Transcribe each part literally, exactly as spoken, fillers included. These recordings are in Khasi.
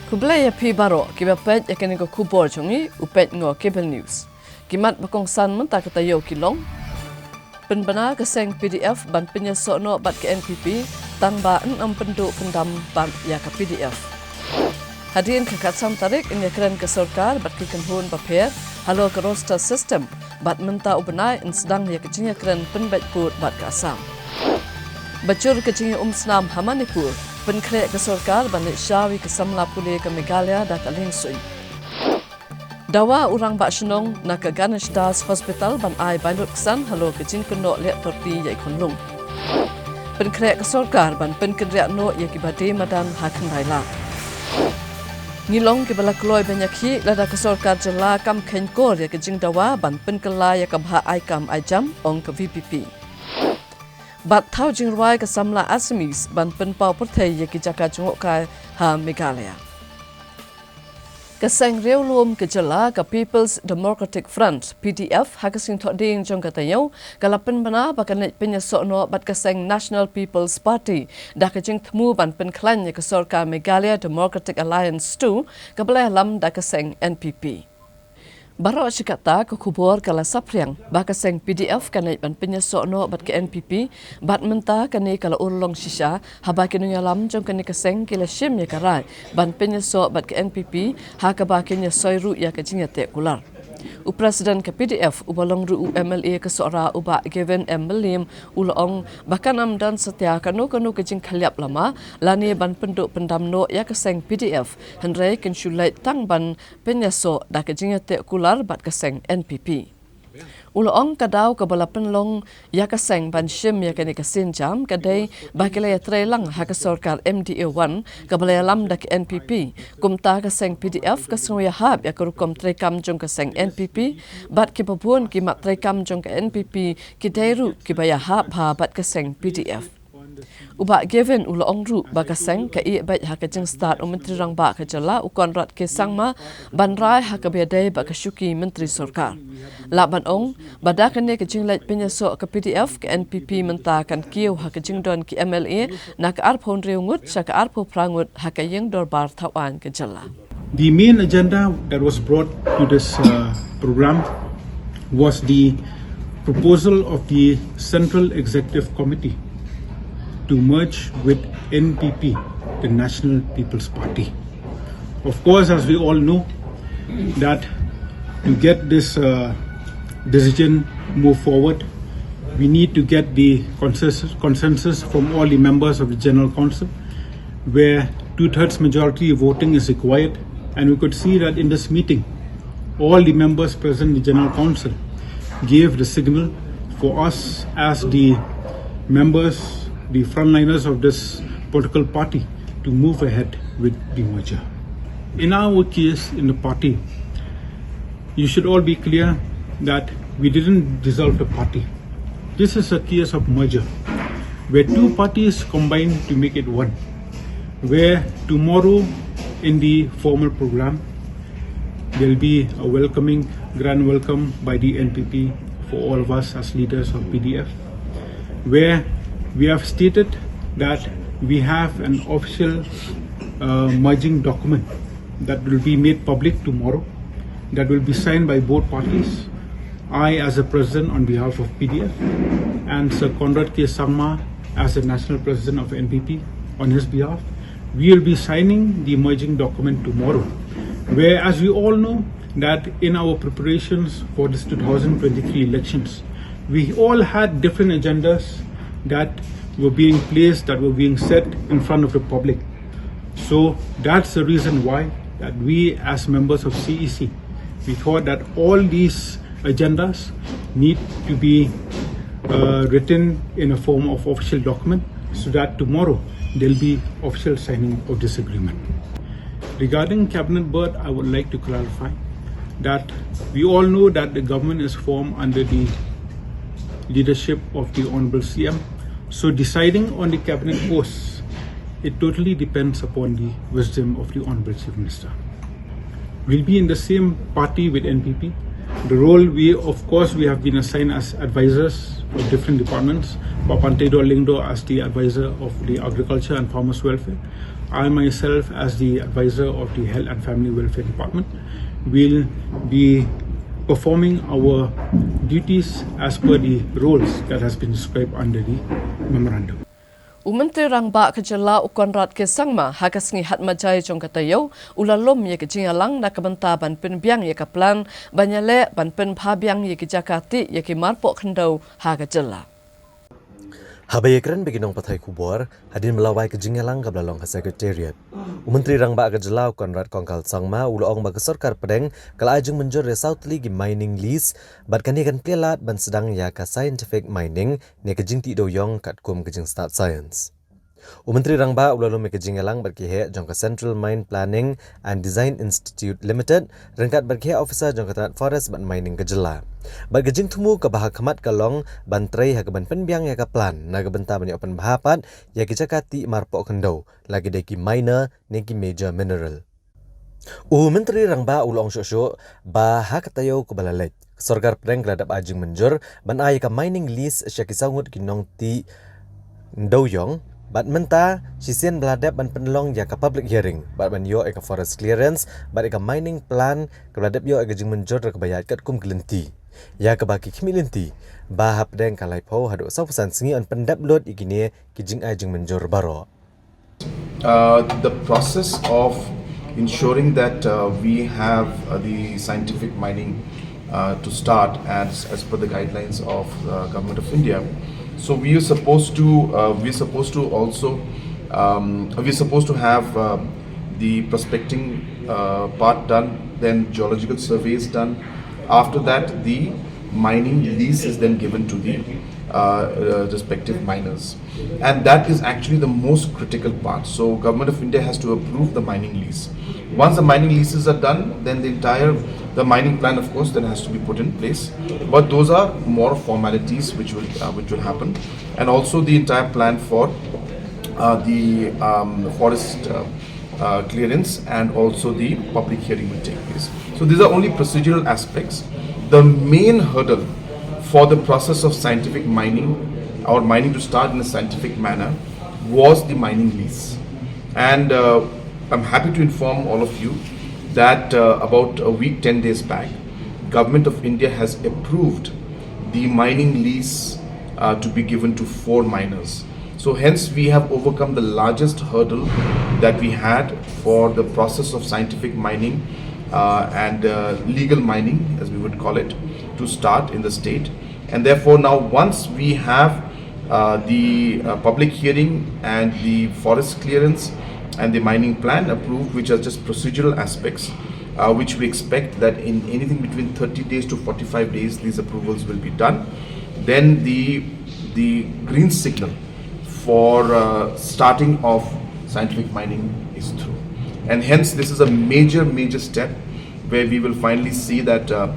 Khublei ïa phi baroh kiba peit ïa kane ka khubor jong ngi, u peit ngo Cable News. Ki mat ba kongsan mynta ka taïew ki long: Pynbna ka seng P D F ban pynïasoh noh bad ka N P P, tang ba yn ym pynduh pyndam bad ïa ka P D F. Hadien ka khatsan tarik yn ïakren ka sorkar bad ki kynhun bapher halor ka roster system, bad mynta u bnai yn sdang ïa ka jingïakren pynbeit pud bad ka Assam. Ba jur ka jingïaumsnam ha Manipur, pynkhreh ka sorkar ban leit shaw ïa ka samla pule ka Meghalaya da ka liengsuiñ. Dawa u rangbah shnong na ka Ganesh Das Hospital ban ai bailut ksan halor ka jingkynnoh leh torti ïa i khunlung. Pynkhreh ka sorkar ban pynkynriah noh ïa kiba die madan ha Khyndailad. Ngi long kiba la kloi ban ïakhih lada ka sorkar jylla kam kheiñ kor ïa ka jingdawa ban pynkylla ïa ka bhah ai kam ai jam, ong ka V P P. Bad thaw jingrwai ka samla Assamese ban pynpaw pyrthei ïa ki jaka jngohkai ha Meghalaya. Ka seng riewlum ka jylla ka People's Democratic Front, P D F, ha ka sngi Thohdieng jong ka taïew, ka la pynbna ba kan leit pynïasoh noh bad ka seng National People's Party da ka jingthmu ban pynkhlaiñ ïa ka sorkar Meghalaya Democratic Alliance two, kaba la ïalam da ka seng N P P. Baroh shi katta ka khubor ka la saphriang ba ka seng P D F kan leit ban pynïasoh noh bad ka N P P, bad mynta kane ka la urlong shisha haba ki nongïalam jong kane ka seng ki la shim ïa ka rai ban pynïasoh bad ka N P P, ha kaba kin ïasoi ruh ïa ka jingïateh kular. U President ka P D F, uba long ruh u M L A ka Sohra, u Bah Gavin M Mylliem, u la ong ba kan ym don satia kano kano ka jingkhylliap lama lane ban pynduh pyndam noh ïa ka seng P D F, hynrei kin shu leit tang ban pynïasoh da ka jingïateh kular bad ka seng N P P. U la ong ka daw kaba la pynlong ïa ka seng ban shim ïa kane ka sienjam ka dei ba ki la ïatreilang ha ka sorkar M D A one kaba la ïalam da ka N P P. Kumta ka seng P D F ka sngew ïahap ïa ka rukom treikam jong ka seng N P P, bad kiba bun ki mat treikam jong ka N P P ki dei ruh kiba ïahap bha bad ka seng P D F. U Bah Gavin u la ong ruh ba ka seng ka ïeh beit ha ka jingstad u Myntri Rangbah ka jylla u Conrad K Sangma ban rai ha kaba ïadei bad ka shuki Myntri Sorkar. Lah ban ong ba da kane ka jingleit pynïasoh ka P D F, ka N P P mynta kan kiew ha ka jingdon ki M L A na ka arphew hynriew ngut sha ka arphew phra ngut ha ka ïing dorbar thawaiñ ka jylla. The main agenda that was brought to this uh, program was the proposal of the Central Executive Committee to merge with N P P, the National People's Party. Of course, as we all know, that to get this uh, decision move forward, we need to get the consensus, consensus from all the members of the General Council, where two-thirds majority voting is required. And we could see that in this meeting, all the members present in the General Council gave the signal for us as the members, the frontliners of this political party, to move ahead with the merger. In our case in the party, you should all be clear that we didn't dissolve the party. This is a case of merger, where two parties combine to make it one, where tomorrow in the formal program, there'll be a welcoming, grand welcome by the N P P for all of us as leaders of P D F, where we have stated that we have an official uh, merging document that will be made public tomorrow, that will be signed by both parties. I, as a president on behalf of P D F, and Sir Conrad K Sangma, as the national president of N P P, on his behalf, we will be signing the merging document tomorrow, where, as we all know, that in our preparations for this two thousand twenty-three elections, we all had different agendas that were being placed, that were being set in front of the public. So that's the reason why that we, as members of C E C, we thought that all these agendas need to be uh, written in a form of official document, so that tomorrow there'll be official signing of this agreement. Regarding cabinet berth, I would like to clarify that we all know that the government is formed under the leadership of the Honorable C M. So deciding on the cabinet posts, it totally depends upon the wisdom of the Honorable Chief Minister. We'll be in the same party with N P P, The role, we, of course, we have been assigned as advisors of different departments. Bah Panteido Lyngdoh as the advisor of the agriculture and farmers welfare. I myself as the advisor of the health and family welfare department. We'll be performing our duties as per the roles that has been described under the memorandum. U Myntri Rangbah ka jylla u Conrad K Sangma ha ka sngi Hatmajai jong ka taïew u la lum ïa ka jingïalang na ka bynta ban pynbiang ïa ka plan ban ïaleh ban pynbha biang ïa ki jaka tih ïa ki marpoh khyndew ha ka jylla. Haba ïakren bad ki nongpathai khubor hadien ba la wai ka jingïalang kaba la long ha Secretariat, u Myntri Rangbah ka jylla u Conrad Kongkal Sangma u la ong ba ka sorkar pdeng ka la ai jingmynjur ïa saw tylli ki mining lease bad kane kan plie lad ban sdang ïa ka scientific mining ne ka jingtih dewïong katkum ka jingstad science. U Myntri Rangbah u la lum ïa ka jingïalang bad ki heh jong ka Central Mine Planning and Design Institute Limited ryngkat bad ki heh officer jong ka tnat Forest bad Mining ka jylla. Bad ka jingthmu kaba ha khmat ka long ban trei ha kaban pynbiang ïa ka plan na ka bynta ban ïoh pynbha pat ïa ki jaka tih marpoh khyndew, la ki dei ki minor ne ki major mineral. U Myntri Rangbah u la ong shuh shuh ba ha ka taïew kaba la leit ka sorkar pdeng ka la dep ai jingmynjur ban ai ïa ka mining lease sha ki saw ngut ki nongtih dewïong bad mynta shisien ba la dep ban pynlong ïa ka public hearing bad ban ïoh ïa ka forest clearance bad ïa ka mining plan kaba la dep ïoh ïa ka jingmynjur da kaba ïaid katkum ki lynti, ïa kaba ki khmih lynti ba hapdeng ka laiphew haduh sawphew san sngi yn pyndep lut ïa kine ki jingai jingmynjur baroh. Uh, the process of ensuring that uh, we have uh, the scientific mining uh, to start as, as per the guidelines of uh, Government of India. So we are supposed to uh, we are supposed to also um, we are supposed to have uh, the prospecting uh, part done, then geological surveys done. After that, the mining lease is then given to the uh, uh, respective miners. And that is actually the most critical part. So Government of India has to approve the mining lease. Once the mining leases are done, then the entire the mining plan, of course, then has to be put in place. But those are more formalities which will uh, which will happen, and also the entire plan for uh, the um, forest uh, uh, clearance and also the public hearing will take place. So these are only procedural aspects. The main hurdle for the process of scientific mining or mining to start in a scientific manner was the mining lease. And uh, I'm happy to inform all of you that uh, about a week, ten days back, Government of India has approved the mining lease uh, to be given to four miners. So hence we have overcome the largest hurdle that we had for the process of scientific mining uh, and uh, legal mining, as we would call it, to start in the state. And therefore now once we have uh, the uh, public hearing and the forest clearance and the mining plan approved, which are just procedural aspects, uh, which we expect that in anything between thirty days to forty-five days, these approvals will be done. Then the the green signal for uh, starting of scientific mining is through, and hence this is a major major step where we will finally see that uh,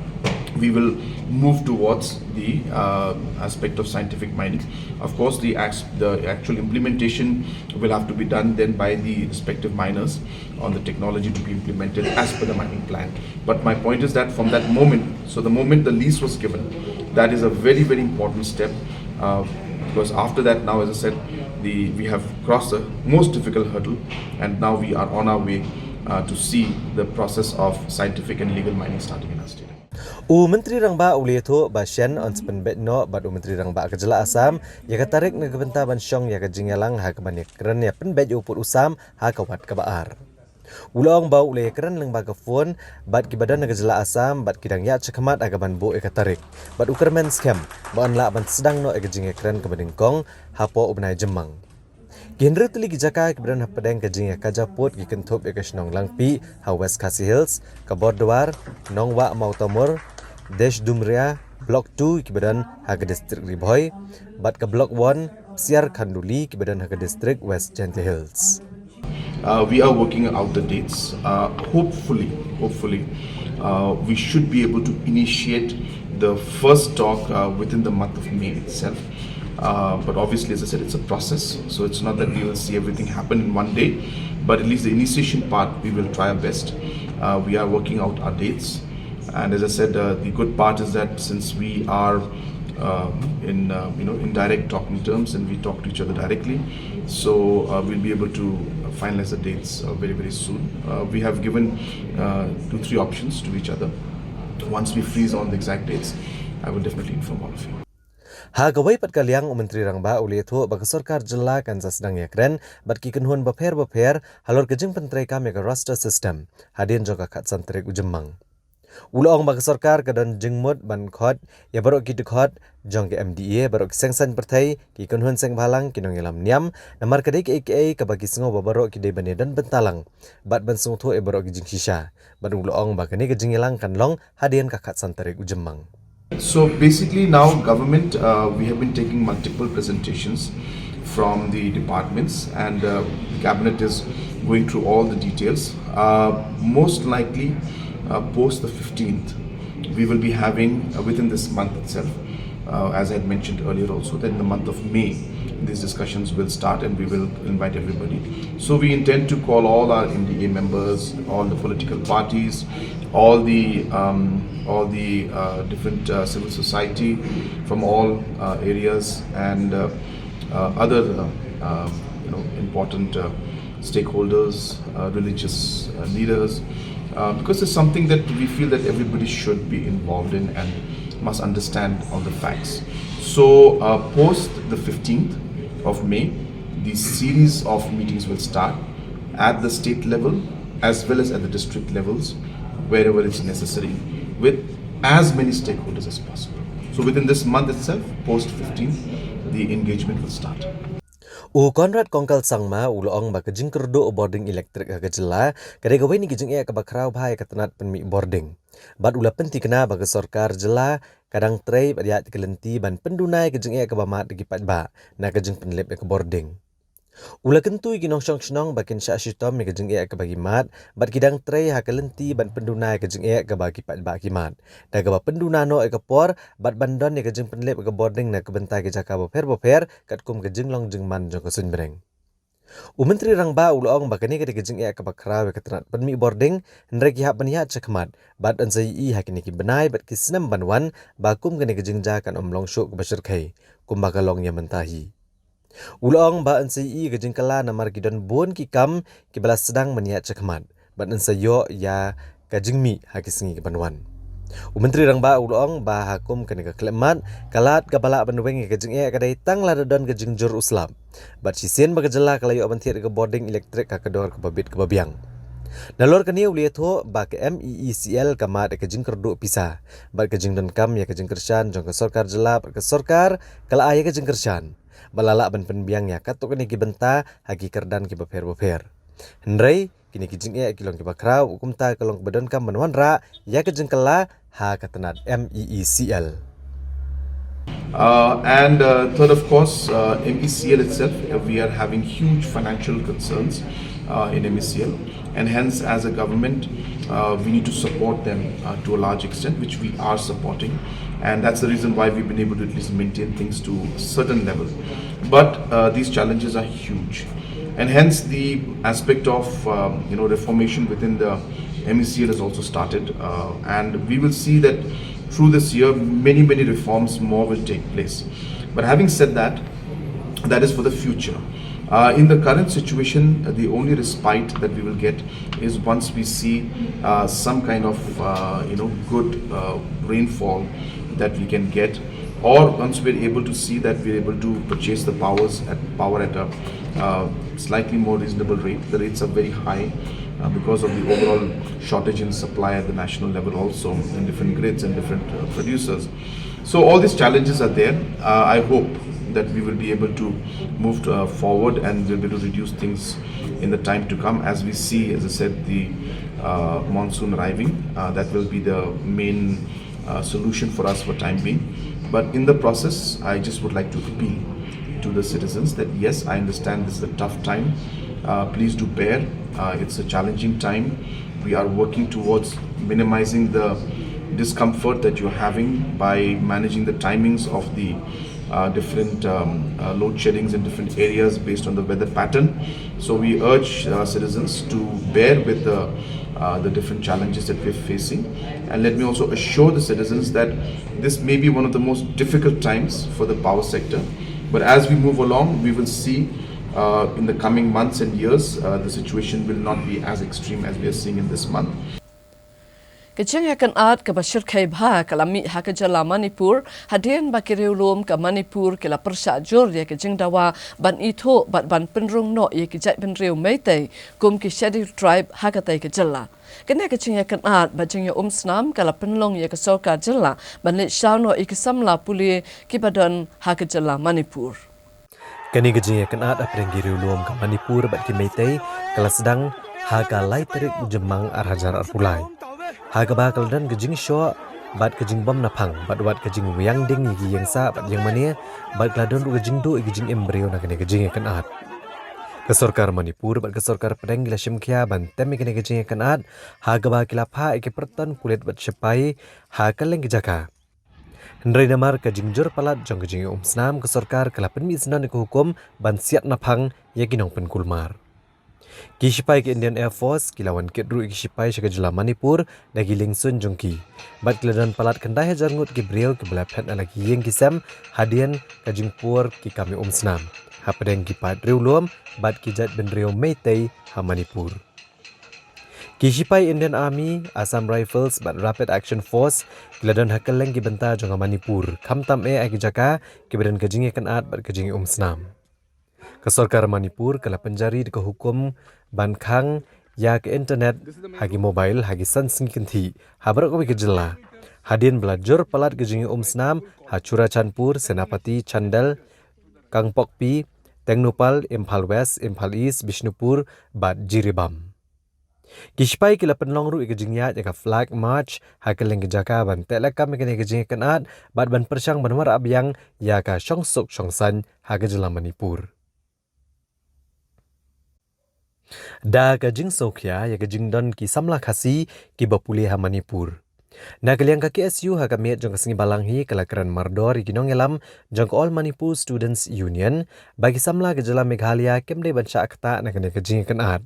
we will move towards the uh, aspect of scientific mining. Of course, the, the actual implementation will have to be done then by the respective miners on the technology to be implemented as per the mining plan. But my point is that from that moment, so the moment the lease was given, that is a very, very important step uh, because after that, now as I said, the, we have crossed the most difficult hurdle, and now we are on our way uh, to see the process of scientific and legal mining starting in our state. U Myntri Rangbah u la ïathuh ba shen yn sa pynbeit noh bad u Myntri Rangbah ka jylla Assam ïa ka tarik na ka bynta ban shong ïa ka jingïalang ha kaba ïakren ïa pynbeit ïa u pud u sam ha ka wat kaba ar. U la ong ba u la ïakren lyngba ka phone bad kiba don ha ka jylla Assam bad ki dang ïaid shakhmat ha kaban buh ïa ka tarik bad u kyrmen skhem ba yn lah ban sdang noh ïa ka jingïakren kaba nyngkong hapoh u bnai Jymmang. Ki hynriew tylli ki jaka kiba don hapdeng ka jingïakajia pud ki kynthup ïa ka shnong Langpih ha West Khasi Hills, ka Bordwar, Nongwah Mawtamur, Desh Dumria, Block two kiba don ha ka district Ri Bhoi bad ka Block one, Psiar Khanduli kiba don ha ka district West Jaintia Hills. Uh, we are working out the dates. Uh, hopefully, hopefully, uh, we should be able to initiate the first talk uh, within the month of May itself. Uh, but obviously, as I said, it's a process. So it's not that we will see everything happen in one day. But at least the initiation part, we will try our best. Uh, we are working out our dates. And as I said, uh, the good part is that since we are uh, in uh, you know in direct talking terms and we talk to each other directly, so uh, we'll be able to finalize the dates uh, very very soon. Uh, we have given uh, two three options to each other. Once we freeze on the exact dates, I will definitely inform all of you. Ha kawei pat ka liang, u Myntri Rangbah u la ïathuh ba ka sorkar jylla kan sa sdang ïakren bad ki kynhun bapher bapher halor ka jingpyntreikam ïa ka roster system hadien jong ka khatsan tarik u Jymmang. U la ong ba ka sorkar ka don jingmut ban khot ïa baroh ki dkhot jong ka M D A, baroh ki seng saiñ pyrthei, ki kynhun seng bhalang, ki nongïalam niam, namar ka dei kaei kaei kaba ki sngew ba baroh ki dei ban ïadon bynta lang bad ban sngewthuh ïa baroh ki jingshisha. Bad u la ong ba kane ka jingïalang kan long hadien ka khatsan tarik u Jymmang. So basically now government, uh, we have been taking multiple presentations from the departments, and uh, the cabinet is going through all the details. Uh, most likely, uh, post the fifteenth, we will be having, uh, within this month itself, uh, as I had mentioned earlier also, that in the month of May, these discussions will start and we will invite everybody. So we intend to call all our M D A members, all the political parties, all the um, all the uh, different uh, civil society from all uh, areas and uh, uh, other uh, um, you know important uh, stakeholders, uh, religious uh, leaders, uh, because it's something that we feel that everybody should be involved in and must understand all the facts. So uh, post the fifteenth of May, the series of meetings will start at the state level as well as at the district levels wherever it's necessary, with as many stakeholders as possible. So within this month itself, post fifteenth, the engagement will start. U Conrad Kongkal Sangma u la ong ba ka jingkyrduh bording elektrik ha ka jylla ka dei kawei na ki jingeh kaba khraw bha ïa ka tnat pynmih bording. Bad u la pynthikna ba ka sorkar jylla ka dang trei bad ïaid ka lynti ban pynduna ïa ka jingeh kaba mad da ki paidbah na ka jingpynlip ïa ka bording. U la kyntu ïa ki nongshong shnong ba kin shah shitom ïa ka jingeh kaba ki mad bad ki dang trei ha ka lynti ban pynduna ïa ka jingeh kaba ki paidbah ki mad, da kaba pynduna noh ïa ka por bad ban don ïa ka jingpynlip ïa ka bording na ka bynta ki jaka bapher bapher katkum ka jinglong jingman jong ka suiñbneng. U Myntri Rangbah u la ong ba kane ka dei ka jingeh kaba khraw ïa ka tnat pynmih bording, hynrei ki hap ban ïaid shakhmat bad yn sa ïohi ha kine ki bnai bad ki snem ban wan ba kum kane ka jingjia kan ym long shuh kaba shyrkhei kumba ka long ïa mynta hi. U la ong ba yn sa ïohi ka jingkylla namar ki don bun ki kam kiba la sdang ban ïaid shakhmat bad yn sa ïoh ïa ka jingmih ha ki sngi kiban wan. U Myntri Rangbah u la ong ba ha kum kane ka khyllipmat, ka lad kaba lah ban weng ïa ka jingeh ka dei tang lada don ka jingjur u slap. Bad shisien ba ka jylla ka la ïoh ban thied ïa ka bording elektrik ha ka dor kaba bit kaba biang. Nalor kane u la ïathuh ba ka M E E C L ka mad ïa ka jingkyrduh pisa bad ka jingdonkam ïa ka jingkyrshan jong ka sorkar jylla bad ka sorkar ka la ai ïa ka jingkyrshan ba la lah ban pynbiang ïa katto katne ki bynta ha ki kyrdan kiba pher bapher. Hynrei kine ki jingeh ki long kiba khraw, kumta ka long kaba donkam ban wanrah ïa ka jingkylla ha ka tnat M E E C L. Uh, and uh, third, of course, uh, M E C L itself, uh, we are having huge financial concerns uh, in M E C L. And hence, as a government, uh, we need to support them uh, to a large extent, which we are supporting. And that's the reason why we've been able to at least maintain things to a certain level. But uh, these challenges are huge. And hence, the aspect of um, you know reformation within the M E C L has also started. Uh, and we will see that through this year, many, many reforms more will take place. But having said that, that is for the future. Uh, in the current situation, uh, the only respite that we will get is once we see uh, some kind of uh, you know good uh, rainfall that we can get, or once we're able to see that we're able to purchase the powers at power at a uh, slightly more reasonable rate. The rates are very high uh, because of the overall shortage in supply at the national level, also in different grids and different uh, producers. So all these challenges are there. Uh, I hope that we will be able to move uh, forward and we'll be able to reduce things in the time to come as we see, as I said, the uh, monsoon arriving. Uh, that will be the main uh, solution for us for time being. But in the process, I just would like to appeal to the citizens that yes, I understand this is a tough time. Uh, please do bear. Uh, it's a challenging time. We are working towards minimizing the discomfort that you're having by managing the timings of the uh, different um, uh, load sheddings in different areas based on the weather pattern. So we urge uh, citizens to bear with the, uh, the different challenges that we're facing. And let me also assure the citizens that this may be one of the most difficult times for the power sector. But as we move along, we will see uh, in the coming months and years, uh, the situation will not be as extreme as we are seeing in this month. Ka jingïakynad kaba shyrkhei bha ka la mih ha ka jylla Manipur, hadien ba ki riewlum ka Manipur ki la pyrshah jur ïa ka jingdawa ban ithuh bad ban pynrung noh ïa ki jaitbynriew Meitei kum ki Scheduled Tribe ha katei ka jylla. Kane ka jingïakynad bad jingïaumsnam ka la pynlong ïa ka sorkar jylla ban leit shaw noh ïa ki samla pule kiba don ha ka jylla Manipur. Kane ka jingïakynad hapdeng ki riewlum ka Manipur bad ki Meitei ka la sdang ha ka lai tarik u Jymmang ar hajar arphew lai. Ha kaba ka la don ka jingshoh bad ka jingbym naphang bad wat ka jingwiang ding ïa ki ïing sah bad ïing mane bad ka la don ruh ka jingduh ïa ki jingim briew na kane ka jingïakynad. Ka sorkar Manipur bad ka sorkar pdeng ki la shim khia ban tem ïa kane ka jingïakynad ha kaba ki la phah ïa ki pyrton pulit bad shipai ha kylleng ki jaka. Hynrei namar ka jingjur palat jong ka jingïaumsnam ka sorkar ka la pynmih syndon ïa ka hukum ban siat naphang ïa ki nongpynkulmar. Ki shipai ka Indian Air Force ki la wan kit ruh ïa ki shipai sha ka jylla Manipur da ki liengsuiñ jong ki. Bad ki la don palat khyndai hajar ngut ki briew kiba la phet na la ki ïing ki sem hadien ka jingpur ki kam ïaumsnam hapdeng ki paid riewlum bad ki jaitbynriew Meitei ha Manipur. Ki shipai Indian Army, Assam Rifles bad Rapid Action Force ki la don ha kylleng ki bynta jong ka Manipur, khamtam eh ha ki jaka kiba don ka jingïakynad bad ka jingïaumsnam. Ka sorkar Manipur ka la pynjari da ka hukum ban khang ïa ka internet ha ki mobile ha ki san sngi kynthih ha baroh kawei ka jylla. Hadien ba la jur palat ka jingïaumsnam ha Churachandpur, Senapati, Chandel, Kangpokpi, Tengnoupal, Imphal West, Imphal East, Bishnupur bad Jiribam. Ki shipai ki la pynlong ruh ïa ka jingïaid ïa ka Flag March ha kylleng ki jaka ban teh lakam ïa kane ka jingïakynad bad ban pyrshang ban wanrah biang ïa ka shongsuk shongsaiñ ha ka jylla Manipur. Da ka jingsngewkhia ïa ka jingdon ki samla Khasi kiba pule ha Manipur. Na ka liang ka K S U ha ka miet jong ka sngi Balang hi ka la kren mardor ïa ki nongïalam jong ka All Manipur Students Union ba ki samla ka jylla Meghalaya kim dei ban shah ktah na kane ka jingïakynad.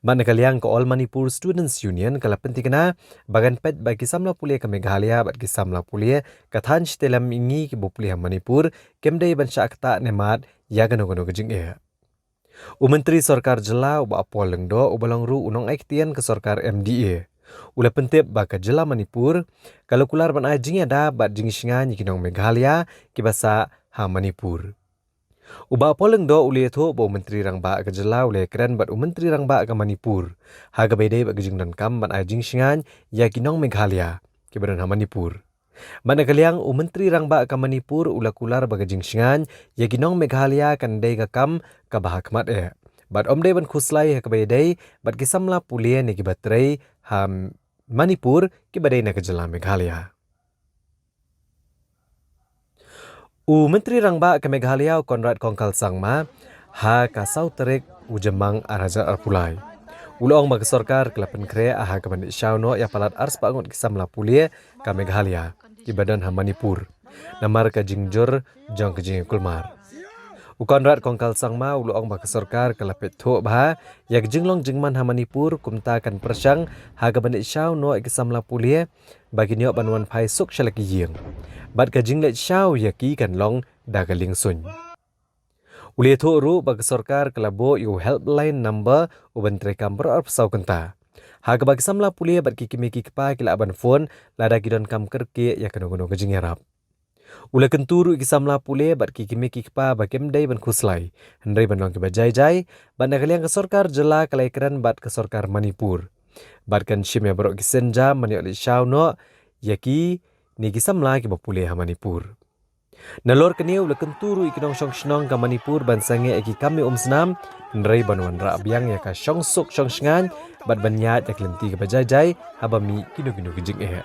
Bad na ka liang ka All Manipur Students Union ka la pynthikna ba kan peit ba ki samla pule ka Meghalaya bad ki samla pule ka thaiñ Shillong ngi kiba pule ha Manipur kim dei ban shah ktah ne mad ïa kano kano ka jingeh. U Myntri Sorkar Jylla u Bah Paul Lyngdoh uba long ruh u nongaiktien ka sorkar M D A u la pyntip ba ka jylla Manipur ka la kular ban ai jingïada bad jingshngaiñ ïa ki nong Meghalaya kiba sah ha Manipur. U Bah Paul Lyngdoh u la ïathuh ba u Myntri Rangbah ka jylla u la ïakren bad u Myntri Rangbah ka Manipur ha kaba ïadei bad ka jingdonkam ban ai jingshngaiñ ïa ki nong Meghalaya kiba don ha Manipur. Bad na ka liang u Myntri Rangbah ka Manipur u la kular ba ka jingshngaiñ ïa ki nong Meghalaya kan dei ka kam kaba ha khmat eh bad ym dei ban khuslai ha kaba ïadei bad ki samla pule ne kiba trei ha Manipur kiba dei na ka jylla Meghalaya. U Myntri Rangbah ka Meghalaya u Conrad Kongkal Sangma ha ka saw tarik u Jymmang ar hajar arphew lai u la ong ba ka sorkar ka la pynkhreh ha kaba leit shaw noh ïa palat arspah ngut ki samla pule ka Meghalaya kiba don ha Manipur namar ka jingjur jong ka jingkulmar. U Conrad Kongkal Sangma u la ong ba ka sorkar ka la peit thuh bha ïa ka jinglong jingman ha Manipur, kumta kan pyrshang ha kaba leit shaw noh ïa ki samla pule ba kin ïoh ban wan phai suk sha la ki ïing bad ka jingleit shaw ïa ki kan long da ka liengsuiñ. U la ïathuh ruh ba ka sorkar ka la buh ïa u helpline number u ban treikam baroh arphew saw kynta ha kaba ki samla pule bad ki kmie ki kpa ki lah ban phone lada ki donkam kyrkieh ïa kano kano ka jingïarap. U la kyntu ruh ïa ki samla pule bad ki kmie ki kpa ba kim dei ban khuslai hynrei ban long kiba jai jai bad na ka liang ka sorkar jylla ka la ïakren bad ka sorkar Manipur bad kan shim ïa baroh ki sienjam ban ïoh leit shaw noh ïa ki ne ki samla kiba pule ha Manipur. Nalor kane u la kyntu ruh ïa ki nongshong shnong ka Manipur ban sangeh ïa ki kam ïaumsnam hynrei ban wanrah biang ïa ka shongsuk shongshngaiñ bad ban ïaid ïa ka lynti kaba jai jai haba mih kino kino ki jingeh.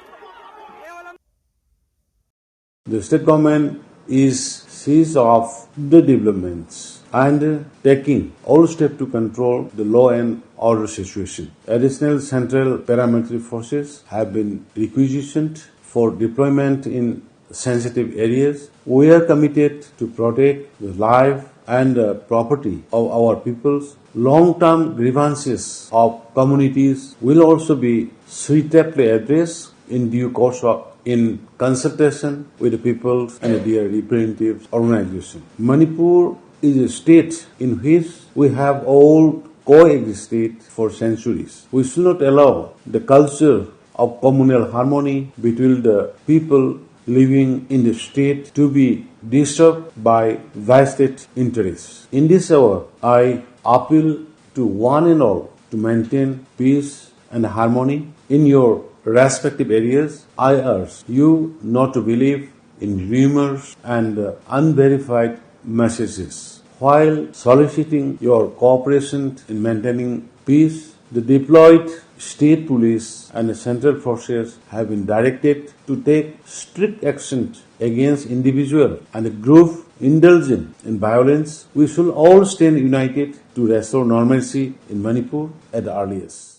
The state government is seized of the developments and taking all steps to control the law and order situation. Additional central paramilitary forces have been requisitioned for deployment in sensitive areas. We are committed to protect the life and the property of our peoples. Long-term grievances of communities will also be suitably addressed in due course of, in consultation with the peoples and their representative organization. Manipur is a state in which we have all coexisted for centuries. We should not allow the culture of communal harmony between the people living in the state to be disturbed by vested interests. In this hour, I appeal to one and all to maintain peace and harmony in your respective areas. I urge you not to believe in rumors and, uh, unverified messages. While soliciting your cooperation in maintaining peace, the deployed state police and the central forces have been directed to take strict action against individual and group indulgent in violence. We should all stand united to restore normalcy in Manipur at the earliest.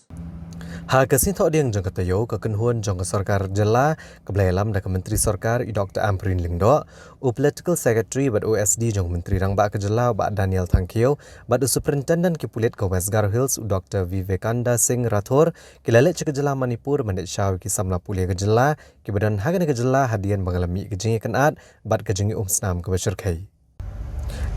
Ha ka sngi Thohdieng jong ka taïew, ka kynhun jong ka sorkar jylla kaba la ïalam da ka Myntri Sorkar i Doctor Ampareen Lyngdoh, u Political Secretary bad u S D jong u Myntri Rangbah ka jylla u Bah Daniel Thangkhiew bad u Superintendent ki pulit ka West Garo Hills u Doctor Vivekananda Singh Rathore ki la leit sha ka jylla Manipur ban leit shaw ïa ki samla pule ka jylla kiba don ha kane ka jylla hadien ba ka la mih ka jingïakynad bad ka jingïaumsnam kaba shyrkhei.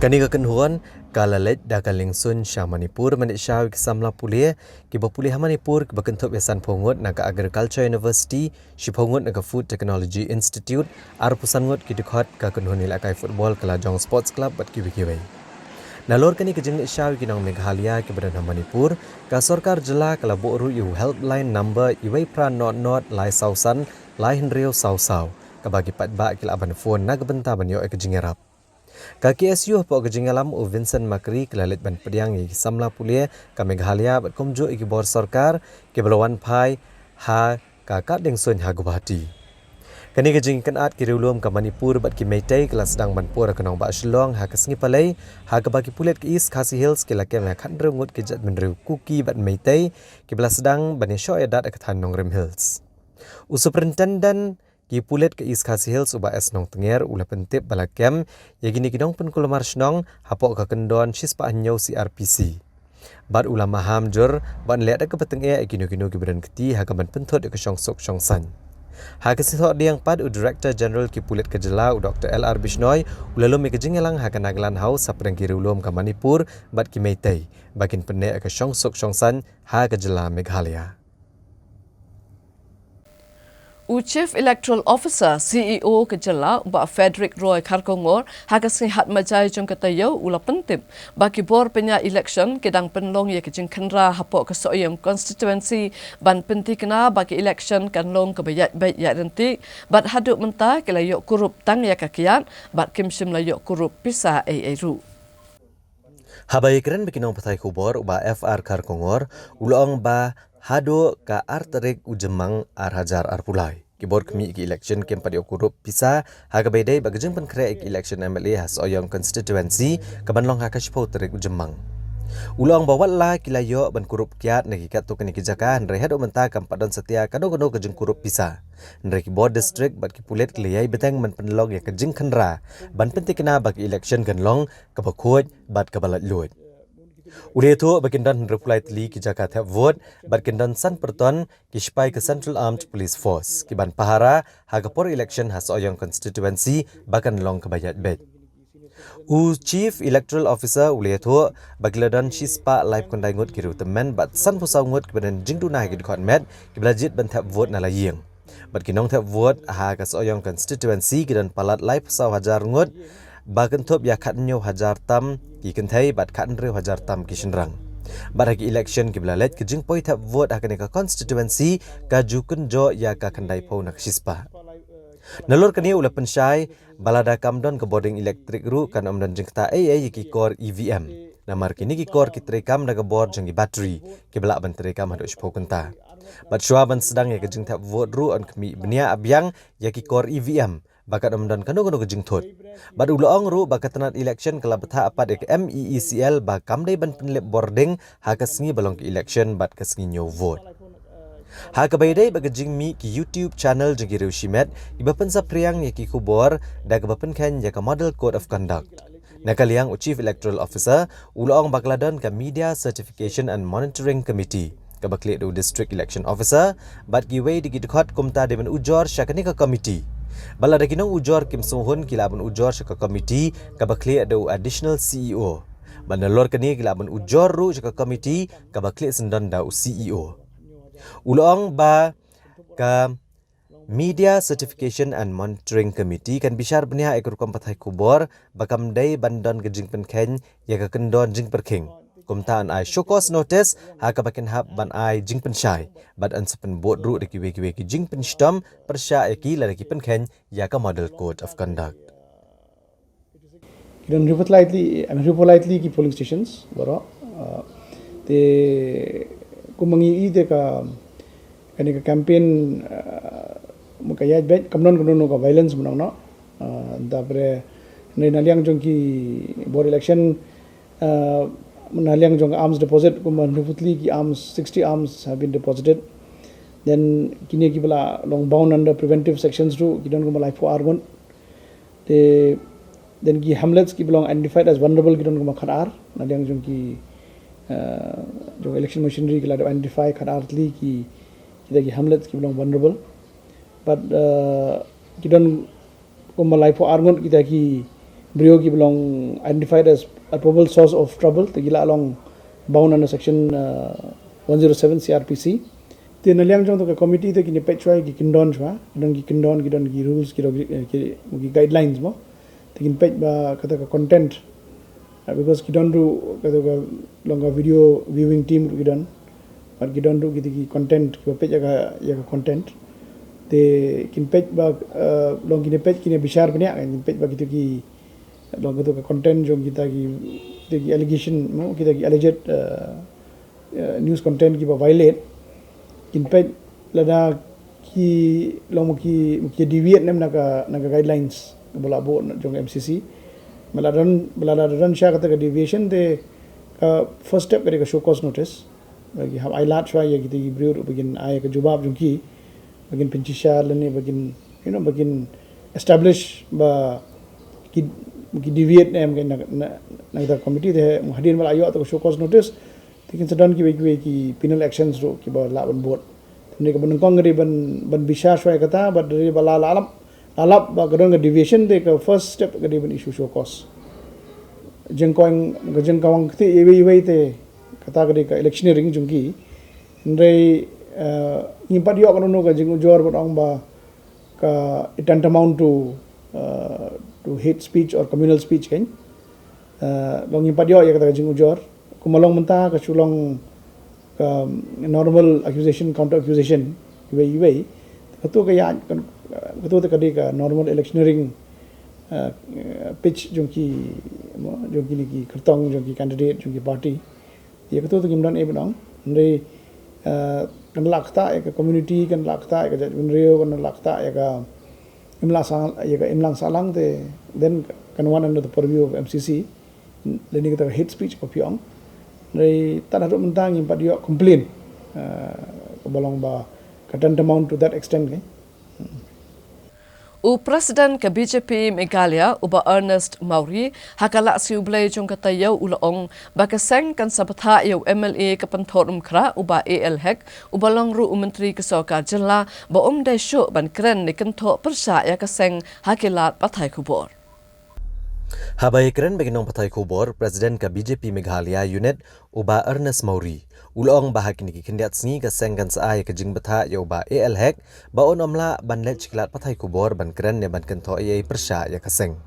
Kane ka kynhun ka la leit da ka liengsuiñ sha Manipur ban leit shaw ïa ki samla pule kiba pule ha Manipur kiba kynthup ïa sanphew ngut na ka Agriculture University, shiphew ngut na ka Food Technology Institute, arphew san ngut ki dkhot ka kynhun ïalehkai football ka Lajong Sports Club bad kiwei kiwei. Nalor kane ka jingleit shaw ïa ki nong Meghalaya kiba don ha Manipur, ka sorkar jylla ka la buh ruh ïa u helpline number uwei phra nod nod lai saw san lai hynriew saw saw kaba ki paidbah ki lah ban phone na ka bynta ban ïoh ïa ka jingïarap. Ka K S U hapoh ka jingïalam u Vincent Makri ka la leit ban pdiang ïa ki samla pule ka Meghalaya bad kumjuh ïa ki bor sorkar kiba la wan phai ha ka kad liengsuiñ ha Guwahati. Kane ka jingïakynad ki riewlum ka Manipur bad ki Meitei ka la sdang ban pur ha ka nongbah Shillong ha ka sngi Palei, ha kaba ki pulit ka East Khasi Hills ki la kem ïa khathynriew ngut ki jaitbynriew Kuki bad Meitei kiba la sdang ban ïashoh ïadat ha ka thaiñ Nongrim Hills. U Superintendent ki pulit ka East Khasi Hills u Bah S Nongtnger u la pyntip ba la kem ïa kine ki nongpynkulmar shnong hapoh ka kyndon shispah hynñiew C R P C. Bad u la maham jur ban leh da kaba tyngeh ïa kino kino kiba don kti ha ka ban pynthut ïa ka shongsuk shongsaiñ. Ha ka sngi Thohdieng pat u Director General ki pulit ka jylla u Doctor L R Bishnoi u la lum ïa ka jingïalang ha ka Nagaland House hapdeng ki riewlum ka Manipur bad ki Meitei ba kin pynneh ïa ka shongsuk shongsaiñ ha ka jylla Meghalaya. U Chief Electoral Officer, C E O ka jylla, u Bah Frederick Roy Kharkongor, ha ka sngi Hatmajai jong ka taïew u la pyntip ba ki bor pynïaid election ki dang pynlong ïa ka jingkhynra hapoh ka Sohiong constituency ban pynthikna ba ka election kan long kaba ïaid beit ïaid ryntih bad haduh mynta ki la ïoh kurup tang ïa ka kiad bad kim shym la ïoh kurup pisa ei ei ruh. Haba ïakren bad ki nongpathai khubor u Bah F R Kharkongor u la ong ba haduh ka ar tarik u Jymmang ar hajar arphew lai ki bor khmih ki election kim pat ïoh kurup pisa ha kaba ïadei bad ka jingpynkhreh ïa ka election M L A ha Sohiong constituency ka ban long ha ka shiphew tarik u Jymmang. U la ong ba wat la ki la ïoh ban kurup kiad na ki katto katne ki jaka hynrei haduh mynta kam pat don satia kano kano ka jingkurup pisa. Hynrei ki bor district bad ki pulit ki la ïai bteng ban pynlong ïa ka jingkhynra ban pynthikna ba ka election kan long kaba khuid bad kaba laitluid. U la ïathuh ba kin don hynriewphew lai tylli ki jaka thep vote bad kin don san pyrton ki sipai ka Central Armed Police Force ki ban pahara ha ka por election ha Sohiong constituency ba kan long kaba ïaid beit. U Chief Electoral Officer u la ïathuh ba ki la don shispah laiphew khyndai ngut ki riewtymmen bad sanphew saw ngut kiba don jingduna ha ki dkhot met kiba la jied ban thep vote na la ïing. Bad ki nongthep vote ha ka Sohiong constituency ki don palat laiphew saw hajar ngut ba kynthup ïa khathynñiew hajar tam ki kynthei bad khathynriew hajar tam ki shynrang. Bad ha ki election kiba la leit ka jingpoi thep vote ha kane ka constituency ka ju kynjoh ïa ka khyndaiphew na ka shispah. Nalor kane u la pynshai ba lada kam don ka bording electric ruh kan ym don jingktah ei ei ïa ki kor E V M. Namar kine ki kor ki treikam da ka bor jong ki battery kiba lah ban treikam haduh shiphew kynta. Bad shuwa ban sdang ïa ka jingthep vote ruh yn khmih bniah biang ïa ki kor E V M ba kan ym don kano kano ka jingthut. Bad u la ong ruh ba ka tnat election ka la bthah pat ïa ka M E E C L ba kam dei ban pynlip bording ha ka sngi ba long ka election bad ka sngi ñiew vote. Ha kaba ïadei bad ka jingmih ki YouTube channel jong ki riew shimet kiba pynsaphriang ïa ki khubor da kaba pynkheiñ ïa ka Model Code of Conduct, na ka liang u Chief Electoral Officer u la ong ba ka la don ka Media Certification and Monitoring Committee kaba khlieh da u District Election Officer bad kiwei de ki dkhot kumta dei ban ujor sha kane ka committee. Bad lada ki nongujor kim sngewhun ki lah ban ujor sha ka committee kaba khlieh da u Additional C E O. Bad nalor kane ki lah ban ujor ruh sha ka committee kaba khlieh syndon da u C E O. U la ong ba ka Media Certification and Monitoring Committee kan bishar bniah ïa ka rukom pathai khubor ba kam dei ban don ka jingpynkheiñ ïa ka kyndon jingpyrkhing. Kumta yn ai show cause notice ha kaba kin hap ban ai jingpynshai bad yn sa pynbud ruh da kiwei kiwei ki jingpynshitom pyrshah ïa ki lada ki pynkheiñ ïa ka Model Code of Conduct. Ki don hynriew phew tylli, hynriew phew tylli ki polling stations baroh. Uh, te kum ma ngi i te ka, kane ka campaign, uh, ma ka ïaid beit kam don kano kano ka violence mynno. Uh, tapre na liang jong ki bor election, uh, na liang jong arms deposit kum ma hynriew phew tylli ki arms, sixty arms have been deposited. Then kine kiba la long bound under preventive sections ruh ki don kum ma laiphew ar ngut. Te then ki hamlets kiba long identified as vulnerable ki don kum ma khatar, na liang jong ki, uh, jong election machinery ki la identify khatar tylli ki, kita ki hamlets kiba long vulnerable. But, uh, ki don kum ma laiphew ar ngut kita ki briew kiba long identified as a probable source of trouble, te ki la long bound under section, uh, one zero seven C R P C. Te na liang jong ka committee te kin ïa peit shuwa ki kyndon shuwa, ki don ki kyndon, ki don ki rules, ki don ki, ki, ki guidelines mo. Te kin peit ba kata ka content. Uh, because ki don ruh kata ka long ka video viewing team ruh ki don. Bad ki don ruh kita ki content, kiba peit ïa ka, ïa ka content. Te kin peit ba, uh, long kin ïa peit, kin ïa bishar bniah, kin peit ba kita ki long kata ka content jong kita ki, kita ki allegation mo, kita ki alleged, uh, uh, news content kiba violate, kin peit lada ki long ma ki, ma ki deviate ne em na ka, na ka guidelines ba la buh jong M C C. Ba lada don, ba lada don sha kata ka deviation te ka first step ka dei ka show cause notice. Ba ki hap ai lad shuwa ïa kita ki briew ruh ba kin ai ka jubab jong ki, ba kin pynshisha lane ba kin, you know, ba kin establish ba ki, ki deviate ne em na, na, na kata ka committee. Te hadien ba la ïoh kata ka show cause notice, te kin sa don kiwei kiwei ki penal actions ruh kiba lah ban bud. Te kaba nyngkong ka dei ban, ban bishar shuwa ïa kata, bad dei ba la, la lap, la lap ba ka don ka deviation, te ka first step ka dei ban issue show cause. Jingkawang, ka jingkawang kti iwei iwei te kata ka dei ka electioneering jong ki. Hynrei, uh, ngim pat ïoh kano kano ka jingujor ban ong ba ka, it tantamount to, uh, to hate speech or communal speech kan. Uh, long ngim pat ïoh ïa kata ka jingujor. Kumba long mynta ka shu long ka normal accusation, counter accusation, iwei iwei. Kato ka ïa, kato ka dei ka normal electioneering, uh, pitch jong ki, mo, jong kine ki kyrtong, jong ki candidate, jong ki party. Ïa kato te ngim don ei ban ong. Hynrei, uh, kan lah ktah ïa ka community, kan lah ktah ïa ka jaitbynriew, kan lah ktah ïa ka imlang sah, ïa ka imlang sahlang te, then kan wan under the purview of M C C. Lane kata ka hate speech ka phi ong. Hynrei tad haduh mynta ngim pat ïoh complain, uh, kaba long ba ka tantamount to that extent kan. U President ka B J P Meghalaya, u Bah Ernest Mawrie, ha ka Lad Sngi U Blei jong ka taïew u la ong ba ka seng kan sa bthah ïa u M L A ka Pynthorumkhrah, u Bah A L Hek, uba long ruh u Myntri ka Sorkar Jylla, ba um dei shuh ban kren ne kynthoh pyrshah ïa ka seng ha ki lad pathai khubor. Haba ïakren bad ki nongpathai khubor, President ka B J P Meghalaya Unit, u Bah Ernest Mawrie, u la ong ba ha kine ki khyndiat sngi ka seng kan sa ai ka jingbthah ïa u Bah A L Hek, ba un ym lah ban leit sha ki lad pathai khubor ban kren ne ban kynthoh ei ei pyrshah ïa ka seng.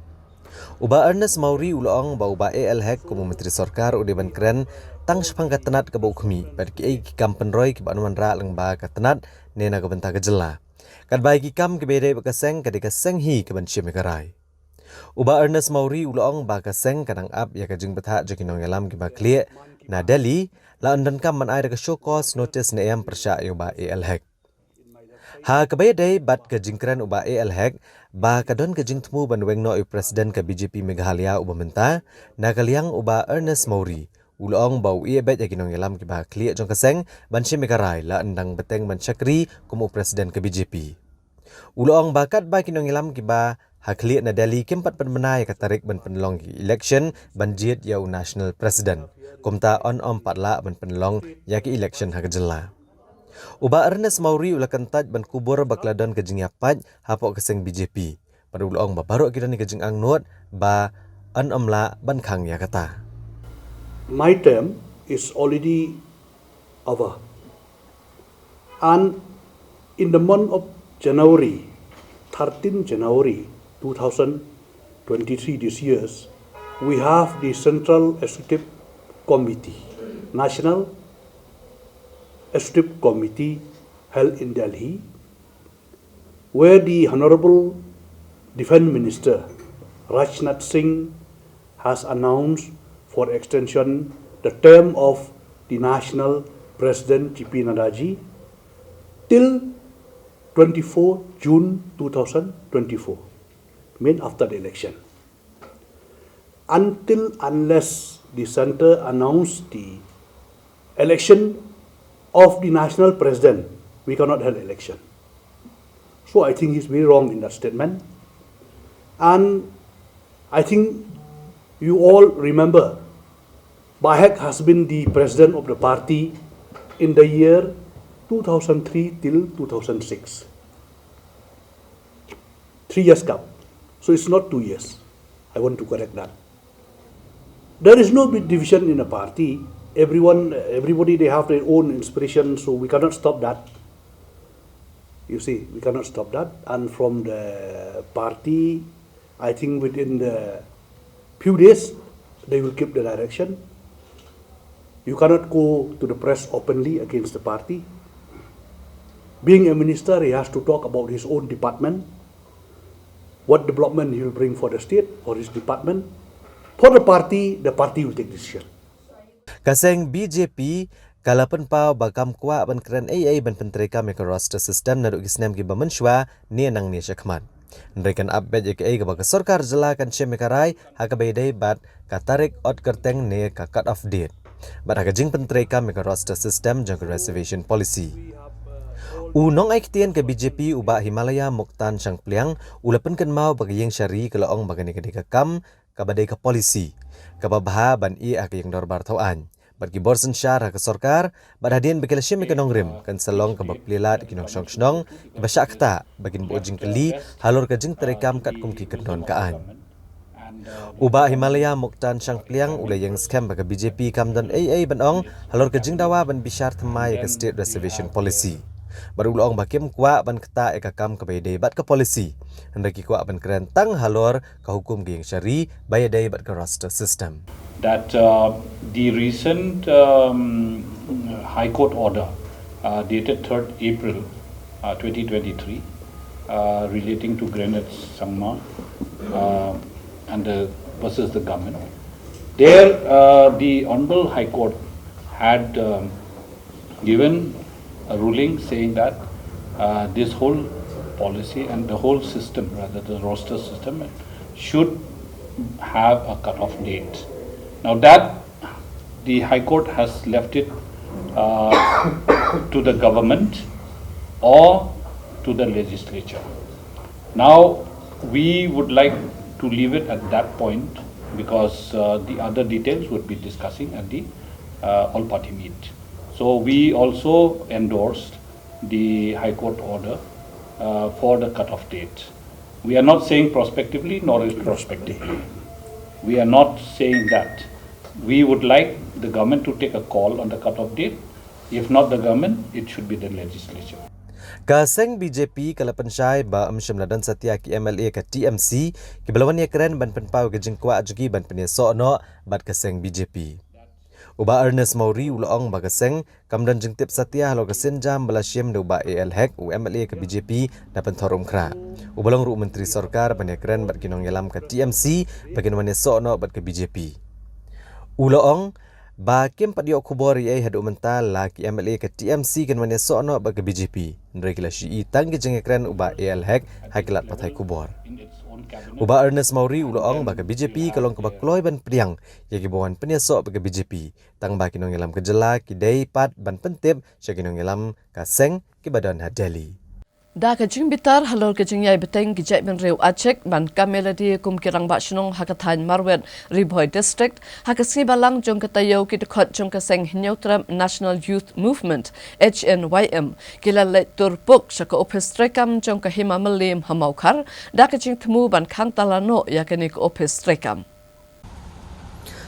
U Bah Ernest Mawrie u la ong ba u Bah A L Hek kum u Myntri Sorkar u dei ban kren tang shaphang ka tnat kaba u khmih bad kiei ki kam pynroi kiba yn wanrah lyngba ka tnat ne na ka bynta ka jylla. Katba ïa ki kam kiba ïadei bad ka seng, ka dei ka seng hi kaban shim ïa ka rai. U Bah Ernest Mawrie u la ong ba ka seng ka dang ap ïa ka jingbthah jong ki nongïalam kiba khlieh na Delhi, la yn donkam ban ai da ka show cause notice ne em pyrshah ïa u Bah A L Hek. Ha kaba ïadei bad ka jingkren u Bah A L Hek ba ka don ka jingthmu ban weng noh ïa u President ka B J P Meghalaya uba mynta, na ka liang u Bah Ernest Mawrie U la ong ba u ïeh beit ïa ki nongïalam kiba ha khlieh jong ka seng ban shim ïa ka rai lada dang bteng ban shakri kum u president ka B J P. U la ong ba katba ki nongïalam kiba ha khlieh na Delhi kim pat pynbna ïa ka tarik ban pynlong ïa ki election ban jied ïa u national president, kumta yn ym pat lah ban pynlong ïa ki election ha ka jylla. U Bah Ernest Mawrie u la kyntait ban kubur ba ka la don ka jingïapait hapoh ka seng B J P. Bad u la ong ba baroh ki don ïa ka jingangnud ba yn ym lah ban khang ïa kata. My term is already over. And in the month of January, thirteen January two thousand twenty-three, this year's, we have the Central Executive Committee, National Executive Committee held in Delhi, where the Honorable Defense Minister Rajnath Singh has announced for extension the term of the National President G P Nadda ji till twenty-four June two thousand twenty-four, mean after the election. Until unless the center announce the election of the national president, we cannot hold election. So I think he's very wrong in that statement. And I think you all remember, Bah Hek has been the president of the party in the year two thousand three till two thousand six. Three years gap. So it's not two years. I want to correct that. There is no big division in a party. Everyone, everybody, they have their own inspiration, so we cannot stop that. You see, we cannot stop that. And from the party, I think within the few days, they will give the direction. You cannot go to the press openly against the party. Being a minister, he has to talk about his own department, what development he will bring for the state, for his department. For the party, the party will take decision. Ka seng B J P ka la pynpaw ba kam kwah ban kren ei ei ban pyntreikam ïa ka roster system naduh ki snem kiba mynshuwa ne nangne shakhmat. Hynrei kan ap beit ïa kaei kaba ka sorkar jylla kan shim ïa ka rai ha kaba ïadei bad ka tarik ot kyrteng ne ka cut off date. Bad ha ka jingpyntreikam ïa ka roster system jong ka reservation policy. U nongai ktien ka B J P u Bah Himalaya Muktan Shangpliang u la pynkynmaw ba ka ïing shari ka la ong ba kane ka dei ka kam kaba dei ka policy kaba bha ban ïeh ha ka ïing dorbar thaw aiñ bad ki bor synshar ha ka sorkar, bad hadien ba ki la shim ïa ka nongrim kan sa long kaba plie lad ïa ki nongshong shnong kiba shah ktah ba kin buh jingkylli halor ka jingtreikam katkum ki kyndon ka aiñ. U Bah Himalaya Muktan Shangpliang u la ïeng skhem ba ka B J P kam don ei ei ban ong halor ka jingdawa ban bishar thymmai ïa ka State Reservation Policy. Bad u la ong ba kim kwah ban ktah ïa ka kam kaba ïadei bad ka policy, hynrei ki kwah ban kren tang halor ka hukum ka ïing shari ba ïadei bad ka roster system. That uh, the recent um, High Court order uh, dated third April uh, twenty twenty-three uh, relating to Granite Sangma uh, and the, versus the government. There, uh, the Honorable High Court had um, given a ruling saying that uh, this whole policy and the whole system, rather the roster system, should have a cut-off date. Now that the High Court has left it uh, to the government or to the legislature. Now, we would like to leave it at that point because uh, the other details would be discussing at the uh, all-party meet. So we also endorsed the High Court order uh, for the cut-off date. We are not saying prospectively nor retrospectively. We are not saying that. We would like the government to take a call on the cut-off date. If not the government, it should be the legislature. Ka seng B J P ka la pynshai ba ym shym la don satia ki M L A ka T M C kiba la wan ïakren ban pynpaw ka jingkwah jong ki ban pynïasoh noh bad ka seng B J P. U Bah Ernest Mawrie u la ong ba ka seng kam don jingtip satia halor ka sienjam ba la shim da u Bah A L Hek, u M L A ka B J P na Pynthorumkhrah, uba long ruh u Myntri Sorkar ban ïakren bad ki nongïalam ka T M C ba kin wan ïasoh noh bad ka B J P. U la ong ba kim pat ïoh khubor ei ei haduh mynta la ki M L A ka T M C kin wan ïasoh noh bad ka B J P, hynrei ki la shu i tang ki jingïakren u Bah A L Hek ha ki lad pathai khubor. U Bah Ernest Mawrie u la ong ba ka B J P ka long kaba kloi ban pdiang ïa kiba wan pynïasoh bad ka B J P, tang ba ki nongïalam ka jylla ki dei pat ban pyntip sha ki nongïalam ka seng kiba don ha Delhi. Da ka jingbitar halor ka jingïai bteng ki jaitbynriew Achik ban kam ïa lade kum ki rangbah shnong ha ka thaiñ Marwet, Ri Bhoi District, ha ka sngi Balang jong ka taïew, ki dkhot jong ka seng Hynñiewtrep National Youth Movement, H N Y M, ki la leit tur puk sha ka ophis treikam jong ka Hima Mylliem ha Mawkhar da ka jingthmu ban khang tala noh ïa kane ka ophis treikam.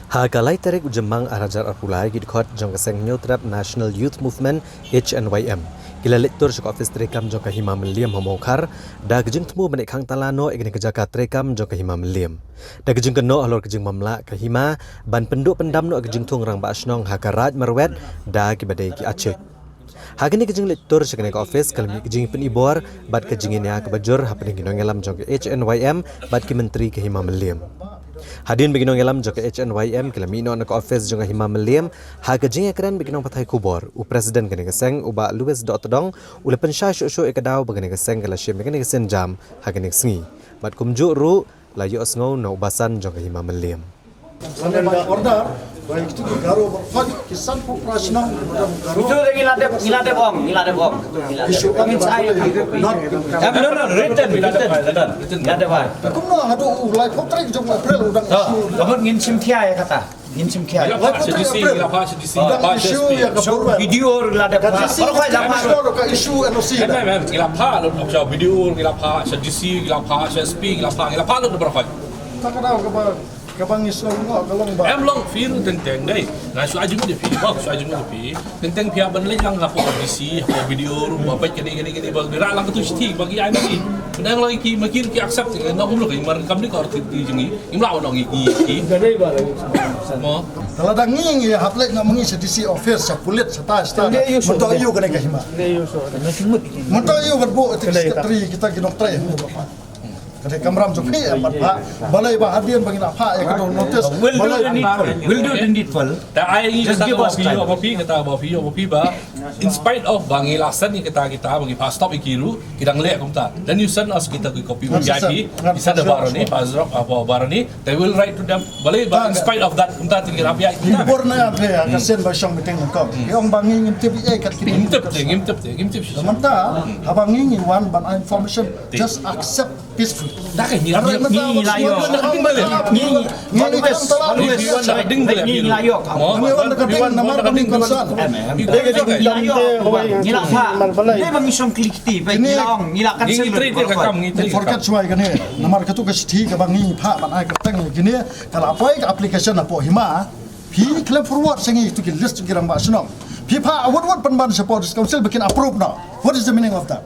Ha ka lai tarik u Jymmang ar hajar arphew lai, ki dkhot jong ka seng Hynñiewtrep National Youth Movement, H N Y M, ki la leit tur sha ka ophis treikam jong ka Hima Mylliem ha Mawkhar da ka jingthmu ban ïa khang tala noh ïa kane ka jaka treikam jong ka Hima Mylliem, da ka jingkynnoh halor ka jingmamlah ka hima ban pynduh pyndam noh ïa ka jingthung rangbah shnong ha ka Raid Marwet da kiba dei ki Achik. Ha kane ka jingleit tur sha kane ka ophis ka la mih ka jingpynibor bad ka jingïania kaba jur hapdeng ki nongïalam jong ka H N Y M bad ki myntri ka Hima Mylliem. Hadien ba ki nongïalam jong ka H N Y M ki la mih noh na ka ophis jong ka Hima Mylliem, ha ka jingïakren bad ki nongpathai khubor, u President kane ka seng, u Bah Louis Dohtdong, u la pynshai shuh shuh ïa ka daw ba kane ka seng ka la shim ïa kane ka sienjam ha kane ka sngi, bad kumjuh ruh la ïohsngew na u basan jong ka Hima Mylliem. Sa ne ba order ba ïa kitu ki Garo ba khot ki sanphew phra shnong ba don Garo. Itu ngi la dep, ngi la dep ong, ngi la dep ong. Issue ong ba not. Em, no, no, written, written, written. Ngi la dep ong. Kumno haduh u laiphew tarik jong April u dang issue. Ka mut ngin shim khia ïa kata. Ngin shim khia. Laiphew tarik April. Ngi la phah sha D C, ngi la phah sha D C. Issue ïa ka Borwell. Video la dep ong. Ka D C baroh khoit la phah. Ka issue N O C. Em, em, em, ngi la phah lut, video ngi la phah sha D C, ngi la phah sha S P, ngi la phah, ngi la phah lut baroh khoit. Ta ka daw kaba Kaba ngi sngew noh ka long ba. Em long phi ruh teng teng dei. Nga shu ai jingmut ïa phi, ba shu ai jingmut ïa phi. Teng teng phi hap ban leit lang hapoh D C, hapoh B D O ruh, ba peit kane kane kane ba ngi rah lang katu shithi ba ngi ai ma ki. Pynang lang ki ma ki ruh ki accept ki, nga um ruh ka mar kam ni ka or ti jong ngi. Ngim lah ban ong ïa ki. Mo. Te lada ngi ngi hap leit noh ma ngi sha D C office, sha pulit, sha ta sha ta. Mynta ïoh kane ka hima. Mynta ïoh ban buh ïa ki secretary kita ki nongtrei. Ka dei kamram jong phi, eh, ban phah. Balei ba hadien ba ngi la phah ïa ka dong notice. We'll do the needful. We'll do the needful. Ta ai ngi. Just give us time. Ba phi, kata ba phi, ba phi ba. In spite of ba ngi la send ïa kita, kita ba ngi phah stop ïa ki ruh, ki dang leh kumta. Then you send us kita ki copy V I P. Isa da barani, Azraq apa barani. They will write to them. Balei ba in spite of that kumta te ngi la phah ïa kita. Ki bor na ïa phi ïa ka send ba shong meeting ko. Ki ong ba ngi ngim tip ïa kat ki. Ngim tip te, ngim tip te, ngim tip shi. Mynta haba ngi ngi wan ban ai information, just accept peacefully. Da ka ngi la, ngi la ïoh. Ngi, ngi always, always ngi la ïoh. Ngi wan da ka ding namar ka ding concern. Ngi la ïoh. Ngi la phah. Dei ba ngi shong kli kti, ba ngi la ong, ngi la cancel. Ngi trei ka kam, ngi trei ka kam. Forget shuwa kane. Namar katu ka shithi kaba ngi phah ban ai kyrteng ïa kine, ka la poi ka application hapoh hima. Phi khlem forward sha ngi tu ki list ki rangbah shnong. Phi phah wut wut pynban shapoh District Council ba kin approve noh. What is the meaning of that?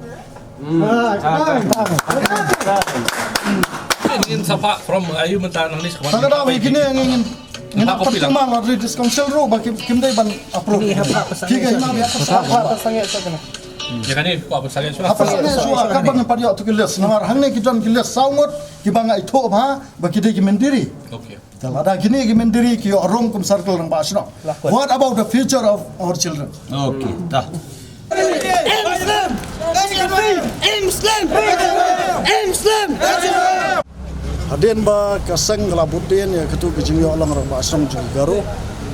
Ngin sa phah from ayu mynta nangne. Sa ka daw hi kine ngin, ngin ap copy lang. Tang District Council ruh ba kim, kim dei ban approve. Ki ka hima biang ka sa phah. Ïa kane ko apa sangeh shuwa. Apa sangeh shuwa ka ban pat ïoh tu ki list. Namar hangne ki don ki list saw ngut kiba nga ithuh ba, ba ki dei ki myndiri. Okay. Te lada kine ki myndiri ki ïoh rung kum circle rangbah shnong. What about the future of our children? Okay, ta. Hadien ba ka seng ka la bud dien ïa katu ka jingïoh long rangbah shnong jong ki Garo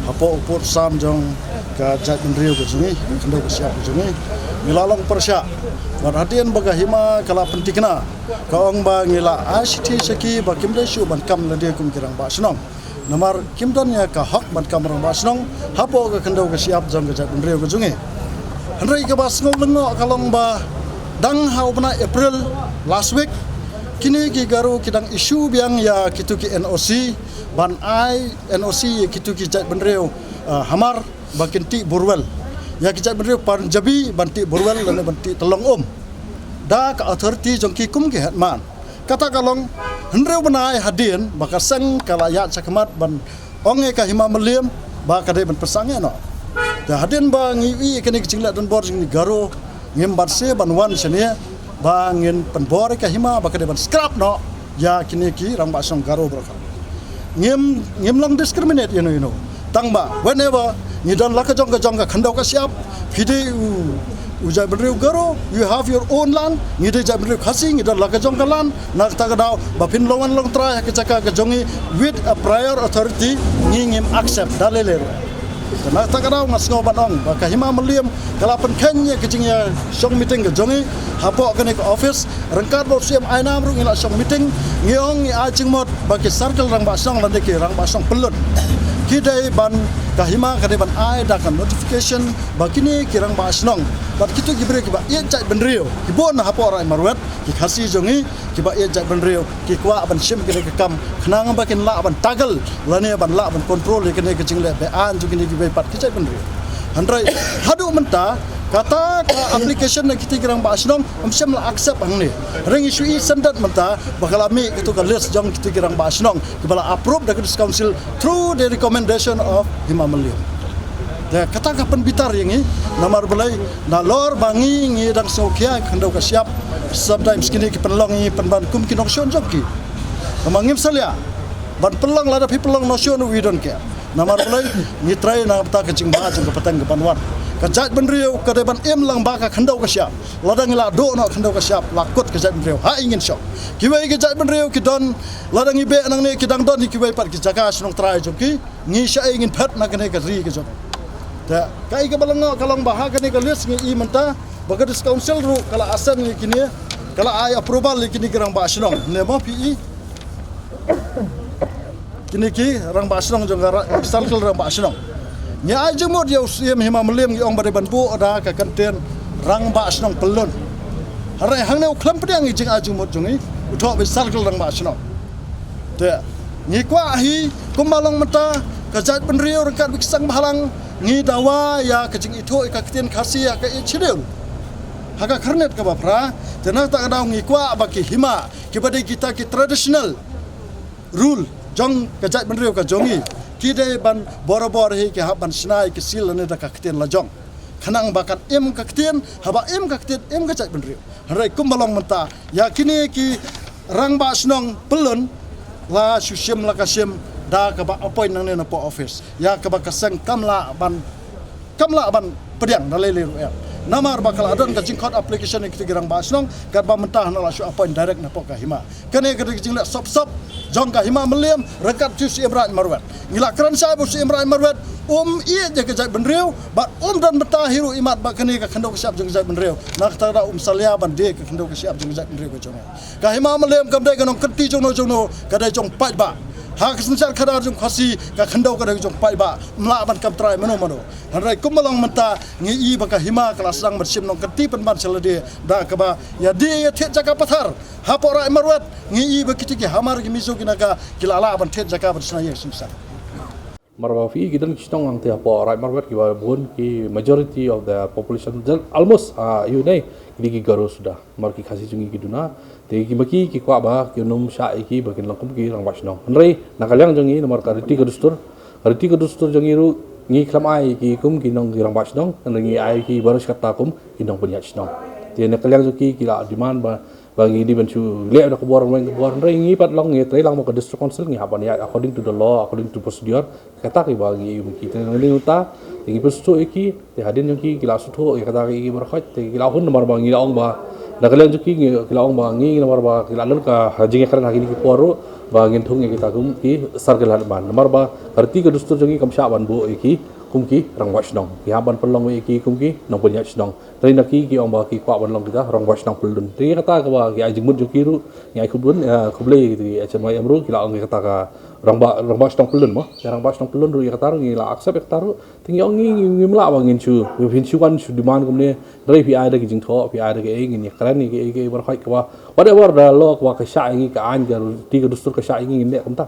hapoh u pud sam jong ka jaitbynriew ka jong ngi, ka khyndew ka shyiap ka jong ngi, ngi la long pyrshah. Bad hadien ba ka hima ka la pynthikna, ka ong ba ngi la ai shithi sha ki ba kim dei shuh ban kam lade kum ki rangbah shnong. Namar kim don ïa ka hok ban kam rangbah shnong hapoh ka khyndew ka shyiap jong ka jaitbynriew ka jong ngi. Hynrei kaba sngewlyngngoh ka long ba dang ha u bnai April last week, kine ki Garo ki dang issue biang ïa kitu ki N O C, ban ai N O C ïa kitu ki jaitbynriew, ah, hamar ba kin tih borewell. Ïa ki jaitbynriew Punjabi ban tih borewell lane ban tih tyllong um da ka authority jong ki kum ki headman. Kata ka long hynriew bnai hadien ba ka seng ka la ïaid shakhmat ban ong ïa ka hima Mylliem ba ka dei ban pynsangeh noh. Te hadien ba ngi ïohi ïa kane ka jingleh donbor jong ngi Garo, ngim banse ban wan shane ba ngin pynbor ïa ka hima ba ka dei ban scrap noh ïa kine ki rangbah shnong Garo baroh. Ngim, ngim long discriminate ïano ïano. Tang ba whenever Ngi don la ka jong ka jong ka khyndew ka shyiap. Phi dei u, u jaitbynriew Garo, you have your own land. Ngi dei jaitbynriew Khasi, ngi don la ka jong ka land. Na kata ka daw ba phin long wan long trai ha ka jaka ka jong ngi with a prior authority, ngi ngim accept da lei lei ruh. Te na kata ka daw nga sngew ban ong ba ka Hima Mylliem ka la pynkheiñ ïa ka jingïashong meeting ka jong ngi hapoh kane ka office. Ryngkat bad u Syiem Ainam ruh ngi la shong meeting, ngi ong ngi ai jingmut ba ki circle rangbah shnong lane ki rangbah shnong pyllun ki dei ban, ka Hima ka dei ban ai da ka notification ba kine ki rangbah shnong bad kito ki briew kiba ïeit jaitbynriew ki bun hapoh Raid Marwet, ki Khasi jong ngi kiba ïeit jaitbynriew ki kwah ban shim kane ka kam khnang ba kin lah ban tackle lane ban lah ban control ïa kane ka jingleh be-aiñ jong kine kiwei pat ki jaitbynriew. Hynrei haduh mynta kata ka application na kito ki rangbah shnong ym shym la accept hangne. Hynrei ngi shu i syndet mynta ba ka la mih kato ka list jong kito ki rangbah shnong kiba la approve da ka District Council through the recommendation of Hima Mylliem. Te kata ka pynbitar ïa ngi, namar balei, nalor ba ngi ngi dang sngewkhia ïa ka khyndew ka shyiap, sometimes kine ki pynlong ïa ngi pynban kum ki nongshun jong ki. Namar ngim salia ban pynlong, lada phi pynlong nongshun, we don't care. Namar balei, ngi trei na ka bynta ka jingbha jong ka pateng ka ban wan. Ka jaitbynriew ka dei ban im lang bad ka khyndew ka shyiap. Lada ngi la duh noh khyndew ka shyiap, la kut ka jaitbynriew, ha ïing ngin shong. Kiwei ki jaitbynriew ki don, lada ngi beh nangne ki dang don hi kiwei pat ki jaka shnong trai jong ki. Ngi shaei ngin phet na kane ka ri ka jong. Te kaei kaba lyngngoh ka long ba ha kane ka list ngi i mynta ba ka District Council ruh ka la assent ïa kine, ka la ai approval ïa kine ki rangbah shnong. Ne mo phi i, kine ki rangbah shnong jong ka ra-, circle rangbah shnong. Ngi ai jingmut ïa u Syiem Hima Mylliem, ngi ong ba dei ban buh da ka kyntien rangbah shnong pyllun. Hynrei hangne u khlem pdiang ïa ka jingai jingmut jong ngi, u thoh ba circle rangbah shnong. Te ngi kwah hi kumba long mynta, ka jaitbynriew ryngkat bad ki shangbhalang ngi dawa ïa ka jingithuh ïa ka ktien Khasi ha ka Eighth Schedule, ha ka khyrnit kaba phra. Te na kata ka daw ngi kwah ba ki hima kiba dei kita ki traditional rule jong ka jaitbynriew ka jong ngi, ki dei ban borabor hi ki hap ban shna ïa ki seal lane da ka ktien lajong, khnang ba kan im ka ktien, haba im ka ktien im ka jaitbynriew. Hynrei kumba long mynta, ïa kine ki rangbah shnong pyllun la shu shim la ka shim da kaba appoint nangne na poh office, ïa kaba ka seng kam lah ban, kam lah ban pdiang da lei lei ruh em. Namar ba ka la don ka jingkhot application ïa kito ki rangbah shnong, katba mynta hana la shu appoint direct na poh ka hima. Kane ka dei ka jingleh sop sop jong ka Hima Mylliem ryngkat u Syiem Raid Marwet. Ngi la kren shai ba u Syiem Raid Marwet um ïeit ïa ka jaitbynriew bad um don bynta hi ruh imat ba kane ka khyndew ka shyiap jong ka jaitbynriew. Na kata ka daw um salia ban die ka khyndew ka shyiap jong ka jaitbynriew ka jong ngi. Ka Hima Mylliem kam dei ka nongkynti jongno jongno, ka dei jong paidbah. Ha ka synshar khadar jong Khasi ka khyndew ka dei jong paidbah, ym lah ban kam trai mano mano. Hynrei kumba long mynta ngi i ba ka hima ka la sdang ban shim nongkynti pynban sha lade da kaba ïa die ïa thied jaka pathar hapoh Raid Marwet. Ngi i ba kito ki hamar ki mizo ki naka ki la lah ban thied jaka ban shna ïing shna sem. Namar ba phi i ki don ki shnong hangtei hapoh Raid Marwet kiba bun ki, majority of the population, almost, ah, ïa u nei ki dei ki Garo suda. Namar ki Khasi jong ngi ki duna. Te ki ma ki ki kwah ba kin ym shah ïa ki ba kin long kum ki rangbah shnong. Hynrei na ka liang jong ngi namar ka riti ka dustur, ka riti ka dustur jong ngi ruh ngi khlem ai ki kum ki nong ki rangbah shnong, hynrei ngi ai ki baroh shi katta kum ki nongpynïaid shnong. Te na ka liang jong ki ki la demand ba, ba ngi dei ban shu leh da ka bor weng ka bor, hynrei ngi pat long ngi trei lang bad ka District Council, ngi hap ban ïaid according to the law, according to procedure. Kata kiba ngi ïohi ki te ngi ïohi ta, te ngi pynsngewthuh ïa ki, te hadien jong ki ki la sngewthuh ïa kata ki baroh khoit, te ki la hun namar ba ngi la ong ba na ka liang jong ki ngi, ki la ong ba ngi namar ba ki la don ka jingïakren ha kine ki por ruh ba ngin thung ïa kita kum ki circle hadien ba namar ba ka riti ka dustur jong ngi kam shah ban buh ïa ki kum ki rangbah shnong, ki hap ban pynlong ïa ki kum ki nongpynïaid shnong. Te na ki ki ong ba ki kwah ban long kita rangbah shnong pyllun. Te kata kaba ki ai jingmut jong ki ruh ngi ai khublei, eh, khublei ïa ki H N Y M ruh ki la ong ïa kata ka rangbah, rangbah shnong pyllun mo. Ïa rangbah shnong pyllun ruh ïa kata ruh ngi la accept ïa kata ruh. Te ngi ong ngi, ngi, ngim lah ba ngin shu, ngin shu kan shu demand kumne. Hynrei phi ai da ki jingthoh, phi ai da kaei, ngin ïakren ïa kaei kaei baroh khoit kaba, whatever the law kaba ka shah ïa ngi, ka aiñ ka riti ka dustur ka shah ïa ngi, ngin leh kumta.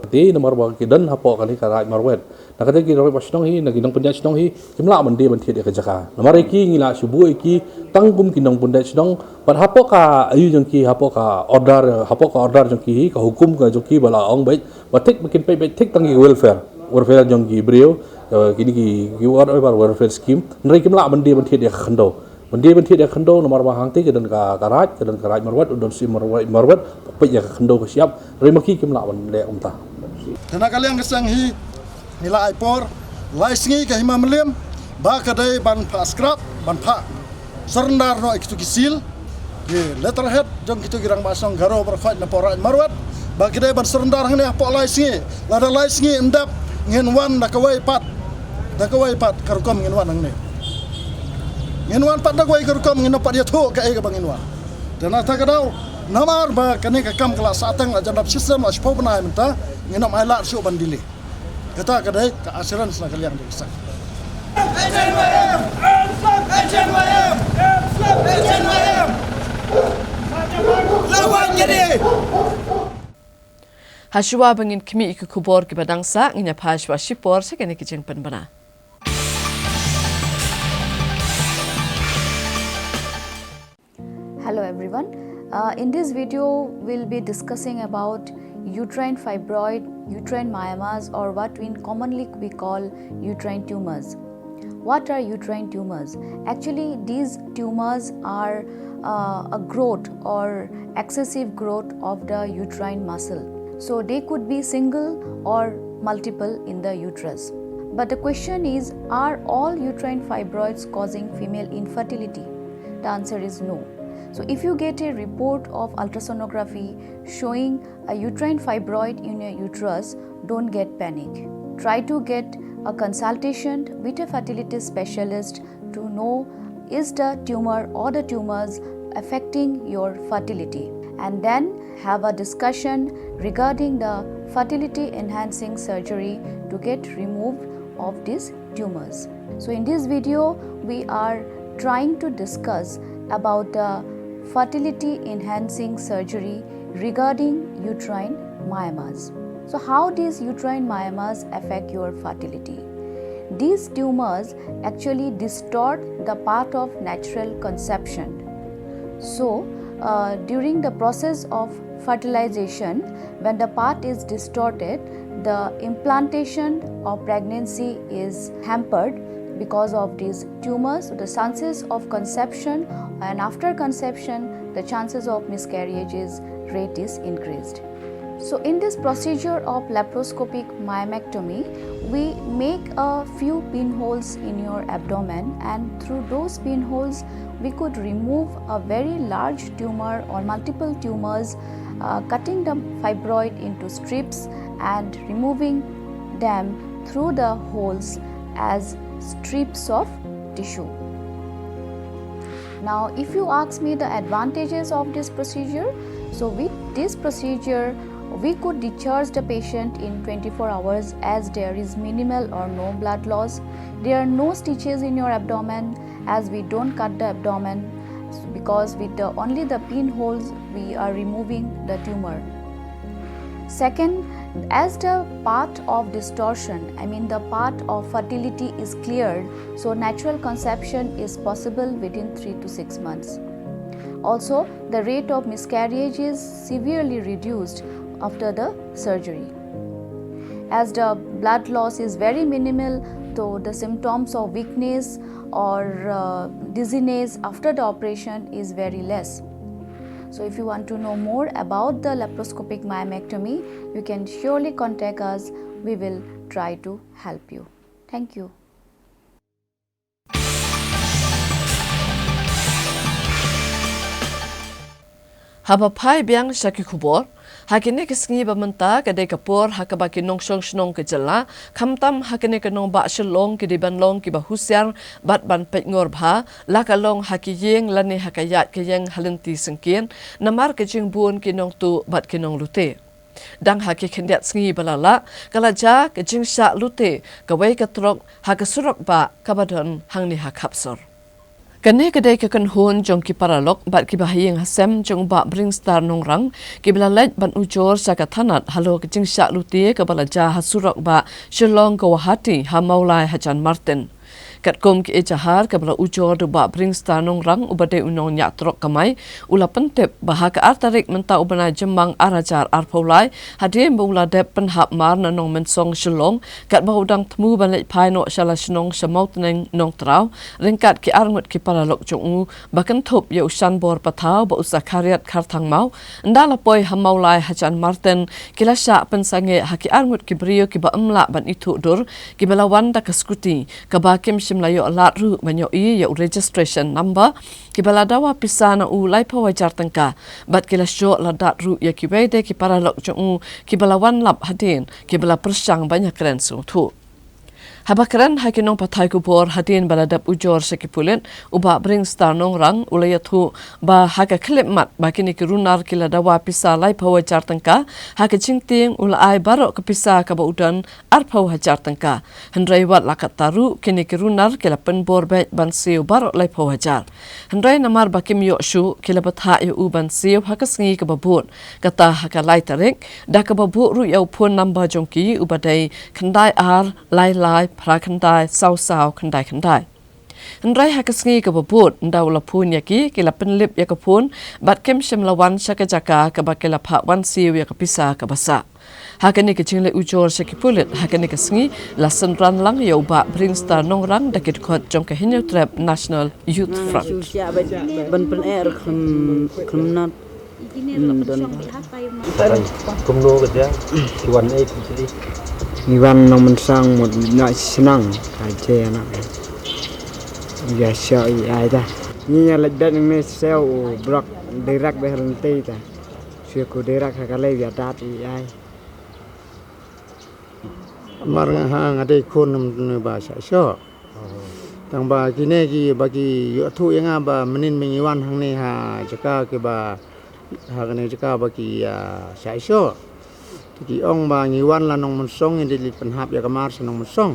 Te namar ba ki don hapoh kane ka Raid Marwet, na kata ki rangbah shnong hi, na ki nongpynïaid shnong hi, kim lah ban die ban thied ïa ka jaka. Namar ïa ki ngi la shu buh ïa ki tang kum ki nongpynïaid shnong, bad hapoh ka aïu jong ki, hapoh ka order, hapoh ka order jong ki hi, ka hukum ka jong ki ba la ong beit ba thik, ba kin peit beit thik tang ki welfare, welfare jong ki briew, eh, kine ki, ki whatever welfare scheme, hynrei kim lah ban die ban thied ïa ka khyndew. Ban die ban thied ïa ka khyndew namar ba hangtei ka don ka, ka Raid, ka don ka Raid Marwet, u don u Syiem Marwet, Marwet peit ïa ka khyndew ka shyiap, hynrei ma ki kim lah ban leh kumta. Te na ka liang ka seng hi ngi la ai por Lai sngi ka hima mlien ba ka dei ban phah scrap, ban phah surrender noh ïa kito ki seal, ki letterhead jong kito ki rangbah shnong Garo baroh khoit na pdeng Mawlai, ba ki dei ban surrender hangne hapoh lai sngi. Lada lai sngi ym dep, ngin wan da kawei pat, da kawei pat ka rukom ngin wan hangne. Ngin wan pat da kawei ka rukom, ngin ym pat ïathuh kaei kaba ngin wan. Te na kata ka daw, namar ba kane ka kam ka la sah tang, la jan dap shisnem, la shiphew bnai mynta, ngin ym ailad shuh ban delay. Kata ka dei ka assurance na ka liang jong ki seng. Hashwa ba ngin khmih ïa ki khubor kiba dang sah, ngin ïa phai shwa shipor sha kine ki jingpynbna. Hello everyone. Uh, in this video, we'll be discussing about uterine fibroid, uterine myomas, or what we commonly we call uterine tumors. What are uterine tumors? Actually, these tumors are uh, a growth or excessive growth of the uterine muscle. So they could be single or multiple in the uterus. But the question is, are all uterine fibroids causing female infertility? The answer is no. So if you get a report of ultrasonography showing a uterine fibroid in your uterus, don't get panic. Try to get a consultation with a fertility specialist to know is the tumor or the tumors affecting your fertility, and then have a discussion regarding the fertility enhancing surgery to get removed of these tumors. So in this video, we are trying to discuss about the fertility enhancing surgery regarding uterine myomas. So how these uterine myomas affect your fertility? These tumors actually distort the path of natural conception. So, uh, during the process of fertilization, when the path is distorted, the implantation of pregnancy is hampered because of these tumors. The chances of conception, and after conception, the chances of miscarriages rate is increased. So in this procedure of laparoscopic myomectomy, we make a few pinholes in your abdomen, and through those pinholes, we could remove a very large tumor or multiple tumors, uh, cutting the fibroid into strips and removing them through the holes as strips of tissue. Now, if you ask me the advantages of this procedure, so with this procedure, we could discharge the patient in twenty-four hours as there is minimal or no blood loss. There are no stitches in your abdomen as we don't cut the abdomen, because with the only the pinholes we are removing the tumor. Second, as the path of distortion, I mean the path of fertility is cleared, so natural conception is possible within three to six months. Also, the rate of miscarriage is severely reduced after the surgery, as the blood loss is very minimal, so the symptoms of weakness or uh, dizziness after the operation is very less. So if you want to know more about the laparoscopic myomectomy, you can surely contact us. We will try to help you. Thank you. Haba phai biang sha ki khubor, ha kine ki sngi ba mynta ka dei ka por ha kaba ki nongshong shnong ka jylla, khamtam ha kane ka nongbah Shillong, ki dei ban long kiba husiar bad ban peit ngor bha, la ka long ha ki ïing lane ha ka ïaid ka ïeng ha lynti syngkien, namar ka jingbun ki nongtuh bad ki nonglute. Dang ha ki khyndiat sngi ba la lah, ka la jia ka jingshah lute kawei ka trok ha ka surok bah kaba don hangne ha Khapsor. Kane ka dei ka kynhun jong ki paralok bad kiba ha ïing ha sem jong u Bah Bringstar Nongrang, kiba la leit ban ujor sha ka thanat halor ka jingshah lute kaba la jia ha surok bah Shillong Guwahati ha Mawlai hajan Martin. Katkum ki ejahar kaba la ujor da u Bah Bringstar Nongrang uba dei u nongñiah trok kamai, u la pyntip ba ha ka ar tarik mynta u bnai Jymmang ar hajar arphew lai, hadien ba u la dep pynhap mar na Nongmynsong Shillong, katba u dang thmu ban leit phai noh sha la shnong sha Mawtneng Nongtraw, ryngkat ki arngut ki paralok jong u, ba kynthup ïa u Shanbor Pathaw bad u Sakhariat Kharthangmaw, ynda la poi ha Mawlai hajan Martin, ki la shah pynsangeh ha ki arngut ki briew kiba ym lah ban ithuh dur, kiba la wan da ka skuti, kaba kim shym la ïoh lad ruh ban ïohi ïa u registration number, kiba la dawa pisa na u laiphew hajar tyngka, bad ki la shoh la dat ruh ïa kiwei de ki paralok jong u, kiba la wan lap hadien, kiba la pyrshang ban ïakren sngewthuh. Haba kren ha ki nongpathai khubor hadien ba la dep ujor sha ki pulit, u Bah Bringstar Nongrang u la ïathuh ba ha ka khyllipmat ba kine ki runar ki la dawa pisa laiphew hajar tyngka, ha ka jingtieng u la ai baroh ka pisa kaba u don arphew hajar tyngka. Hynrei wat la katta ruh kine ki runar ki la pynbor beit ban siew baroh laiphew hajar. Hynrei namar ba kim ïoh shuh, ki la bthah ïa u ban siew ha ka sngi kaba bud, kata ha ka lai tarik, da kaba buh ruh ïa u phone number jong ki uba dei khyndai ar lai lai phra khyndai saw saw khyndai khyndai. Hynrei ha ka sngi kaba bud, ynda u la phone ïa ki, ki la pynlip ïa ka phone, bad kim shym la wan sha ka jaka kaba ki la phah wan siew ïa ka pisa kaba sah. Ha kane ka jingleh ujor sha ki pulit ha kane ka sngi, la synran lang ïa u Bah Bringstar Nongrang da ki dkhot jong ka Hynñiewtrep National Youth Front. Shu shah bad ban pyneh ruh khlem, khlem nat. Hmm, don. Kumno ka jia? Ki wan ei ki jia? Ngi wan Nongmynsong mut na shnong ka jia na. Ïa shah ïa ai da. Ngi ïa leit bad ngi siew u brok direct bad lynti ta. Siew ku direct ha ka lei ïa dat ïa ai. Mar nga ha nga dei khun num num ba shah shoh. Tang ba kine ki ba ki ïohthuh ïa nga ba mynnin ba ngi wan hangne ha jaka kiba, ha kane jaka ba ki, ah, shah shoh. Te ki ong ba ngi wan la Nongmynsong, ngi dei leit pynhap ïa ka mar sha Nongmynsong.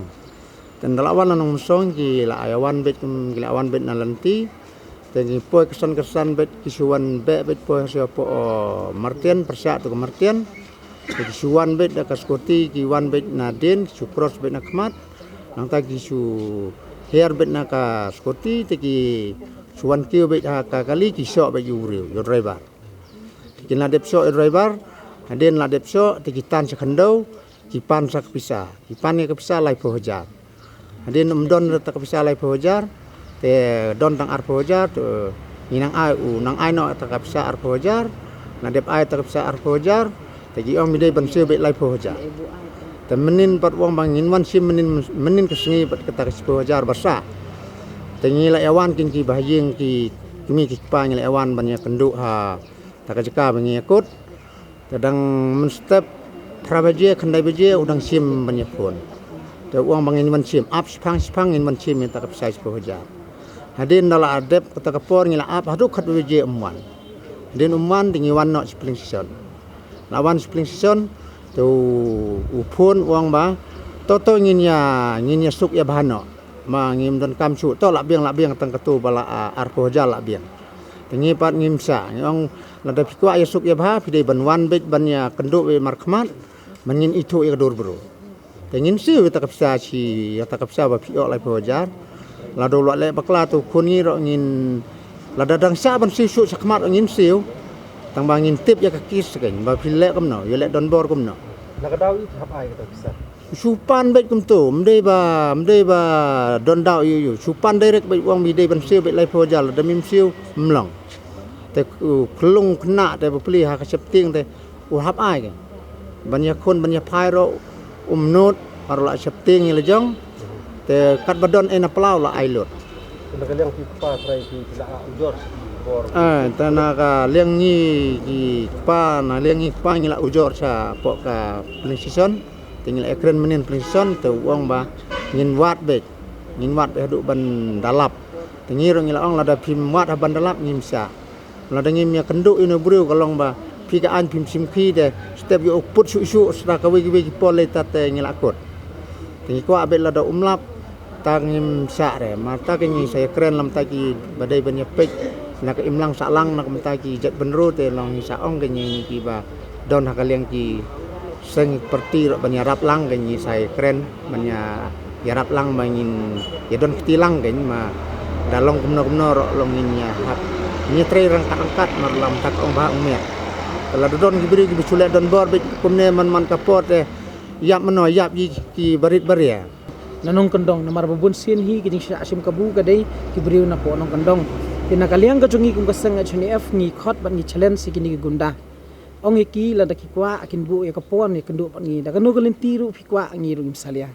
Te ynda la wan la Nongmynsong ki la ïa wan beit, ki la wan beit na lynti. Te ngi poi kyrsan kyrsan beit, ki shu wan beh beit poi sha poh, oh, Martian, pyrshah to ka Martian. Te ki shu wan beit da ka skuti, ki wan beit na dien, ki shu cross beit na khmat. Nangta ki shu hiar beit na ka skuti, te ki shu wan kiew beit ha ka kali, ki shoh beit ïa u briew, ïa u driver. Te kin la dep shoh ïa u driver, hadien la dep shoh, te ki tan sha khyndew, ki pan sa ka pisa, ki pan ïa ka pisa laiphew hajar. Hadien ym don ta ka pisa laiphew hajar, te don tang arphew hajar, te ngi nang ai u, nang ai noh ta ka pisa arphew hajar, la dep ai ta ka pisa arphew hajar, te ki ong mi dei ban siew beit laiphew hajar. Te mynnin pat u ong ba ngin wan shim mynnin, mynnin ka sngi bad kata ka shiphew hajar ba sah. Te ngi la ïa wan kin ki bahaïing ki kmie ki kpa ngi la ïa wan ban ïa kynduh ha ta ka jaka ba ngi ïa kut. Te dang mynstep phra baje, khyndai baje, u dang shim ban ïa phone. Te u ong ba ngin wan shim, ap shiphang shiphang ngin wan shim ïa ta ka pisa shiphew hajar. Hadien da la dep kata ka por ngi la ap haduh khatwei baje ym wan. Hadien ym wan te ngi wan noh sha polling station. La wan sha polling station, te u, u phone u ong ba, to to ngin ïa, ngin ïa suk ïa bha noh. Ma ngim donkam shuh, to la biang, la biang tang katu ba la, ah, arphew hajar la biang. Te ngi pat ngim shah, ngi ong lada phi kwah ïa suk ïa bha, phi dei ban wan beit ban ïa kynduh beit markhmat, ban ngin ithuh ïa ka dur briew. Te ngin siew ïa ta ka pisa shi, ïa ta ka pisa ba phi ïoh laiphew hajar. Lada u la leh bakla te u khun ngi ruh ngin, lada dang shah ban siew shuh shakhmat ruh ngin siew. Tang ba ngin tip ïa ka kis kein, ba phi leh kumno, ïa leh donbor kumno. Na ka daw i hap ai kata ka pisa. Shu pan beit kumto, ym dei ba, ym dei ba don daw ïu ïu. Shu pan direct beit u ong mi dei ban siew beit laiphew hajar, lada mim siew ym long. Te u khlung khynnah te bapli ha ka sheptieng te u hap ai ke. Ban ïa khun, ban ïa phai ruh um nud, baroh la sheptieng ïa la jong. Te katba don ei na pla u la ai lut. Te na ka liang ki kpa trai ki, ki la ujor bor. Eh, te na ka liang ngi ki kpa, na liang ngi kpa ngi la ujor shapoh ka polling station. Te ngi la ïakren mynnin polling station, te u ong ba ngin wad beit. Ngin wad beit haduh ban da lap. Te ngi ruh ngi la ong lada phim wad ha ban da lap ngim shah. Lada ngim ïa kynduh ïa une u briew ka long ba phi ka aiñ phim shim khie te step ïoh u put shuh shuh shuwa kawei kawei ki por lei ta te ngi la kut. Te ngi kwah beit lada um lap ta ngim shah re. Ma ta ka ngi sa ïakren lem ta ki ba dei ban ïa peit na ka imlang sahlang na ka mynta ki jaitbynriew te long ngi sa ong ka ngi, ngi ki ba don ha ka liang ki seng party ruh ban ïarap lang ka ngi sa ïakren ban ïa Ïarap lang ba ngin ïadon kti lang kein, ma da long kumno kumno ruh long ngin ïa hap. Ngin ïatrei ryngkat ryngkat, namar lada ym tat ong ba ong miet. Te lada don ki briew kiba shu leh donbor beit kumne man man ka por te ïap mano ïap ïa ki barit baria. Na nongkyndong, namar ba bun sien hi ki jingshah shim kabu ka dei ki briew na pdeng nongkyndong. Te na ka liang ka jong ngi kum ka seng H N F ngi khot bad ngi challenge ïa kine ki gunda. Ong ïa ki lada ki kwah kin buh ïa ka por ïakynduh bad ngi. Da kano ka lynti ruh phi kwah, ngi ruh ngim salia.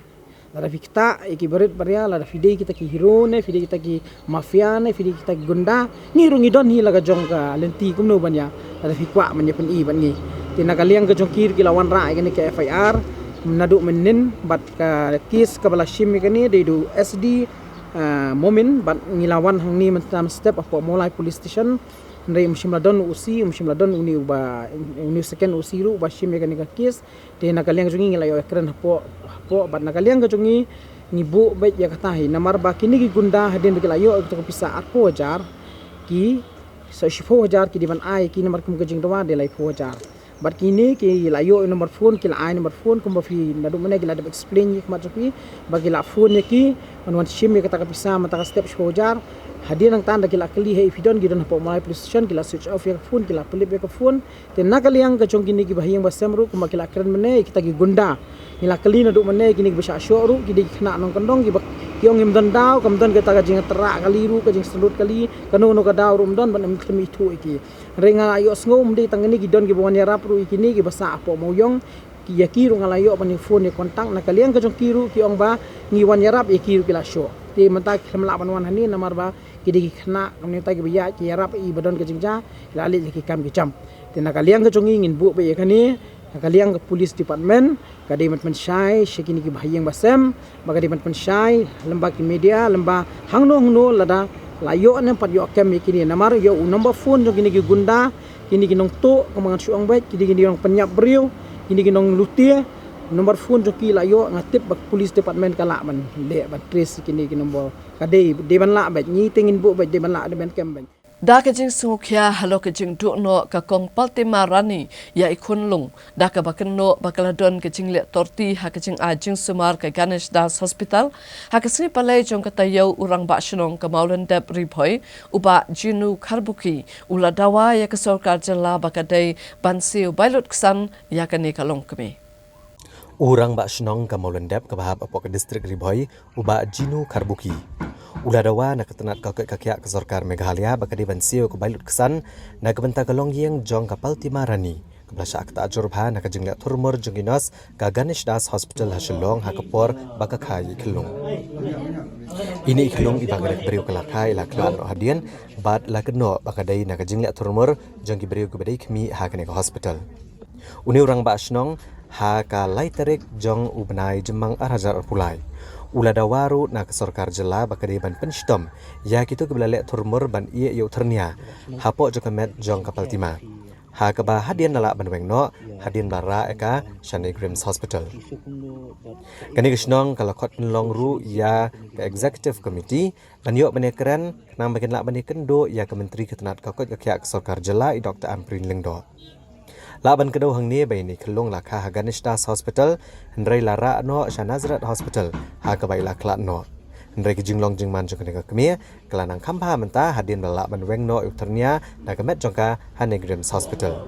Lada phi ktah ïa ki barit baria, lada phi dei kita ki hero ne, phi dei kita ki mafia ne, phi dei kita ki gunda, ngi ruh ngi don hi la ka jong ka lynti kumno ban ïa, lada phi kwah ban ïa pyni bad ngi. Te na ka liang ka jong ki ruh ki la wanrah ïa kane ka F I R naduh mynnin, bad ka case kaba la shim ïa kane dei u S D, ah, Momin, bad ngi la wan hangne mynta mynstep hapoh Mawlai Police Station. Hynrei um shym la don u O C, um shym la don une uba, une u second O C ruh uba shim ïa kane ka case. Te na ka liang jong ngi ngi la ïoh ïakren hapoh, hapoh, bad na ka liang ka jong ngi ngi buh beit ïa kata hi, namar ba kine ki gunda hadien ba ki la ïoh ïa kata ka pisa arphew hajar, ki sa shiphew hajar ki dei ban ai ïa ki, namar kum ka jingdawa dei laiphew hajar. Bad kine ki la ïoh ïa u number phone, ki la ai number phone, kumba phi naduh mynne ki la dep explain ïa khmat jong phi, ba ki la phone ïa ki ban wan shim ïa kata ka pisa mynta ka step shiphew hajar. Hadien nangta da ki la kylli hei phi don, ki don hapoh Mawlai Police Station, ki la switch off ïa ka phone, ki la pynlip ïa ka phone. Te na ka liang ka jong kine kiba ha ïing ba sem ruh kumba ki la kren mynne, kita ki gunda, ngi la kylli naduh mynne, kine kiba shah shoh ruh ki dei ki khynnah nongkyndong, kiba ki ong ngim don daw, kam don kata ka jingtrah kali ruh, ka jingsynrut kali, kano kano ka daw ruh ym don ban ym khlem ithuh ïa ki. Hynrei nga la ïohsngew ym dei tang kine, ki don kiba wan ïarap ruh ïa kine kiba sah hapoh Mawïong. Ki, ïa ki ruh nga la ïoh ban ïa phone ïa contact, na ka liang ka jong ki ruh ki ong ba ngi wan ïarap, ïa ki ruh ki la shoh. Te mynta kim lah ban wan hangne namar ba ki dei ki khynnah kumne, ta kiba ïa ki ïarap ïa ba don ka jingjia, ki la leit ïa ki kam ki jam. Te na ka liang ka jong ngi ngin buh beit ïa kane, na ka liang ka police department ka dei ban pynshai sha kine kiba ha ïing ba sem, ba ka dei ban pynshai lem bad ki media, lem bad hangno hangno lada la ïoh ne em pat ïoh kem ïa kine, namar ïa u number phone jong kine ki gunda, kine ki nongtuh, kumba ngan shu ong beit, kine ki nongpynïap briew, kine ki nonglute, number phone jong ki la ïoh, nga tip ba police department ka lah ban leh ban trace ïa kine ki number. Ka dei, dei ban lah beit, ngi te ngin buh beit, dei ban lah, dei ban kem beit. Da ka jingsngewkhia halor ka jingduh noh ka Kong Paltima Rani ïa i khunlung, da kaba kynnoh ba ka la don ka jingleh torti ha ka jingai jingsumar ka Ganesh Das Hospital, ha ka sngi Palei jong ka taïew, u Rangbah Shnong ka Mawlyndep Ri Bhoi, u Bah Jinu Kharbukhi, u la dawa ïa ka sorkar jylla ba ka dei ban siew bai lut ksan ïa kane ka longkmie. U Rangbah Shnong ka Mawlyndep kaba hap hapoh ka distrik Ri Bhoi, u Bah Jinu Kharbukhi, u la dawa na ka tnat ka koit ka khiah ka sorkar Meghalaya ba ka dei ban siew ka bai lut ksan na ka bynta ka longïing jong ka Paltima Rani, kaba la shah ktah jur bha na ka jingleh thurmur jong ki nurse ka Ganesh Das Hospital ha Shillong ha ka por ba ka kha ïa i khyllung. Ine i khyllung iba ka dei ka briew ka la kha, i la khlad noh hadien, bad la kynnoh ba ka dei na ka jingleh thurmur jong ki briew kiba dei khmih ha kane ka hospital. Une u Rangbah Shnong, ha ka lai tarik jong u bnai Jymmang ar hajar arphew lai, u la dawa ruh na ka sorkar jylla ba ka dei ban pynshitom ïa kito kiba la leh thurmur ban ïeh ïa u thyrnia hapoh jong ka met jong ka Paltima, ha kaba hadien la lah ban weng noh hadien ba la rah ïa ka sha NEIGRIHMS Hospital. Kane ka shnong ka la khot pynlong ruh ïa ka Executive Committee ban ïoh ban ïakren, khnang ba kin lah ban ïakynduh ïa ka Myntri ka tnat ka koit ka khiah ka sorkar jylla, i Doktor Ampareen Lyngdoh. Lah ban kdew hangne ba ine i khyllung la kha ha Ganesh Das Hospital, hynrei la rah noh sha Nazareth Hospital ha kaba i la khlad noh. Hynrei ka jinglong jingman jong kane ka kmie ka la nang kham bha mynta hadien ba la lah ban weng noh ïa u thyrnia na ka met jong ka ha NEIGRIHMS Hospital.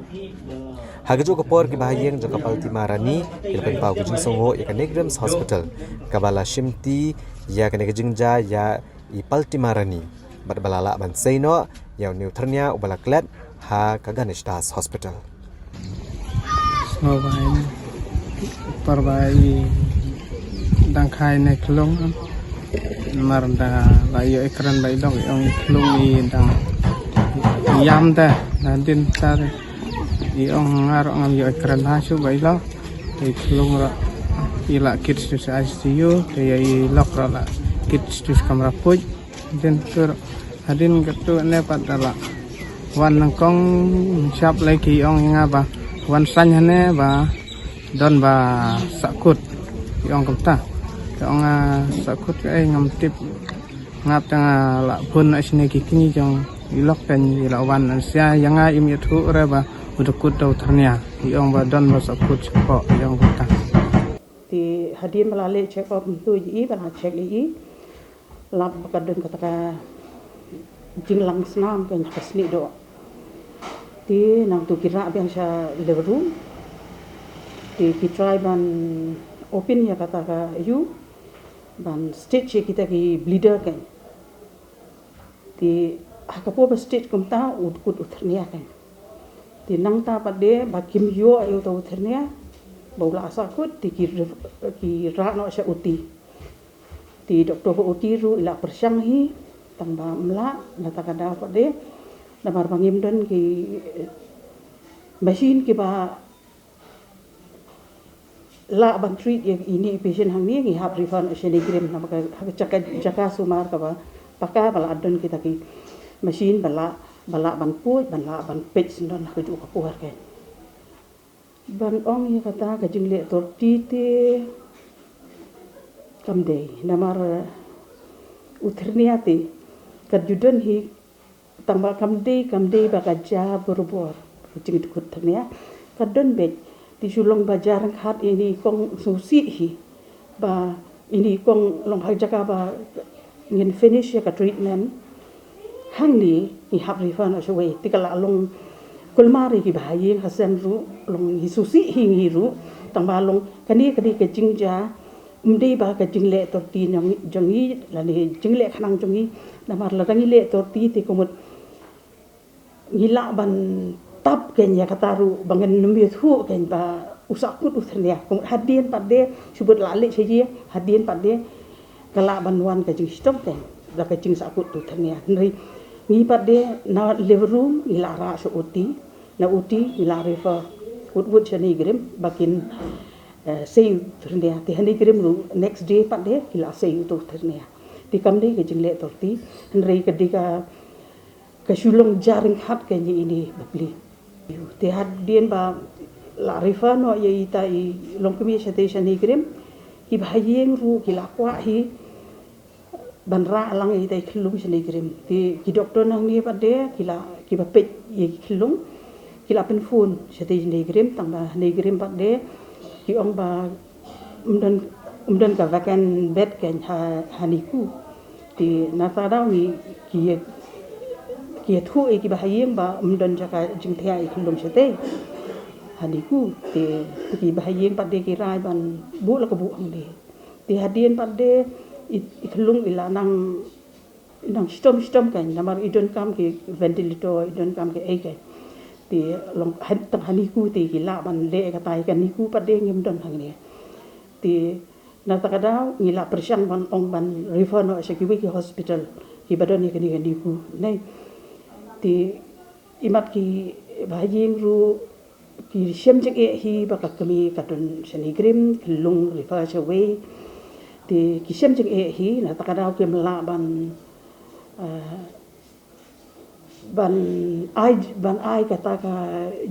Ha kajuh ka por kiba ha ïing jong ka Paltima Rani ki la pynpaw ka jingsngewnguh ïa ka NEIGRIHMS Hospital, kaba la shimti ïa kane ka jingjia ïa i Paltima Rani, bad ba la lah ban sei noh ïa une u thyrnia uba la klet ha ka Ganesh Das Hospital. Sngewbha ïa, por ba i dang kha ïa ine i khyllung, namar da la ïoh ïakren bad i lok, i ong i khyllung i dang ïam te, na dien ta i ong nga ruh ngam ïoh ïakren bha shuh bad i lok. Te i khyllung ruh i la kit sha I C U, te ïa i lok ruh la kit sha kamra puit. Dien tur hadien katto ne pat da la wan nyngkong, shap lei ki ong ïa nga ba wan saiñ hangne ba don ba sahkut, ki ong kumta. Ki ong, ah, sahkut kaei ngam tip. Ngap tang, ah, la phone na shane ki kñi jong i lok, tang i la wan na sia ïa nga, im ïathuh re ba u da kut da u thyrnia. Ki ong ba don ba sahkut shapoh, ki ong kumta. Te hadien ba la leh check up mynta ïa i, ba la check ïa i, lap ba ka don kata ka jinglang snam ka, ka snieh doh. Te nangta ki rah biang sha labor room. Te ki try ban open ïa kata ka ïu, ban stitch ïa kita ki bleeder ka. Te ha ka por ba stitch kumta, u kut u thyrnia ka. Te nangta pat de ba kim ïoh ïa uta u thyrnia ba u la sahkut, te ki ref-, ki rah noh sha O T. Te doktor ba O T ruh i la pyrshang hi, tang ba ym lah, nangta ka daw pat de namar ba ngim don ki machine kiba lah ban treat ïa ine i patient hangne, ngi hap refer noh sha NEIGRIHMS, namar ka ha ka jaka, jaka sumar kaba paka ba la don kita ki machine ba lah, ba lah ban peit, ba lah ban peit syndon ha kajuh ka por ka. Ban ong ïa kata ka jingleh torti te kam dei, namar u thyrnia te ka ju don hi, tang ba kam dei, kam dei ba ka jia barabor. Ka jingkut thyrnia ka don beit. Te shu long ba jia ryngkat, ine i kong sngewsih hi ba ine i kong long ha jaka ba ngin finish ïa ka treatment hangne, ngi hap refer noh shawei. Te ka la long kulmar ïa kiba ha ïing ha sem ruh, long hi sngewsih hi ngi ruh, tang ba long kane ka dei ka jingjia, ym dei ba ka jingleh torti jong ngi, jong ngi lane jingleh khnang jong ngi. Namar lada ngi leh torti te ka mut ngi lah ban tap kein ïa kata ruh ba ngin ym ïathuh kein ba u sahkut u thyrnia. Ka mut hadien pat de, shu bud la leh sha ïing, hadien pat de ka lah ban wan ka jingshitom kein da ka jingsahkut u thyrnia. Hynrei ngi pat de na labor room ngi la rah sha O T, na O T ngi la refer wut wut sha NEIGRIHMS ba kin, eh, sei u thyrnia. Te ha NEIGRIHMS ruh next day pat de ki la sei uta u thyrnia. Te kam dei ka jingleh torti, hynrei ka dei ka, ka shu long jia ryngkat kein ïa ine i bapli. Te hadien ba la refer noh ïa ita i longkmie shatei sha NEIGRIHMS, kiba ha ïing ruh ki la kwah hi ban rah lang ïa ita i khyllung sha NEIGRIHMS. Te ki doktor nangne pat de ki la, kiba peit ïa ki khyllung ki la pynphone shatei sha NEIGRIHMS, tang ba NEIGRIHMS pat de ki ong ba ym don, ym don ka vacant bed kein ha, ha NICU. Te nangta daw ngi, ki, ki ïathuh ïa kiba ha ïing ba ym don jaka jingthiah ïa i khyllung shatei ha NICU. Te, te kiba ha ïing pat de ki rai ban buh la ka buh hangne. Te hadien pat de i, i khyllung i la nang, nang shitom shitom kein, namar i donkam ki ventilator, i donkam ki ei kein. Te long ha, tang ha NICU te ki lah ban leh kata, ïa ka NICU pat de ngim don hangne. Te nangta ka daw ngi la pyrshang ban ong ban refer noh sha kiwei ki hospital kiba don ïa kane ka NICU ne. Te imat kiba ha ïing ruh ki shem jingeh hi ba ka kmie ka don sha NEIGRIHMS, khyllung refer shawei. Te ki shem jingeh hi, nangta ka daw kim lah ban, eh, ban ai, ban ai kata ka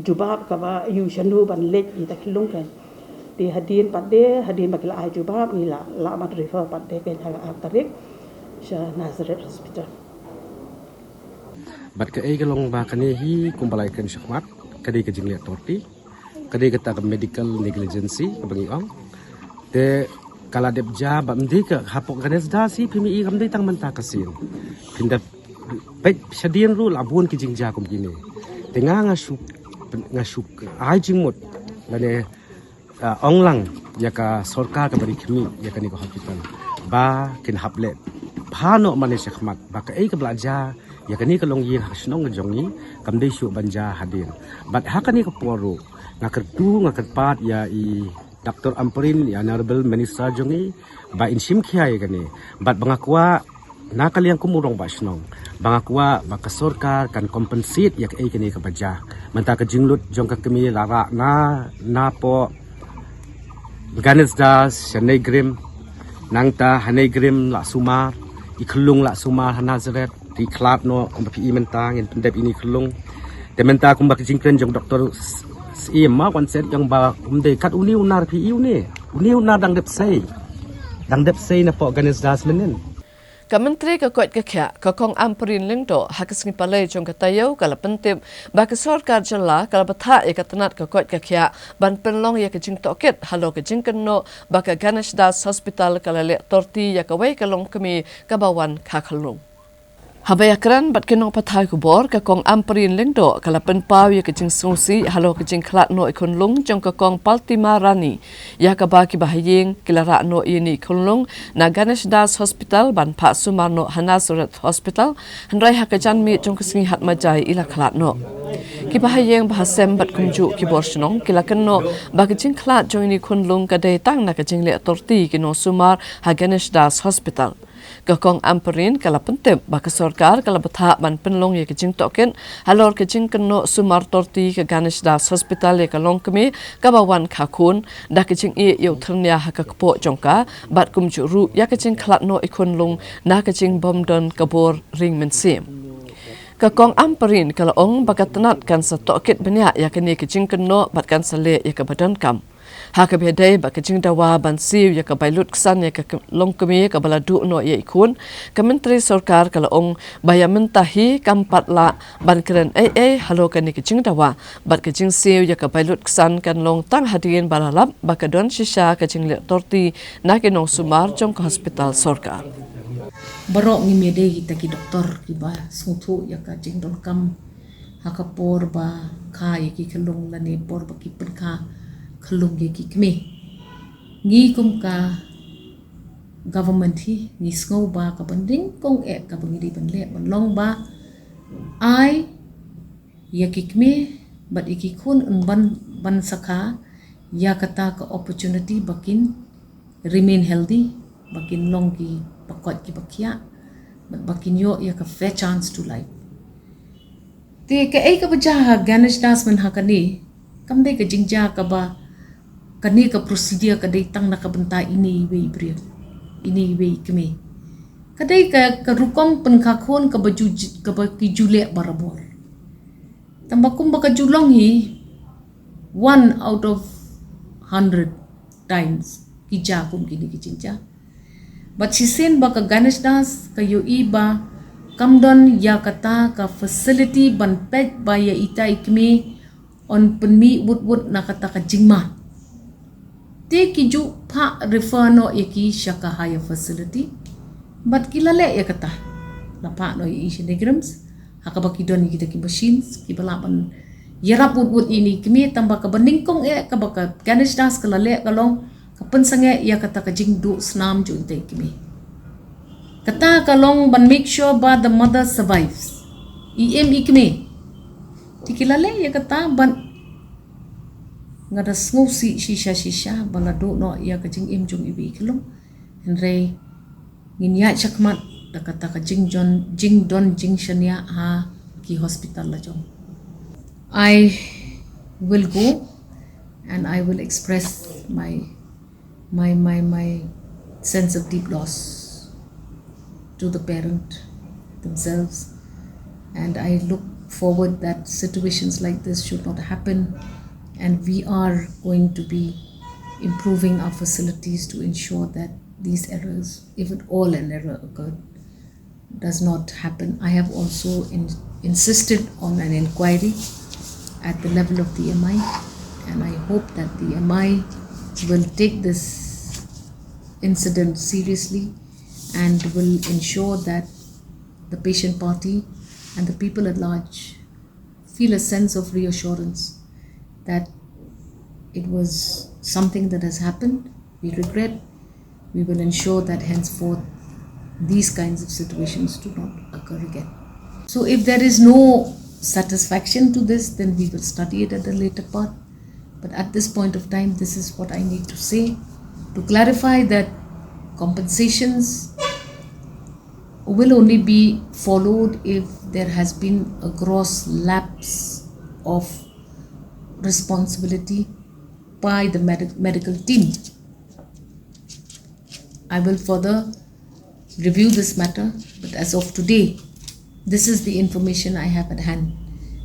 jubab kaba ïoh shano ban leit ïa ita i khyllung kein. Te hadien pat de, hadien ba ki la ai jubab, ngi la, lah ban refer pat de kein ha ka ar tarik sha Nazareth Hospital. Bad kaei ka long ba kane hi kumba la ïakren shakhmat, ka dei ka jingleh torti, ka dei kata ka medical negligence kaba ngi ong. Te ka la dep jia, bad ym dei ka hapoh Ganesda hi, phim ïohi, kam dei tang mynta ka sien. Phin da peit shadien ruh la bun ki jingjia kum kine. Te nga, nga shu, nga shu ai jingmut lane, ah, ong lang ïa ka sorkar kaba ri khmih ïa kane ka hospital ba kin hap leh bha noh mane shakhmat, ba kaei kaba la jia ïa kane ka longïing ha shnong ka jong ngi kam dei shuh ban jia hadien. Bad ha kane ka por ruh nga kyrkhu, nga kyrpad ïa i Doctor Ampareen, ïa Honorable Minister jong ngi, ba in shim khia ïa kane. Bad ba nga kwah na ka liang kum u rangbah shnong, ba nga kwah ba ka sorkar kan compensate ïa kaei kane kaba jia. Mynta ka jinglut jong ka kmie la rah na, napoh Ganesda sha NEIGRIHMS, nangta ha NEIGRIHMS la sumar, i khyllung la sumar ha Nazareth. Te khlad noh kumba phi i mynta, ngin pyndep ine i khyllung. Te mynta kumba ka jingkren jong Doctor Syiem ma wan set jong ba um dei kat une u nar, phi i une, une u nar dang dep sei, dang dep sei napoh Ganesda mynnin. Ka Myntri ka koit ka khiah, ka Kong Ampareen Lyngdoh, ha ka sngi Palei jong ka taïew ka la pyntip ba ka sorkar jylla ka la bthah ïa ka tnat ka koit ka khiah ban pynlong ïa ka jingtohkit halor ka jingkynnoh ba ka Ganesh Das Hospital ka la leh torti ïa kawei ka longkmie kaba wan kha khyllung. Haba ïakren bad ki nongpathai khubor, ka Kong Ampareen Lyngdoh ka la pynpaw ïa ka jingsngewsih halor ka jingkhlad noh i khunlung jong ka Kong Paltima Rani, ïa kaba ki bahaïing ki la rah noh ïa ine i khunlung na Ganesh Das Hospital ban phah sumar noh ha Nazareth Hospital, hynrei ha ka janmiet jong ka sngi Hatmajai i la khlad noh. Ki bahaïing, bahasem bad kumjuh ki bor shnong ki la kynnoh ba ka jingkhlad jong ine i khunlung ka dei tang na ka jingleh torti ki nongsumar ha Ganesh Das Hospital. Ka Kong Ampareen ka la pyntip ba ka sorkar ka la bthah ban pynlong ïa ka jingtohkit halor ka jingkynnoh sumar torti ka Ganesh Das Hospital ïa ka longkmie kaba wan kha khun, da ka jingïeh ïa u thyrnia ha ka kpoh jong ka, bad kumjuh ruh ïa ka jingkhlad noh i khunlung na ka jingbym don ka bor ring mynsiem. Ka Kong Ampareen ka la ong ba ka tnat kan sa tohkit bniah ïa kane ka jingkynnoh bad kan sa leh ïa kaba donkam. Ha kaba ïadei bad ka jingdawa ban siew ïa ka bai lut ksan ïa ka k-, longkmie kaba la duh noh ïa i khun, ka Myntri Sorkar ka la ong ba ïa mynta hi kam pat lah ban kren ei ei halor kane ka jingdawa, bad ka jingsiew ïa ka bai lut ksan kan long tang hadien ba la lap ba ka don shisha ka jingleh torti na ki nongsumar jong ka hospital sorkar. Baroh ngim ïadei kita ki doktor kiba sngewthuh ïa ka jingdonkam ha ka por ba kha ïa ki khyllung lane por ba ki pynkha khyllung ïa ki kmie. Ngi kum ka government hi ngi sngew ba kaba nyngkong eh kaba ngi dei ban leh ban long ba ai ïa ki kmie bad ïa ki khun un ban, ban sa kha ïa kata ka opportunity ba kin remain healthy, ba kin long kiba koit kiba khiah, bad ba kin ïoh ïa ka fair chance to life. Te kaei kaba jia ha Ganesh Das mynha kane, kam dei ka jingjia kaba, kane ka procedure ka dei tang na ka bynta ine iwei i briew, ine iwei i kmie. Ka dei ka, ka rukom pynkha khun kaba ju, kaba ki ju leh barabor. Tangba kumba ka ju long hi, one out of hundred times ki jia kum kine ki jingjia. Bad shisien ba ka Ganesh Das ka ïohi ba kam don ïa kata ka facility ban peit ba ïa ita i kmie yn pynmih wut wut na kata ka jingma. Te ki ju phah refer noh ïa ki sha ka higher facility. Bad ki la leh ïa kata. La phah noh ïa i sha NEIGRIHMS. Ha kaba ki don ïa kita ki machines, kiba lah ban ïarap wut wut ïa ine i kmie, tangba kaba nyngkong eh, kaba ka Ganesh Das ka la leh ka long, ka pynsangeh ïa kata ka jingduh snam jong ita i kmie. Kata ka long ban make sure ba the mother survives. I im i kmie. Te ki la leh ïa kata bad nga da sngewsih shisha shisha ba la duh noh ïa ka jingim jong iwei i khyllung. Hynrei ngin ïaid shakhmat da kata ka jingjon, jingdon jingshaniah ha ki hospital la jong. I will go and I will express my, my, my, my sense of deep loss to the parent themselves. And I look forward that situations like this should not happen. And we are going to be improving our facilities to ensure that these errors, if at all an error occurred, does not happen. I have also in-, insisted on an inquiry at the level of the M I, and I hope that the M I will take this incident seriously and will ensure that the patient party and the people at large feel a sense of reassurance that it was something that has happened. We regret. We will ensure that henceforth these kinds of situations do not occur again. So if there is no satisfaction to this, then we will study it at a later part. But at this point of time, this is what I need to say. To clarify that compensations will only be followed if there has been a gross lapse of responsibility by the medi-, medical team. I will further review this matter, but as of today, this is the information I have at hand.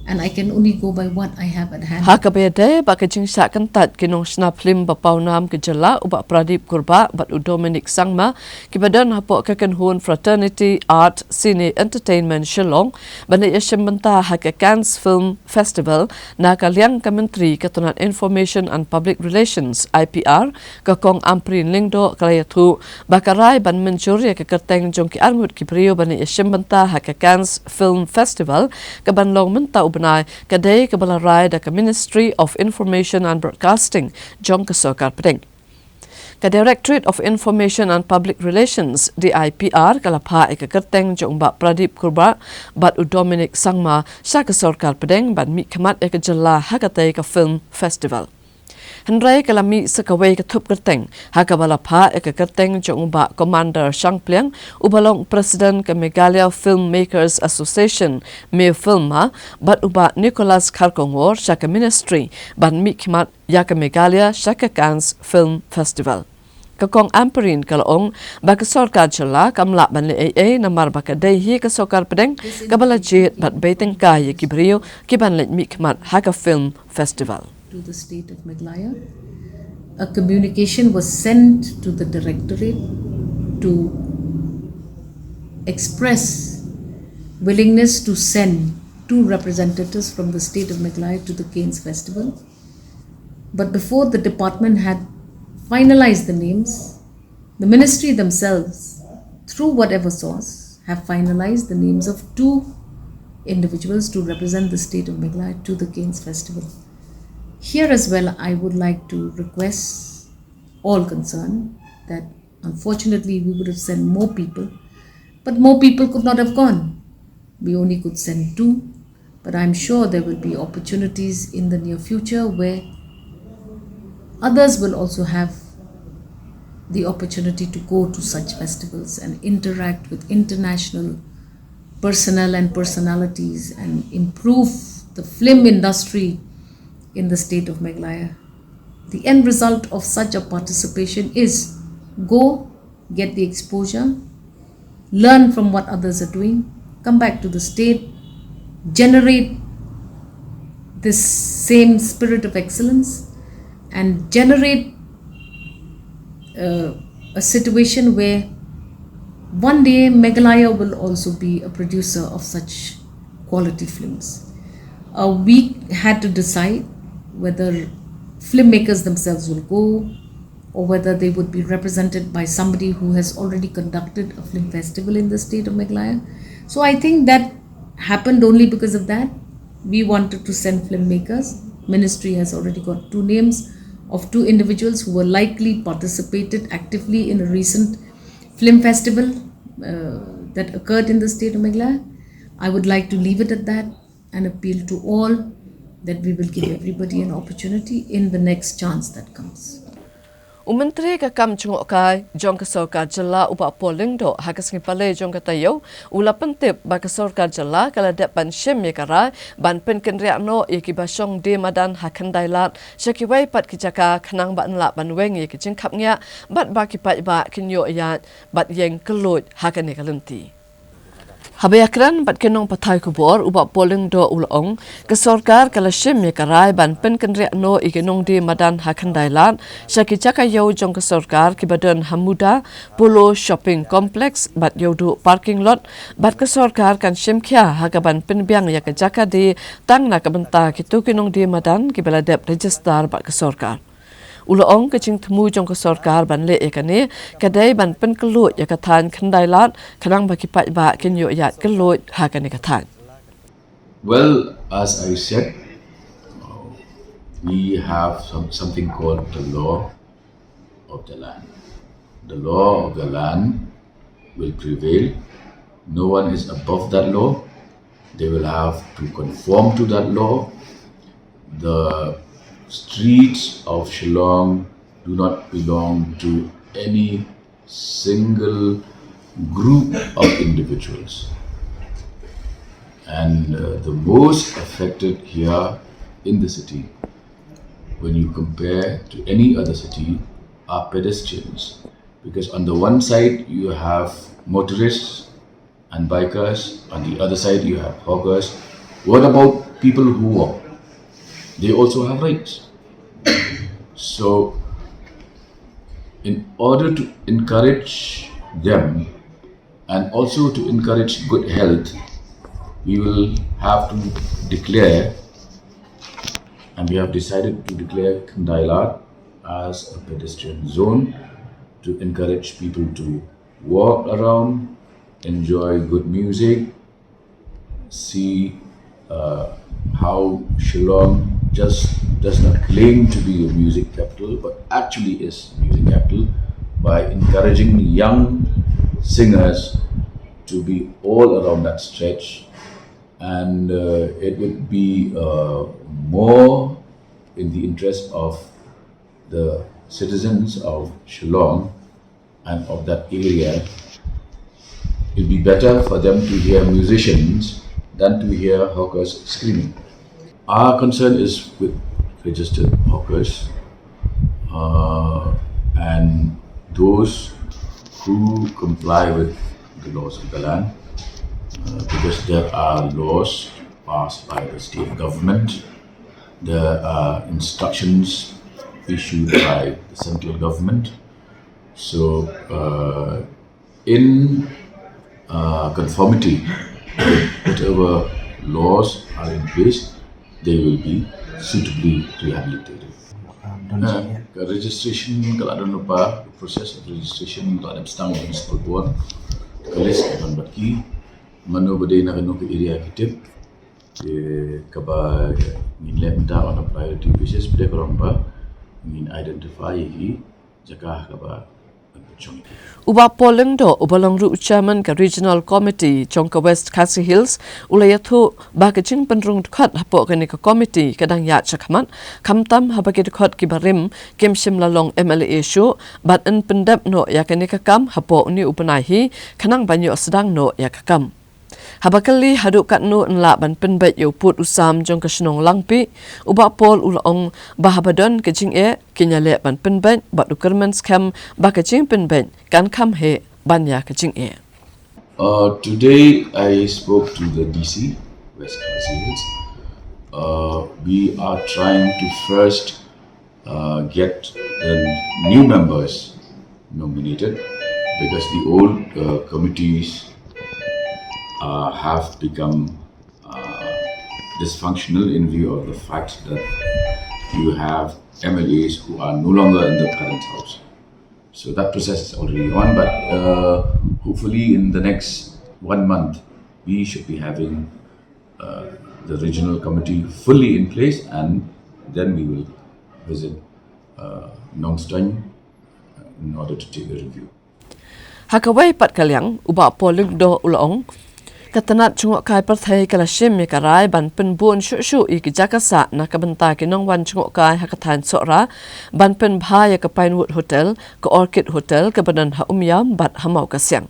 And I can only go by what I have at hand. Ha kaba ïadei bad ka jingshah kyntait ki nongshna phlim ba pawnam ka jylla, u Bah Pradip Kurbah bad u Dominic Sangma, kiba don hapoh ka kynhun Fraternity Art Cine Entertainment Shillong, ban ïashim bynta ha ka Cannes Film Festival, na ka liang ka Myntri ka tnat Information and Public Relations, I P R, ka Kong Ampareen Lyngdoh, ka la ïathuh ba ka rai ban mynjur ïa ka kyrteng jong ki arngut ki briew ban ïashim bynta ha ka Cannes Film Festival, ka ban long mynta u bnai, ka dei kaba la rai da ka Ministry of Information and Broadcasting jong ka Sorkar Pdeng. Ka Directorate of Information and Public Relations, D I P R, ka la phah ïa ka kyrteng jong u Bah Pradip Kurbah bad u Dominic Sangma sha ka Sorkar Pdeng ban mihkhmat ïa ka jylla ha katei ka Film Festival. Hynrei ka la mih sa kawei ka thup kyrteng ha kaba la phah ïa ka kyrteng jong u Bah Commander Shangpliang, uba long President ka Meghalaya Filmmakers Association, MeFILMA, bad u Bah Nicholas Kharkongor sha ka Ministry ban mihkhmat ïa ka Meghalaya sha ka Cannes Film Festival. Ka Kong Ampareen ka la ong ba ka Sorkar Jylla kam lah ban leh ei ei namar ba ka dei hi ka Sorkar Pdeng kaba la jied bad bei tyngkai ïa ki briew ki ban leit mihkhmat ha ka Film Festival. To the state of Meghalaya. A communication was sent to the directorate to express willingness to send two representatives from the state of Meghalaya to the Cannes Festival. But before the department had finalized the names, the ministry themselves, through whatever source, have finalized the names of two individuals to represent the state of Meghalaya to the Cannes Festival. Here as well, I would like to request all concerned that unfortunately we would have sent more people, but more people could not have gone. We only could send two, but I'm sure there will be opportunities in the near future where others will also have the opportunity to go to such festivals and interact with international personnel and personalities and improve the film industry in the state of Meghalaya. The end result of such a participation is go, get the exposure, learn from what others are doing, come back to the state, generate this same spirit of excellence, and generate uh, a situation where one day Meghalaya will also be a producer of such quality films. Uh, we had to decide whether filmmakers themselves will go or whether they would be represented by somebody who has already conducted a film festival in the state of Meghalaya. So I think that happened only because of that. We wanted to send filmmakers. Ministry has already got two names of two individuals who were likely participated actively in a recent film festival uh, that occurred in the state of Meghalaya. I would like to leave it at that and appeal to all that we will give everybody an opportunity in the next chance that comes. U Myntri ka kam jngohkai jong ka Sorkar Jylla u Bah Paul Lyngdoh ha ka sngi Palei jong ka taïew u la pyntip ba ka Sorkar Jylla ka la dep ban shim ïa ka rai ban pynkynriah noh ïa kiba shong die madan ha Khyndailad sha kiwei pat ki jaka khnang ba yn lah ban weng ïa ki jingkhapngiah bad ba ki paidbah kin ïoh ïaid bad ïeng kylluid ha kane ka lynti. Haba ïakren bad ki nongpathai khubor u Bah Paul Lyngdoh u la ong ka Sorkar ka la shim ïa ka rai ban pynkynriah noh ïa ki nongdie madan ha Khyndailad sha ki jaka ïew jong ka Sorkar kiba don ha Muda, Polo Shopping Complex bad Ïewduh Parking Lot, bad ka Sorkar kan shim khia ha ka ban pynbiang ïa ka jaka die tang na ka bynta kito ki nongdie madan kiba la dep register bad ka Sorkar. U la ong ka jingthmu jong ka Sorkar ban leh ïa kane ka dei ban pynkylluid ïa ka thaiñ Khyndailad khnang ba ki paidbah kin ïoh ïaid kylluid ha kane ka thaiñ. Well, as I said, we have some, something called the law of the land. The law of the land will prevail. No one is above that law. They will have to conform to that law. The streets of Shillong do not belong to any single group of individuals. And uh, the most affected here in the city, when you compare to any other city, are pedestrians. Because on the one side, you have motorists and bikers, on the other side, you have hawkers, What about people who walk? They also have rights. So, in order to encourage them and also to encourage good health, we will have to declare, and we have decided to declare Khyndai Lad as a pedestrian zone to encourage people to walk around, enjoy good music, see uh, how Shillong just does not claim to be a music capital, but actually is music capital by encouraging young singers to be all around that stretch, and uh, it would be uh, more in the interest of the citizens of Shillong and of that area. It'd be better for them to hear musicians than to hear hawkers screaming. Our concern is with registered hawkers uh, and those who comply with the laws of the land, uh, because there are laws passed by the state government, there are instructions issued by the central government. So, uh, in uh, conformity with whatever laws are in place, they will be suitably rehabilitated. Ka registration ka la don lypa, process of registration ka la dep sdang ha municipal board. Ka list ka don bad ki mano ba dei na kano ka area ki tip. Kaba ngin leh mynta on a priority basis, bad ka long ba ngin identify ïa ki jaka kaba U Bah Paul Lyngdoh, uba long ruh u chairman ka Regional Committee jong ka West Khasi Hills, u la ïathuh ba ka jingpynrung dkhot hapoh kane ka committee ka dang ïaid shakhmat, khamtam haba ki dkhot kiba rim kim shym la long M L A shuh, bad yn pyndep noh ïa kane ka kam hapoh une u bnai hi, khnang ban ïoh sdang noh ïa ka kam. Haba kylli haduh katno yn lah ban pynbeit ïa u pud u sam jong ka shnong Langpih, u Bah Paul u la ong ba haba don ka jingeh kin ïaleh ban pynbeit, bad u kyrmen skhem ba ka jingpynbeit kan kham heh ban ïa ka jingeh. Uh, today I spoke to the D C, West Khasi Hills. Uh, we are trying to first uh, get the new members nominated, because the old uh, committees uh, have become uh, dysfunctional in view of the fact that you have M L As who are no longer in the current house. So that process is already on, but uh, hopefully in the next one month, we should be having uh, the regional committee fully in place, and then we will visit uh, Nongstoin in order to take a review. Ha kawei pat ka liang, u Bah Paul Lyngdoh u la ong, ka tnat jngohkai pyrthei ka la shim ïa ka rai ban pynbun shuh shuh ïa ki jaka sah na ka bynta ki nongwan jngohkai ha ka thaiñ Sohra, ban pynbha ïa ka Pinewood Hotel, ka Orchid Hotel kaba don ha Umiam bad ha Mawkasiang.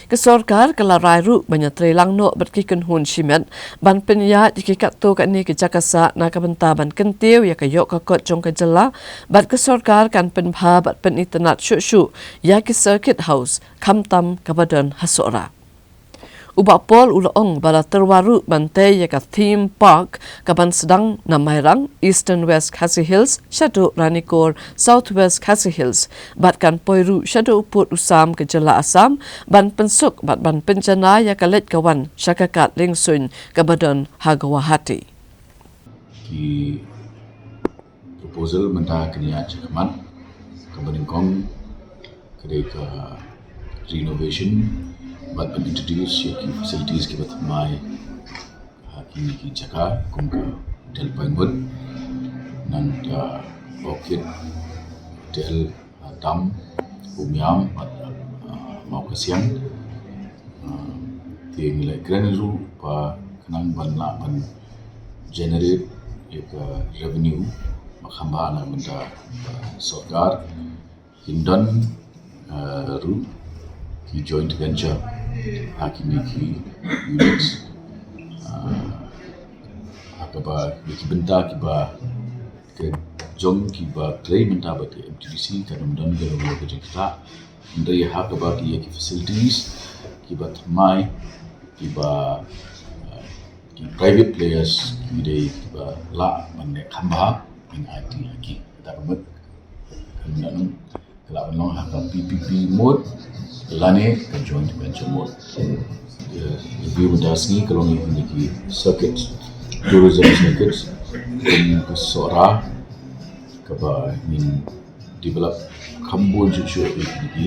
Ka sorkar ka la rai ruh ban ïatreilang noh bad ki kynhun shimet ban pynïaid ïa ki katto katne ki jaka sah na ka bynta ban kyntiew ïa ka ïoh ka kot jong ka jylla, bad ka sorkar kan pynbha bad pynitynnad shuh shuh ïa ki circuit house, khamtam kaba don ha Sohra. U Bah Paul u la ong ba la tyrwa ruh ban tei ïa ka theme park kaban sdang na Mairang, Eastern West Khasi Hills, shaduh Ranikor, South West Khasi Hills, bad kan poi ruh shaduh u pud u sam ka jylla Assam, ban pynsuk bad ban pynjanai ïa ka leit ka wan sha ka kad liengsuiñ kaba don ha Guwahati. Ki proposal mynta kan ïaid shakhmat, kaba nyngkong ka dei ka renovation bad ban introduce ïa ki facilities kiba thymmai ha kine ki jaka kum ka Hotel Pinewood, nangta Orchid Hotel, ah, Dam, Umiam bad, ah, Mawkasiang. Ah, te ngi la kren ruh ba khnang ban lah ban generate ïa ka revenue ba kham bha na ka bynta, ah, sorkar. Kin don, ah, ruh ki joint venture ha kine ki units. Ah, ha kaba ïa ki bynta kiba ka jong kiba trei mynta bad ka M T D C kan ym don ka long ka jingktah. Hynrei ha kaba ki ïa ki facilities kiba thymmai, kiba, ah, Private players ki dei ba lah ban leh kham bha, ban ai ti ha ki. Kata ka mut kan ïa nang ka lah ban long ha ka P P P mode lane ka joint venture mode. Ïa, ïa ki mynta sngi ka long ïa ki circuit, tourism circuit, kum ka Sohra kaba ngin develop kham bun shuh shuh ïa ki,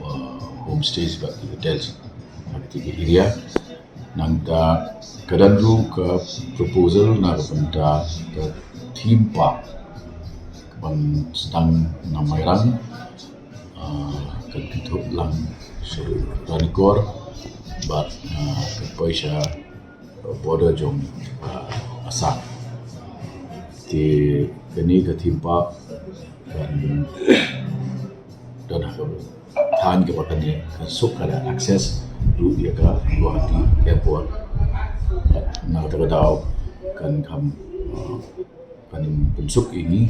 uh, homestays bad ki hotels ha kata ka area. Nangta ka don ruh ka proposal na ka bynta ka theme park kaban sdang na Mairang, uh, kan kynthup lang sha Ranikor bad, uh, kan poi sha border jong, uh, Assam. Te kane ka theme park kan don ha ka thaiñ kaba kan ïa, kan suk, kan ïa access ruh ïa ka Guwahati Airport. Na kata ka daw kan kham, uh, kan pynsuk ïa ngi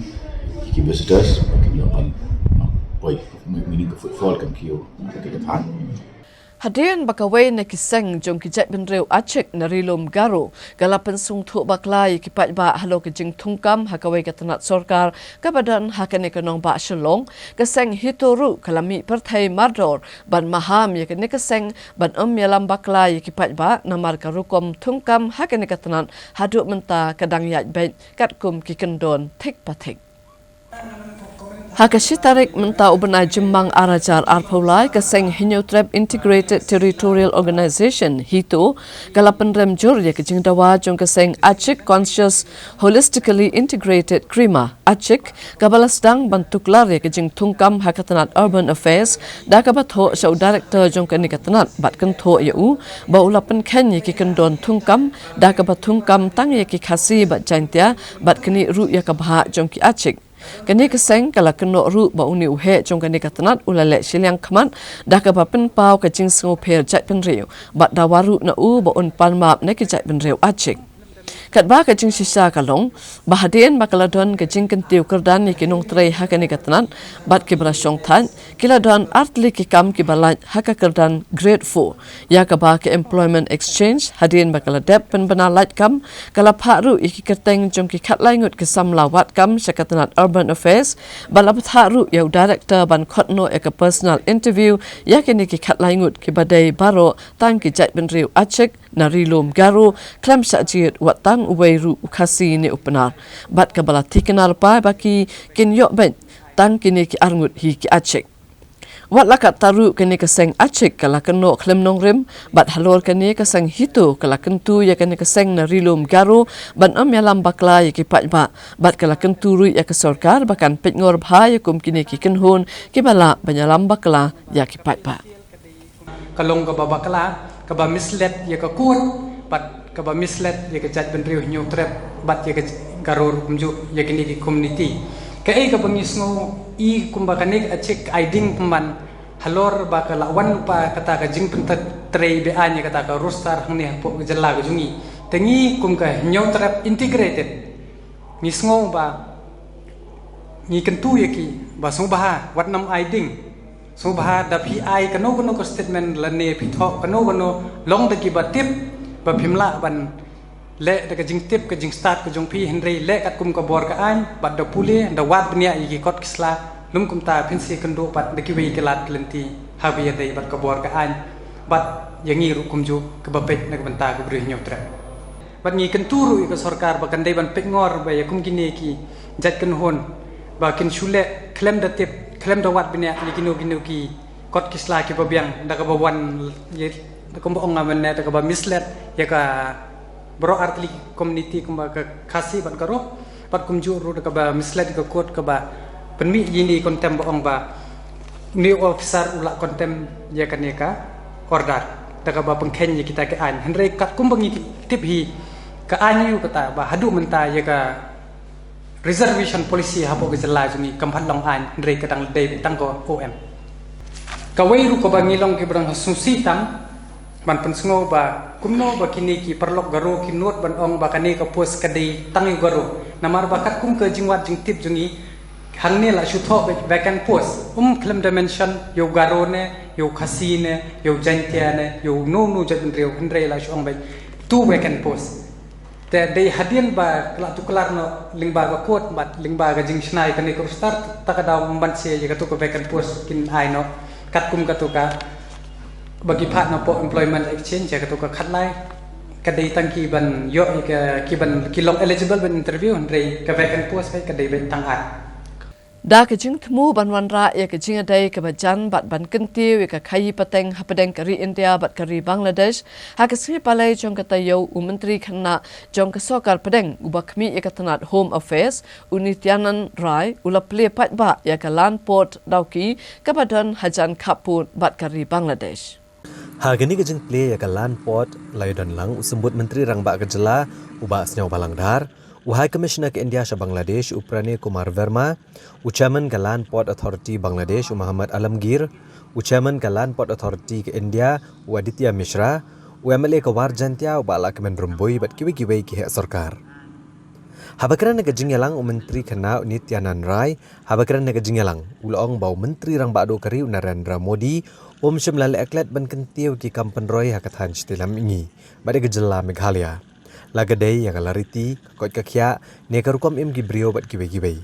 ki visitors, kan ïoh ban, uh, poi, meaning ka footfall kan kiew ha kata ka thaiñ. Hadien ba kawei na ki seng jong ki jaitbynriew Achik na Ri-lum Garo ka la pynsngewthuh bakla ïa ki paidbah halor ka jingthungkam ha kawei ka tnat sorkar kaba don ha kane ka nongbah Shillong, ka seng HITO ruh ka la mih pyrthei mardor ban maham ïa kane ka seng ban ym ïalam bakla ïa ki paidbah namar ka rukom thungkam ha kane ka tnat haduh mynta ka dang ïaid beit katkum ki kyndon thik pa thik. Ha ka shi tarik mynta u bnai Jymmang ar hajar arphew lai, ka seng Hynñiewtrep Integrated Territorial Organization, HITO, ka la pynrem jur ïa ka jingdawa jong ka seng Achik Conscious Holistically Integrated Krima, Achik, kaba la sdang ban tuklar ïa ka jingthungkam ha ka tnat Urban Affairs da kaba thoh sha u Director jong kane ka tnat bad kynthoh ïa u ba u la pynkheiñ ïa ki kyndon thungkam da kaba thungkam tang ïa ki Khasi bad Jaintia bad knieh ruh ïa ka bhah jong ki Achik. Kane ka seng ka la kynnoh ruh ba une u heh jong kane ka tnat u la leh shiliang khmat da kaba pynpaw ka jingsngewpher jaitbynriew bad dawa ruh na u ba un pan map na ki jaitbynriew Achik. Katba ka jingshisha ka long ba hadien ba ka la don ka jingkyntiew kyrdan ïa ki nongtrei ha kane ka tnat bad kiba la shong thait, ki la don artylli ki kam kiba lait ha ka kyrdan Grade four, ïa kaba ka Employment Exchange hadien ba ka la dep pynbna lait kam, ka la phah ruh ïa ki kyrteng jong ki khatlai ngut ki samla wad kam sha ka tnat Urban Affairs bad la bthah ruh ïa u Director ban khot noh ïa ka personal interview ïa kine ki khatlai ngut kiba dei baroh tang ki jaitbynriew Achik na Ri-lum Garo, khlem shah jied wat tang uwei ruh u Khasi ne u Pnar, bad kaba la thikna lypa ba ki kin ïoh beit tang kine ki arngut hi ki Achik. Wat la katta ruh kane ka seng Achik ka la kynnoh khlem nongrim bad halor kane ka seng HITO ka la kyntu ïa kane ka seng na Ri-lum Garo ban ym ïalam bakla ïa ki paidbah bad ka la kyntu ruh ïa ka sorkar ba kan peitngor bha ïa kum kine ki kynhun kiba lah ban ïalam bakla ïa ki paidbah. Ka long kaba bakla, kaba mislead ïa ka court bad kaba mislead ïa ka jaitbynriew Hynñiewtrep bad ïa ka Garo ruh kumjuh ïa kine ki community. Kaei kaba ngi sngew i kumba kane ka Achik ka ai ding pynban halor ba ka la wan lypa kata ka jingpyntrei be-aiñ ïa kata ka roster hangne hapoh ka jylla ka jong ngi. Te ngi kum ka Hynñiewtrep Integrated ngi sngew ba ngi kyntu ïa ki ba sngewbha wat nym ai ding. Sngewbha da phi ai kano kano ka statement lane phi thoh kano kano long da kiba tip ba phim lah ban leh da ka jingtip ka jingstad ka jong phi, hynrei leh katkum ka bor ka aiñ bad da pule da wad bniah ïa ki kot ki sla, lym kumta phin sa ïakynduh pat da kiwei ki lad ki lynti haba ïadei bad ka bor ka aiñ bad ïa ngi ruh kumjuh kaba peit na ka bynta ka briew Hynñiewtrep. Bad ngi kyntu ruh ïa ka sorkar ba kan dei ban peitngor ba ïa kum kine ki jait kynhun ba kin shu leh khlem da tip, khlem da wad bniah ïa kino kino ki kot ki sla kiba biang da kaba wan ïa, da kumba ong nga mynne, da kaba mislead ïa ka baroh artylli ki community kumba ka Khasi bad Garo bad kumjuh ruh da kaba mislead ïa ka court kaba pynmih ïa ine i contempt ba ong ba une u officer u la contempt ïa kane ka order da kaba pynkheiñ ïa kita ki aiñ. Hynrei katkum ba ngi tip hi, ka aiñ aïu kata ba haduh mynta ïa ka reservation policy hapoh ka jylla jong ngi kam pat long aiñ, hynrei ka dang dei beit tang ka O M. Kawei ruh kaba ngi long kiba dang sngewsih tam ban pynsngew ba kumno ba kine ki paralok Garo ki nud ban ong ba kane ka post ka dei tang ïa u Garo, namar ba katkum ka jingwad jingtip jong ngi, hangne la shu thoh beit vacant post, um khlem da mention ïa u Garo ne, ïa u Khasi ne, ïa u Jaintia ne, ïa uno uno u jaitbynriew, hynrei la shu ong beit two vacant post. Te dei hadien ba ka la tuklar noh lyngba ka court bad lyngba ka jingshna ïa kane ka roster, ta ka daw ban shna ïa katu ka vacant post kin ai noh katkum katu ka ba ki phah noh poh employment exchange ïa katu ka khatlai. Ka dei tang ki ban ïoh ïa ka, ki ban ki long eligible ban interview, hynrei ka vacant post ka dei beit tang ar. Da ka jingthmu ban wanrah ïa ka jingïadei kaba jan bad ban kyntiew ïa ka khaii pateng hapdeng ka ri India bad ka ri Bangladesh, ha ka sngi Palei jong ka taïew, u Myntri Khynnah jong ka Sorkar Pdeng uba khmih ïa ka tnat Home Affairs, u Nityanand Rai, u la plie paidbah ïa ka Land Port Dawki kaba don hajan khappud bad ka ri Bangladesh. Ha kane ka jingplie ïa ka Land Port la ïadon lang u Symbud Myntri Rangbah ka Jylla, u Bah Sniawbhalang Dhar, u High Commissioner ka India sha Bangladesh, u Pranay Kumar Verma, u Chairman ka Land Port Authority Bangladesh, u Muhammad Alamgir, u Chairman ka Land Port Authority ka India, u Aditya Mishra, u M L A ka War Jaintia, u Bah Lahkmen Rymbui bad kiwei kiwei ki heh sorkar. Haba kren ha ka jingïalang u Myntri Khynnah u Nityanand Rai, haba kren ha ka jingïalang u la ong ba u Myntri Rangbah Duh ka ri u Narendra Modi um shym la leh klet ban kyntiew ki kam pynroi ha ka thaiñ Shatei Lam Mihngi bad ïa ka jylla Meghalaya, la ka dei ïa ka lariti, ka koit ka khiah ne ka rukom im ki briew bad kiwei kiwei.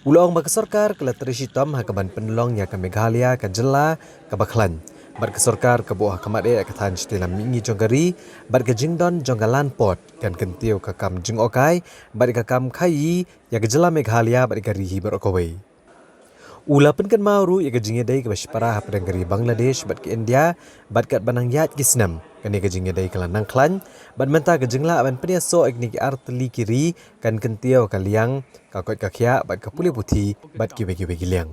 U la ong ba ka sorkar ka la trei shitom ha kaban pynlong ïa ka Meghalaya ka jylla kaba khlaiñ, bad ka sorkar ka buh ha khmat eh ïa ka thaiñ Shatei Lam Mihngi jong ka ri, bad ka jingdon jong ka Land Port kan kyntiew ka kam jngohkai bad ka kam khaii ïa ka jylla Meghalaya bad ka ri hi baroh kawei. U la pynkynmaw ruh ïa ka jingïadei kaba shipara hapdeng ka ri Bangladesh bad ka India, bad katba nang ïaid ki snem kane ka jingïadei ka la nang khlaiñ, bad mynta ka jinglah ban pynïasoh ïa kine ki artylli ki ri kan kyntiew ka liang, ka koit ka khiah bad ka pule puthi bad kiwei kiwei ki liang.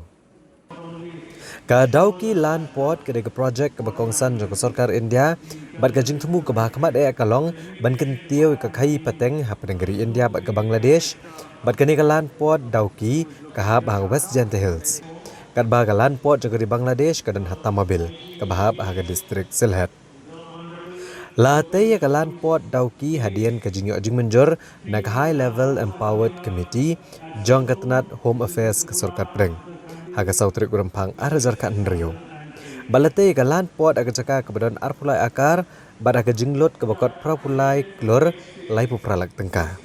Ka Dawki Land Port ka dei ka projek kaba kongsan jong ka sorkar India, bad ka jingthmu kaba ha khmat eh ka long ban kyntiew ïa ka khaii pateng hapdeng ka ri India bad ka Bangladesh, bad kane ka Land Port Dawki ka hap ha West Jaintia Hills, katba ka Land Port jong ka ri Bangladesh ka don ha Tamabil, kaba hap ha ka district Sylhet. La tei ïa ka Land Port Dawki hadien ka jingïoh jingmynjur na ka High Level Empowered Committee jong ka tnat Home Affairs ka Sorkar Pdeng ha ka saw tarik u Rymphang ar hajar khathynriew. Bad la tei ïa ka Land Port ha ka jaka kaba don arphew lai akar bad ha ka jinglut kaba kot phraphew lai klur laiphew phra lak tyngka.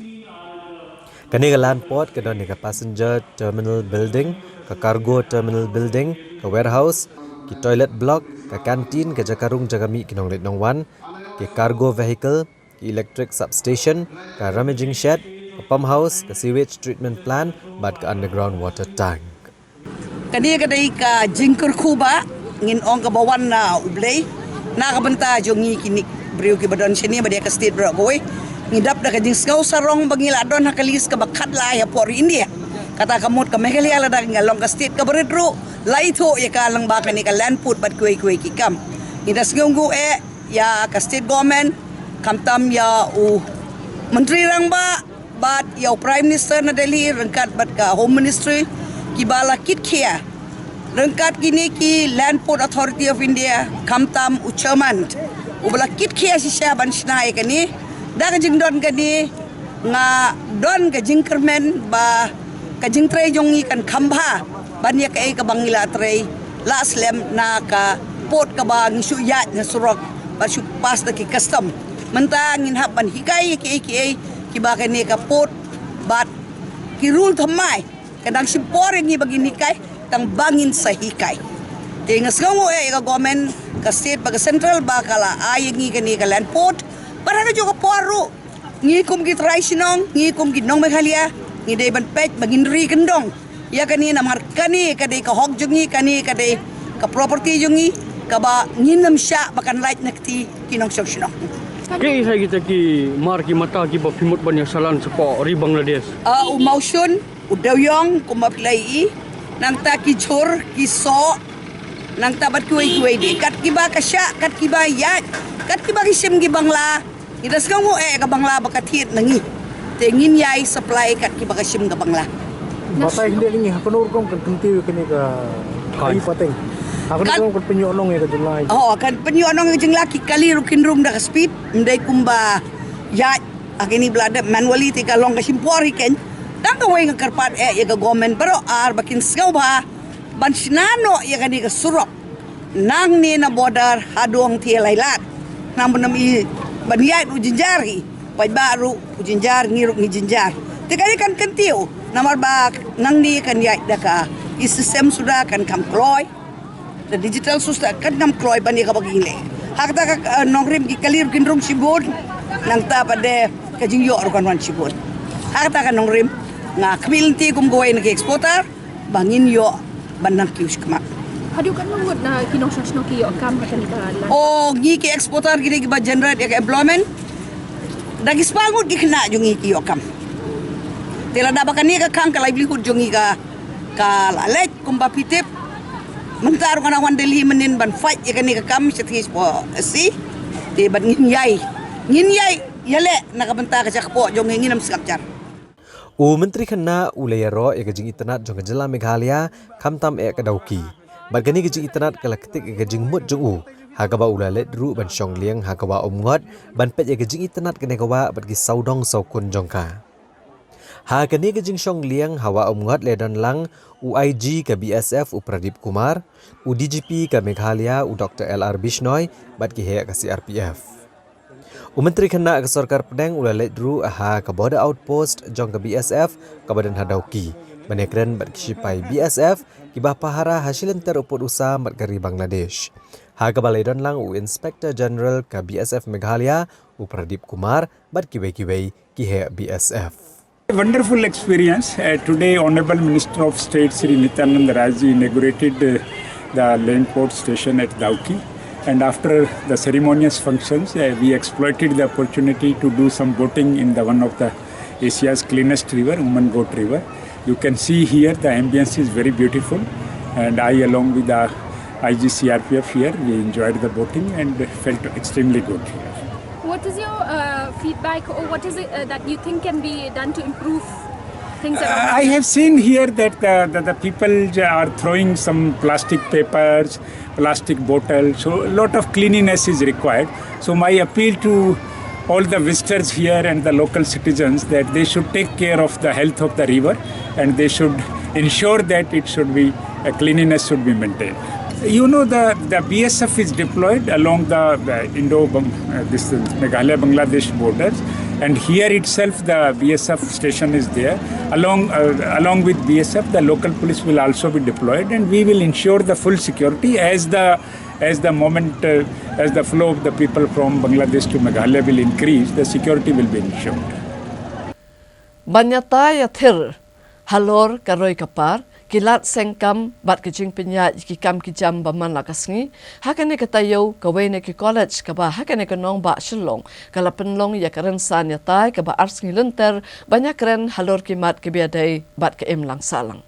Kane ka Land Port ka don ïa ka Passenger Terminal Building, ka Cargo Terminal Building, ka Warehouse, ki Toilet Block, ka Canteen, ka jaka rung jaka mih ki nongleit nongwan, ki Cargo Vehicle, ki Electric Substation, ka Rummaging Shed, ka Pump House, ka Sewage Treatment Plant bad ka Underground Water Tank. Kane ka dei ka jingkyrkhu ba ngin ong kaba wan na U Blei na ka bynta jong ngi kine ki briew kiba don shane bad ïa ka state baroh kawei. Ngi dap da ka jingsngew sarong ba ngi la don ha ka list kaba khatlai hapoh ri India. Kata ka mut ka Meghalaya lada ka long ka state kaba rit ruh, la ithuh ïa ka lyngba kane ka Land Port bad kiwei kiwei ki kam. Ngi da sngewnguh eh ïa ka state government, khamtam ïa u Myntri Rangbah bad ïa u Prime Minister na Delhi ryngkat bad ka Home Ministry, kiba la kitkhia ryngkat kine ki Land Port Authority of India, khamtam u Chairman, uba la kitkhia shisha ban shna ïa kane. Da ka jingdon kane, nga don ka jingkyrmen ba ka jingtrei jong ngi kan kham bha ban ïa kaei kaba ngi la trei la slem na ka port kaba ngi shu ïaid na surok bad shu pass da ki custom. Mynta ngin hap ban hikai ïa kiei kiei kiba kane ka port bad ki rule thymmai ka dang shim por ïa ngi ba ngin hikai, tang ba ngin sa hikai. Te nga sngewnguh eh ïa ka government ka state bad ka central ba ka la ai ïa ngi kane ka Land Port. Bad ha kajuh ka por ruh, ngi kum ki trai shnong, ngi kum ki nong Meghalaya, ngi dei ban peit ba ngin ri kyndong ïa kane, namar kane ka dei ka hok jong ngi, kane ka dei ka property jong ngi, kaba ngin ym shah ba kan lait na kti ki nongshong shnong. Kaei sa kita ki mar ki mata kiba phi mut ban ïa salan shapoh ri Bangladesh? Ah, u mawshun, u dewïong kumba phi la ïohi, nangta ki jhur, ki soh, nangta bad kiwei kiwei de. Kat kiba ka shah, kat kiba ïaid, kat kiba ki shim ki bangla. Ngi da sngewnguh eh ka bangla ba ka thied na ngi. Te ngin ïai supply kat kiba ka shim ka bangla. Batai khyndiat ngi ha kano rukom kan kyntiew kane ka khaii pateng? Ha kano rukom kan pynïoh nong ïa ka jingla? Oh, kan pynïoh nong ïa ka jingla, ki kali ruh kin rung da ka speed, ym dei kumba ïaid ha kine ba la dep manually, te ka long ka shim por hi kein. Tang kawei nga kyrpad eh ïa ka government baroh ar ba kin sngewbha ban shna noh ïa kane ka surok nangne na border haduh Hangthie Lailad. Namar ym i Ban ïaid ruh jynjar hi, paidbah ruh u jynjar, ngi ruh ngi jynjar. Te kane kan kyntiew, namar ba nangne kan ïaid da ka e-system suda, kan kham kloi. Da digital suda kan kham kloi ban ïa kaba ngi leh. Ha kata ka, eh, nongrim ki kali ruh kin rung shibun, nangta pat de ka jingïoh ruh kan wan shibun. Ha kata ka nongrim nga khmih lynti kum kawei na ki exporter ba ngin ïoh ban nang kiew shikmat. Haduh katno ngut na ki nongshong shnong ki ïoh kam ha kane ka line? O, ngi ki exporter ki dei kiba generate ïa ka employment. Da ki spah ngut ki khynnah jong ngi ki ïoh kam. Te lada ba kane ka khang ka livelihood jong ngi ka, ka la leit kumba phi tip. Mynta ruh nga dang wan Delhi mynnin ban fight ïa kane ka kam sha tngi sha por si. Te ban ngin ïai, ngin ïai ïaleh na ka bynta ka jaka poh jong ngi, ngin ym sngap jar. U Myntri Khynnah u la ïaroh ïa ka jingitynnad jong ka jylla Meghalaya, khamtam eh ka Dawki. Bad kane ka jingitynnad ka la ktik ïa ka jingmut jong u, ha kaba u la leit ruh ban shong lieng ha ka Wah Umngot ban peit ïa ka jingitynnad kane ka wah bad ki sawdong sawkun jong ka. Ha kane ka jingshong lieng ha Wah Umngot la don lang u I G ka B S F u Pradip Kumar, u D G P ka Meghalaya u Doctor L R Bishnoi bad ki heh ka C R P F. U Myntri Khynnah ka Sorkar Pdeng u la leit ruh ha ka border outpost jong ka B S F kaba don ha Dawki ban ïakren bad ki shipai B S F kiba pahara ha shilynter u pud u sam bad ka ri Bangladesh. Ha kaba la don lang u Inspector General ka B S F Meghalaya u Pradip Kumar bad kiwei kiwei ki heh B S F. A wonderful experience. Uh, today, Honorable Minister of State Shri Nityanand Rai ji inaugurated, uh, the land port station at Dawki. And after the ceremonious functions, uh, we exploited the opportunity to do some boating in the one of the Asia's cleanest river, Umangod River. You can see here the ambience is very beautiful, and I, along with the I G C R P F here, we enjoyed the boating and felt extremely good here. What is your, uh, feedback, or what is it, uh, that you think can be done to improve things around? Uh, I have seen here that the, the, the people j-, are throwing some plastic papers, plastic bottles, so a lot of cleanliness is required. So my appeal to all the visitors here and the local citizens that they should take care of the health of the river and they should ensure that it should be, uh, cleanliness should be maintained. You know, the, the B S F is deployed along the, the Indo-Bang-, uh, this, uh, Meghalaya-Bangladesh borders, and here itself the B S F station is there. Along, uh, along with B S F, the local police will also be deployed, and we will ensure the full security as the, as the moment, uh, as the flow of the people from Bangladesh to Meghalaya will increase, the security will be ensured. Ban ïatai ïathir halor ka roi ka par, ki lad seng kam bad ka jingpynïaid ïa ki kam ki jam ba man la ka sngi, ha kane ka taïew kawei na ki college kaba ha kane ka nongbah Shillong ka la pynlong ïa ka rynsan ïatai kaba ar sngi lynter ban ïakren halor ki mat kiba ïadei bad ka imlang sahlang.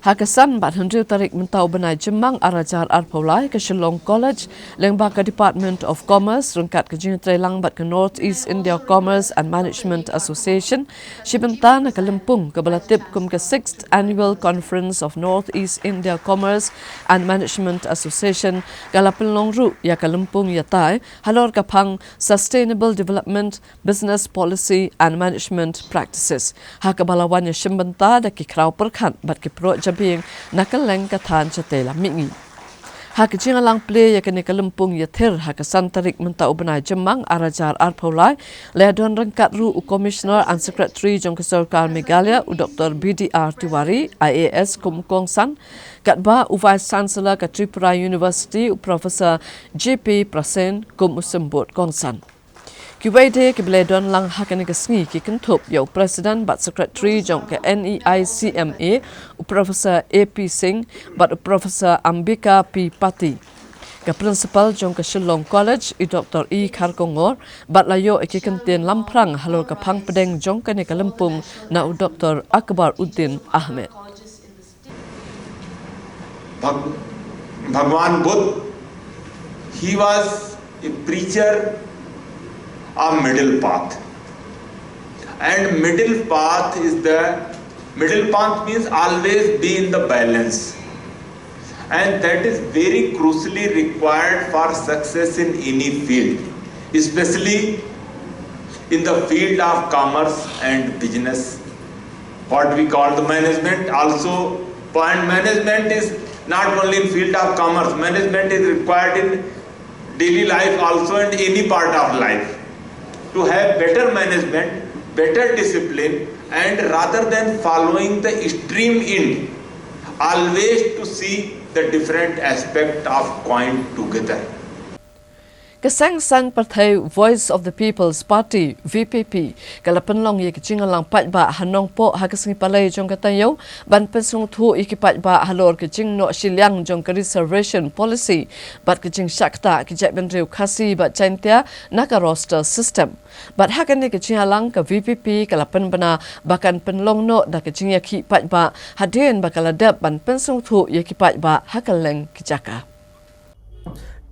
Ha ka san bad hynriew tarik mynta u bnai Jymmang ar hajar arphew lai, ka Shillong College lyngba ka Department of Commerce ryngkat ka jingïatreilang bad ka North East India Commerce and Management Association, shi bynta na ka lympung kaba la tip kum ka Sixth Annual Conference of North East India Commerce and Management Association, ka la pynlong ruh ïa ka lympung ïatai halor ka phang Sustainable Development, Business Policy and Management Practices, ha kaba la wan ïashim bynta da ki khraw pyrkhat bad ki proh jabieng na kylleng ka thaiñ shatei lam mihngi. Ha ka jingïalang plie ïa kane ka lympung ïathir ha ka san tarik mynta u bnai Jymmang ar hajar arphew lai, la ïadon ryngkat ruh u Commissioner and Secretary jong ka Sorkar Meghalaya u Doctor B D R Tiwari, I A S, kum u kongsan, katba u Vice Chancellor ka Tripura University u Professor J P Prasen kum u symbud kongsan. Kiwei de kiba la ïadon lang ha kane ka sngi ki kynthup ïa u President bad Secretary jong ka N E I C M A, u Professor A P Singh, bad u Professor Ambika P Pati. Ka Principal jong ka Shillong College, i Doctor E Kharkongor, bad la ïoh ïa ki kyntien lamphrang halor ka phang pdeng jong kane ka lympung na u Doctor Akbar Uddin Ahmed. Bhag-, Bhagwan Buddha, he was a preacher of middle path. And middle path is the, middle path means always be in the balance. And that is very crucially required for success in any field, especially in the field of commerce and business, what we call the management also. And management is not only in field of commerce, management is required in daily life also and any part of life, to have better management, better discipline, and rather than following the extreme end, always to see the different aspect of coin together. Ka seng saiñ pyrthei Voice of the People's Party, V P P, ka la pynlong ïa ka jingïalang paidbah ha Nongpoh ha ka sngi Palei jong ka taïew, ban pynsngewthuh ïa ki paidbah halor ka jingnoh shiliang jong ka Reservation Policy bad ka jingshah ktah ki jaitbynriew Khasi bad Jaintia na ka Roster System. Bad ha kane ka jingïalang ka V P P ka la pynbna ba kan pynlong noh da ka jingïakhih paidbah hadien ba ka la dep ban pynsngewthuh ïa ki paidbah ha kylleng ki jaka.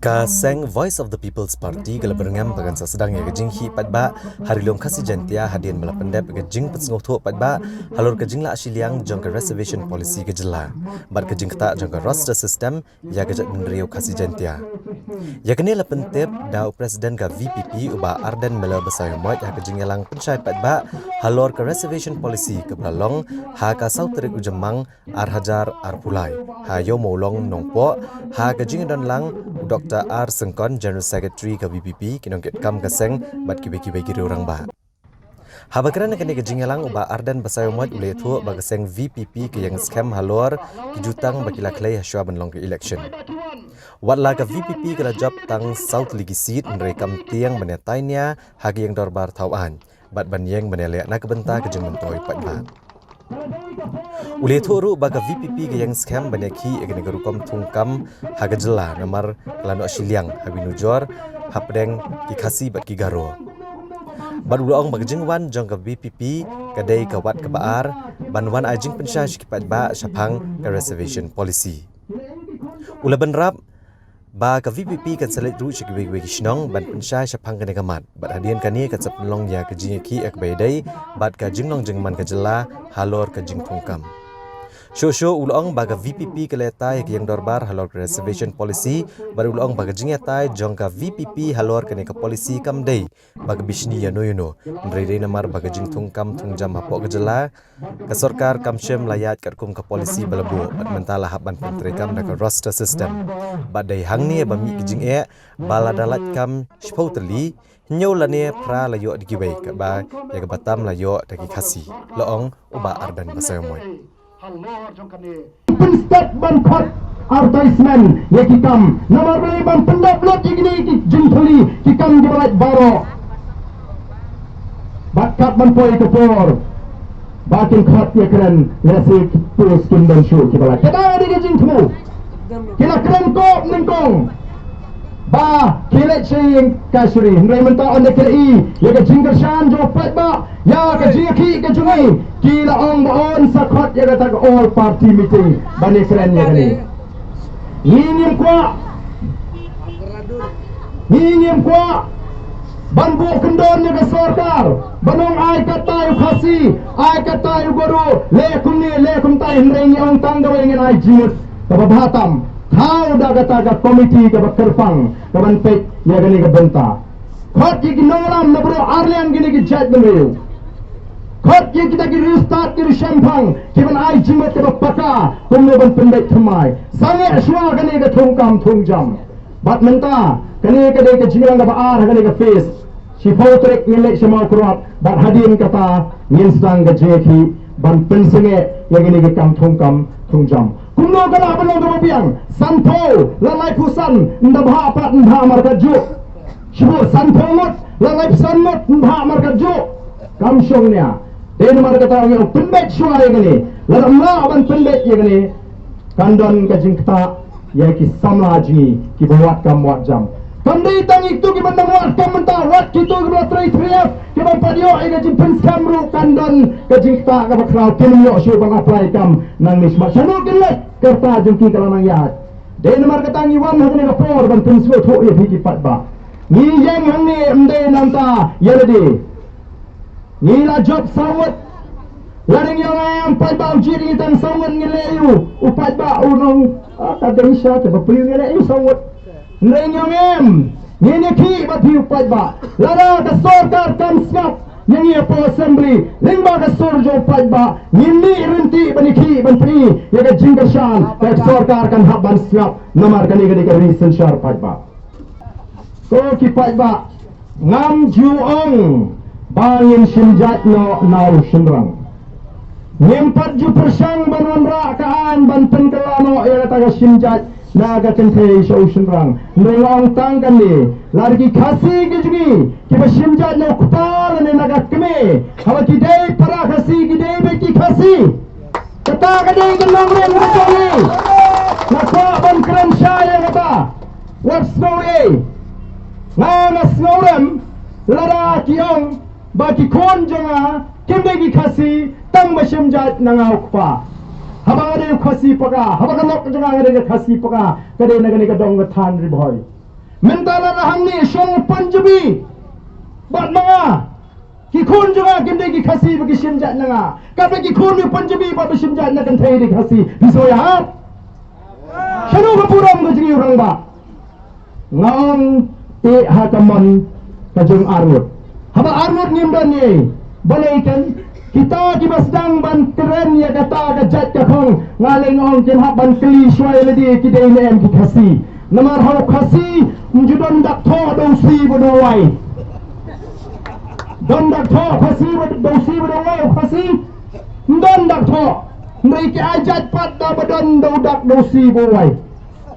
Ka seng Voice of the People's Party ka la byrngem ba kan sa sdang ïa ka jingïakhih paidbah ha Ri Lum Khasi Jaintia hadien ba la pyndep ïa ka jingpynsngewthuh paidbah halor ka jinglah shiliang jong ka Reservation Policy ka jylla bad ka jingktah jong ka Roster System ïa ka jaitbynriew Khasi Jaintia. Ïa kane la pyntip da u President ka V P P u Bah Ardent Miller Basaiawmoit ha ka jingïalang pynshai paidbah halor ka Reservation Policy kaba la long ha ka saw tarik u Jymmang ar hajar arphew lai ha Ïew Mawlong Nongpoh ha ka jingdon lang u Doctor R Syngkon, General Secretary ka V P P, ki nongkitkam ka seng bad kiwei kiwei ki riew rangbah. Haba kren ha kane ka jingïalang u Bah Ardent Basaiawmoit u la ïathuh ba ka seng V P P ka ïeng skhem halor ki jutang ba ki la khlei hashwa ban long ka election. Wat la ka V P P ka la jop tang saw tylli ki seat hynrei kam tieng ban ïatai nia ha ka ïing dorbar thaw aiñ bad ban ïeng ban ïaleh na ka bynta ka jingmyntoi paidbah. U la ïathuh ruh ba ka V P P ka ïeng skhem ban ïakhih ïa kane ka rukom thungkam ha ka jylla namar ka la noh shiliang ha ki nujor hapdeng ki Khasi bad ki Garo. Bad u la ong ba ka jingwan jong ka V P P ka dei ka wat kaba ar ban wan ai jingpynshai sha ki paidbah shaphang ka Reservation Policy. U la bynrap ba ka V P P kan sa leit ruh sha kiwei kiwei ki shnong ban pynshai shaphang kane ka mat bad hadien kane kan sa pynlong ïa ka jingïakhih ïa kaba ïadei bad ka jinglong jingman ka jylla halor ka jingthungkam. Shuh shuh u la ong ba ka V P P ka la ïatai ïa ka ïing dorbar halor ka Reservation Policy bad u la ong ba ka jingïatai jong ka V P P halor kane ka policy kam dei ba ka bishni ïano ïano hynrei dei namar ba ka jingthungkam thungjam hapoh ka jylla. Ka sorkar kam shym la ïaid katkum ka policy ba la buh bad mynta la hap ban pyntreikam da ka Roster System. Bad dei hangne ba mih ka jingeh ba lada lait kam shiphew tylli, hynñiew lane phra la ïoh da kiwei katba ïa kaba tam la ïoh da ki Khasi, la ong u Bah Ardent Basaiawmoit. Pynstep ban khot advertisement ïa ki kam namar ba ban pyndep lut ïa kine ki jingthylli ki kam kiba lait baroh. Bad kat ban poi ka por ba kin khot ïakren lehse ki post kin don shuh kiba lait. Ka dei ka jingthmu. Ki la kren kop nyngkong ba ki leit sha ïing kashari hynrei mynta ynda ki la i ïa ka jingkyrshan jong u paidbah ïa ka jingïakhih ka jong ngi, ki la ong ba yn sa khot ïa kata ka all party meeting ban ïakren ïa kane. Ngi ngim kwah, ngi ngim kwah ban buh kyndon ïa ka sorkar ban ong ai katta ïa u Khasi, ai katta ïa u Garo, leh kumne leh kumta, hynrei ngi ong tang kawei, ngin ai jingmut kaba bha tam. Thaw da kata ka komiti kaba kyrpang kaban peit ïa kane ka bynta. Khot ïa ki nongïalam na baroh arliang kine ki jaitbynriew. Khot ïa kita ki riewstad ki riewshemphang kiban ai jingmut kaba paka kumno ban pynbeit thymmai. Sangeh shuwa kane ka thungkam thungjam. Bad mynta kane ka dei ka jingïalang kaba ar ha kane ka phase. Shiphew tarik ngin leit sha Mawkyrwat bad hadien kata ngin sdang ka jingïakhih ban pynsangeh ïa kine ki kam thungkam thungjam. Kumno ka lah ban long kaba biang? Sanphew la laiphew san, ynda bha pat ym bha markatjuh. Shibun sanphew ngut la laiphew san ngut, ym bha markatjuh. Kam shong nia. Dei namar kata ngi ong pynbeit shuwa ïa kane. Lada ym lah ban pynbeit ïa kane, kan don ka jingktah ïa ki samla jong ngi kiba wad kam wad jam. Kam dei tang ïa kito kiba dang wad kam mynta, wat kito kiba la trei three F kiba pat ïoh ïa ka jingpynskhem ruh kan don ka jingktah kaba khraw, kin ym ïoh shuh ban apply kam nangne. Shano kin leit? Ka rta jong ki ka la nang ïaid. Dei namar kata ngi wan ha kane ka por ban pynsngewthuh ïa phi ki paidbah. Ngi ïeng hangne ym dei nangta ïa lade. Ngi la jop saw ngut. Lada ngi ong em paidbah u jied ïa ngi tang saw ngut, ngin leh ïa u. U paidbah un ong, ah, ka dei sha te ba pyrshah, ngin leh ïa u saw ngut. Hynrei ngi ong em, ngin ïakhih bad phi u paidbah. Lada ka sorkar kam sngap ïa ngi hapoh Assembly lyngba ka sur jong u paidbah, ngin mih ryntih ban ïakhih ban pyni ïa ka jingkyrshan ba ka sorkar kan hap ban sngap namar kane ka dei ka ri synshar paidbah. Ko ki paidbah, ngam ju ong ba ngin shim jait noh na u shynrang. Ngim pat ju pyrshang ban wanrah ka aiñ ban pynkylla noh ïa kata ka shim jait na ka kynthei sha u shynrang. Hynrei nga ong tang kane, lada ki Khasi ki jong ngi kiba shim jait na u kpa lane na ka kmie, haba ki dei para Khasi, ki dei beit ki Khasi. Kata ka dei ka nongrim ka jong ngi. Nga kwah ban kren shai ïa kata. Wat sngew ei. Nga, nga sngewrem lada ki ong ba ki khun jong nga kim dei ki Khasi tang ba shim jait na nga u kpa. Haba nga dei u Khasi paka, haba ka lok jong nga nga dei ka Khasi paka, ka dei na kane ka dong ka thaiñ Ri Bhoi. Mynta lada hangne shong u Punjabi bad ma nga, ki khun jong nga kim dei ki Khasi ba ki shim jait na nga. Katba ki khun u Punjabi ba, ba shim jait na kynthei dei Khasi. Phi sngew ïahap? Shano ka burom ka jong ngi u rangbah? Nga ong eh ha ka mon ka jong arngut. Haba arngut ngim don ei. Balei kan kita kiba sdang ban kren ïa kata ka jait ka khong, nga lei nga ong kin hap ban kylli shuwa ïa lade ki dei ne em ki Khasi. Namar ha u Khasi ym ju don dak thoh da u si bad da u wai. Don dak thoh Khasi bad da u si bad da u wai, u Khasi ym don dak thoh. Hynrei ki ai jait pat da ba don da u dak da u si bad u wai.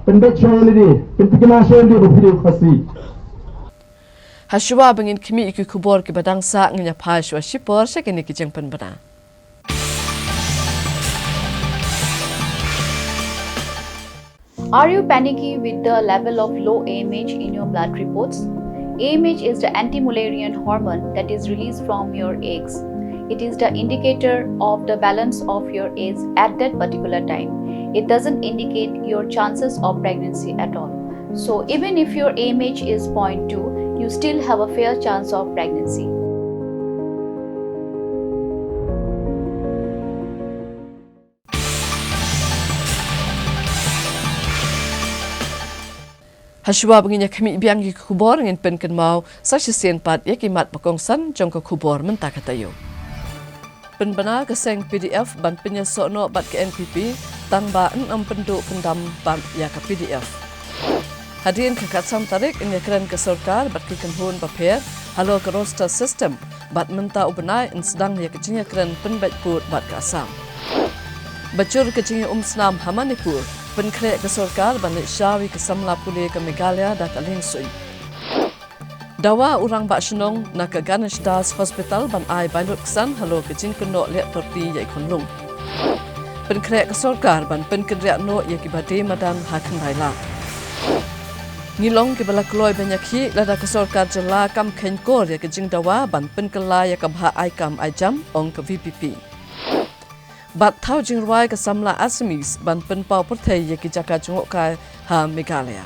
Pynbeit shuwa ïa lade, pynthikna shuwa ïa lade ba phi dei u Khasi. Ha shuwa ba ngin khmih ïa ki khubor kiba dang sah, ngin ïa phai shuwa shipor sha kine ki jingpynbna. Are you panicky with the level of low A M H in your blood reports? A M H is the anti-Mullerian hormone that is released from your eggs. It is the indicator of the balance of your eggs at that particular time. It doesn't indicate your chances of pregnancy at all. So even if your A M H is point two, you still have a fair chance of pregnancy. Ha shuwa ba ngin ïa khmih biang ïa ki khubor, ngin pynkynmaw sa shisien pat ïa ki mat ba kongsan jong ka khubor mynta ka taïew. Pynbna ka seng P D F ban pynïasoh noh bad ka N P P, tang ba yn ym pynduh pyndam bad ïa ka P D F. Hadien ka khatsan tarik, yn ïakren ka sorkar bad ki kynhun bapher halor ka roster system, bad mynta u bnai yn sdang ïa ka jingïakren pynbeit pud bad ka Assam. Ba jur ka jingïaumsnam ha Manipur, pynkhreh ka sorkar ban leit shaw ïa ka samla pule ka Meghalaya da ka liengsuiñ. Dawa u rangbah shnong na ka Ganesh Das Hospital ban ai bailut ksan halor ka jingkynnoh leh torti ïa i khunlung. Pynkhreh ka sorkar ban pynkynriah noh ïa kiba die madan ha khyndai lak. Ngi long kiba la kloi ban ïakhih lada ka sorkar jylla kam kheiñ kor ïa ka jingdawa ban pynkylla ïa ka bhah ai kam ai jam, ong ka V P P. Bad thaw jingrwai ka samla Assamese ban pynpaw pyrthei ïa ki jaka jngohkai ha Meghalaya.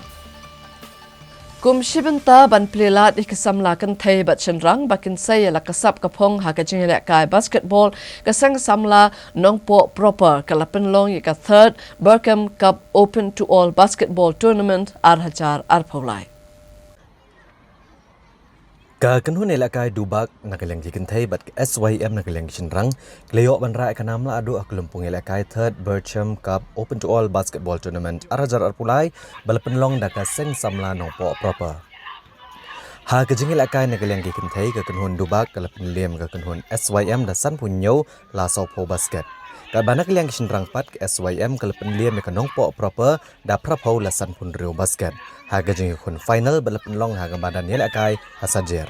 Kum shi bynta ban plie lad ïa ki samla kynthei bad shynrang ba kin sei ïa la ka sap ka phong ha ka jingïalehkai basketball, ka seng samla Nongpoh Proper ka la pynlong ïa ka third Berchem Cup Open to All Basketball Tournament ar hajar arphew lai. Ka kynhun ïalehkai Dubak na ka liang ki kynthei bad ka S Y M na ka liang ki shynrang, ki la ïoh ban rah ïa ka nam la aduh ha ka lympung ïalehkai third Berchem Cup Open to All Basketball Tournament ar hajar arphew lai, ba la pynlong da ka seng samla Nongpoh Proper. Ha ka jingïalehkai na ka liang ki kynthei, ka kynhun Dubak ka la pynliem ka kynhun S Y M da sanphew hynñiew la sawphew basket. Katba na ka liang ki shynrang pat, ka S Y M ka la pynliem ïa ka Nongpoh Proper da phraphew la sanphew hynriew basket. Ha ka jingïakhun final ba la pynlong ha ka madan ïalehkai ha Sajer.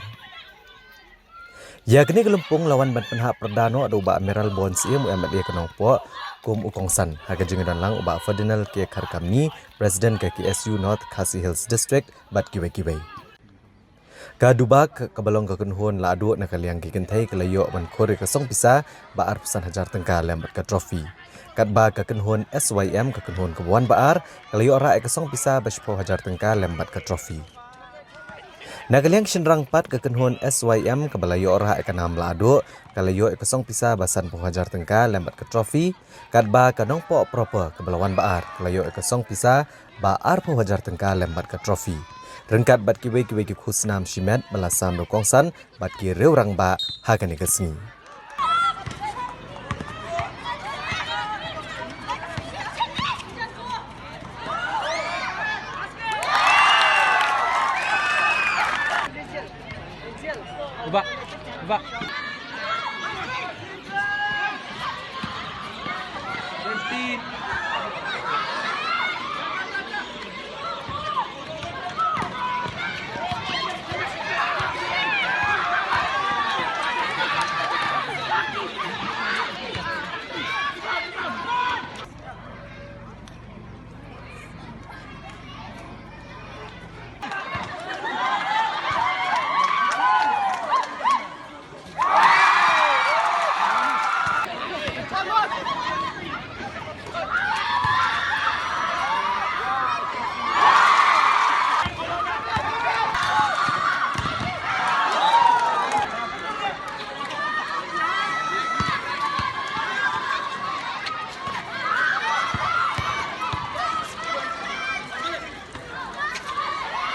Ïa kane ka lympung la wan ban pynhap pyrda noh da u Bah Mayralborn Syiem, u M L A ka Nongpoh, kum u kongsan. Ha ka jingdon lang u Bah Ferdinand K Kharkamni, President ka K S U North Khasi Hills District, bad kiwei kiwei. Ka Dubak kaba long ka kynhun la aduh na ka liang ki kynthei ka la ïoh ban khur ïa ka song pisa ba arphew san hajar tyngka lem bad ka trophy. Katba ka kynhun S Y M, ka kynhun kaba wan ba ar, ka la ïoh rah ïa ka song pisa ba shiphew hajar tyngka lem bad ka trophy. Na ka liang ki shynrang pat, ka kynhun S Y M kaba la ïoh rah ïa ka nam la aduh, ka la ïoh ïa ka song pisa ba sanphew hajar tyngka lem bad ka trophy, katba ka Nongpoh Proper kaba la wan ba ar, ka la ïoh ïa ka song pisa ba arphew hajar tyngka lem bad ka trophy. Ryngkat bad kiwei kiwei ki khusnam shimet ba la sam da u kongsan bad ki riew rangbah ha kane ka sngi. Ba, ba. Fifteen.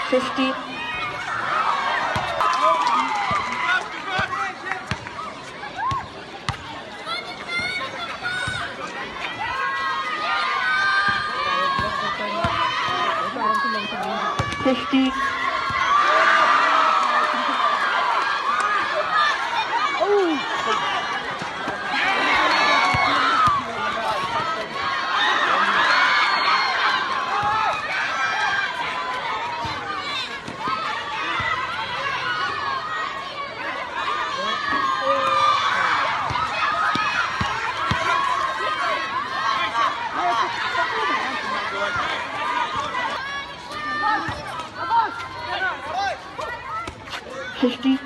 Fifteen. Fifteen. Fifty.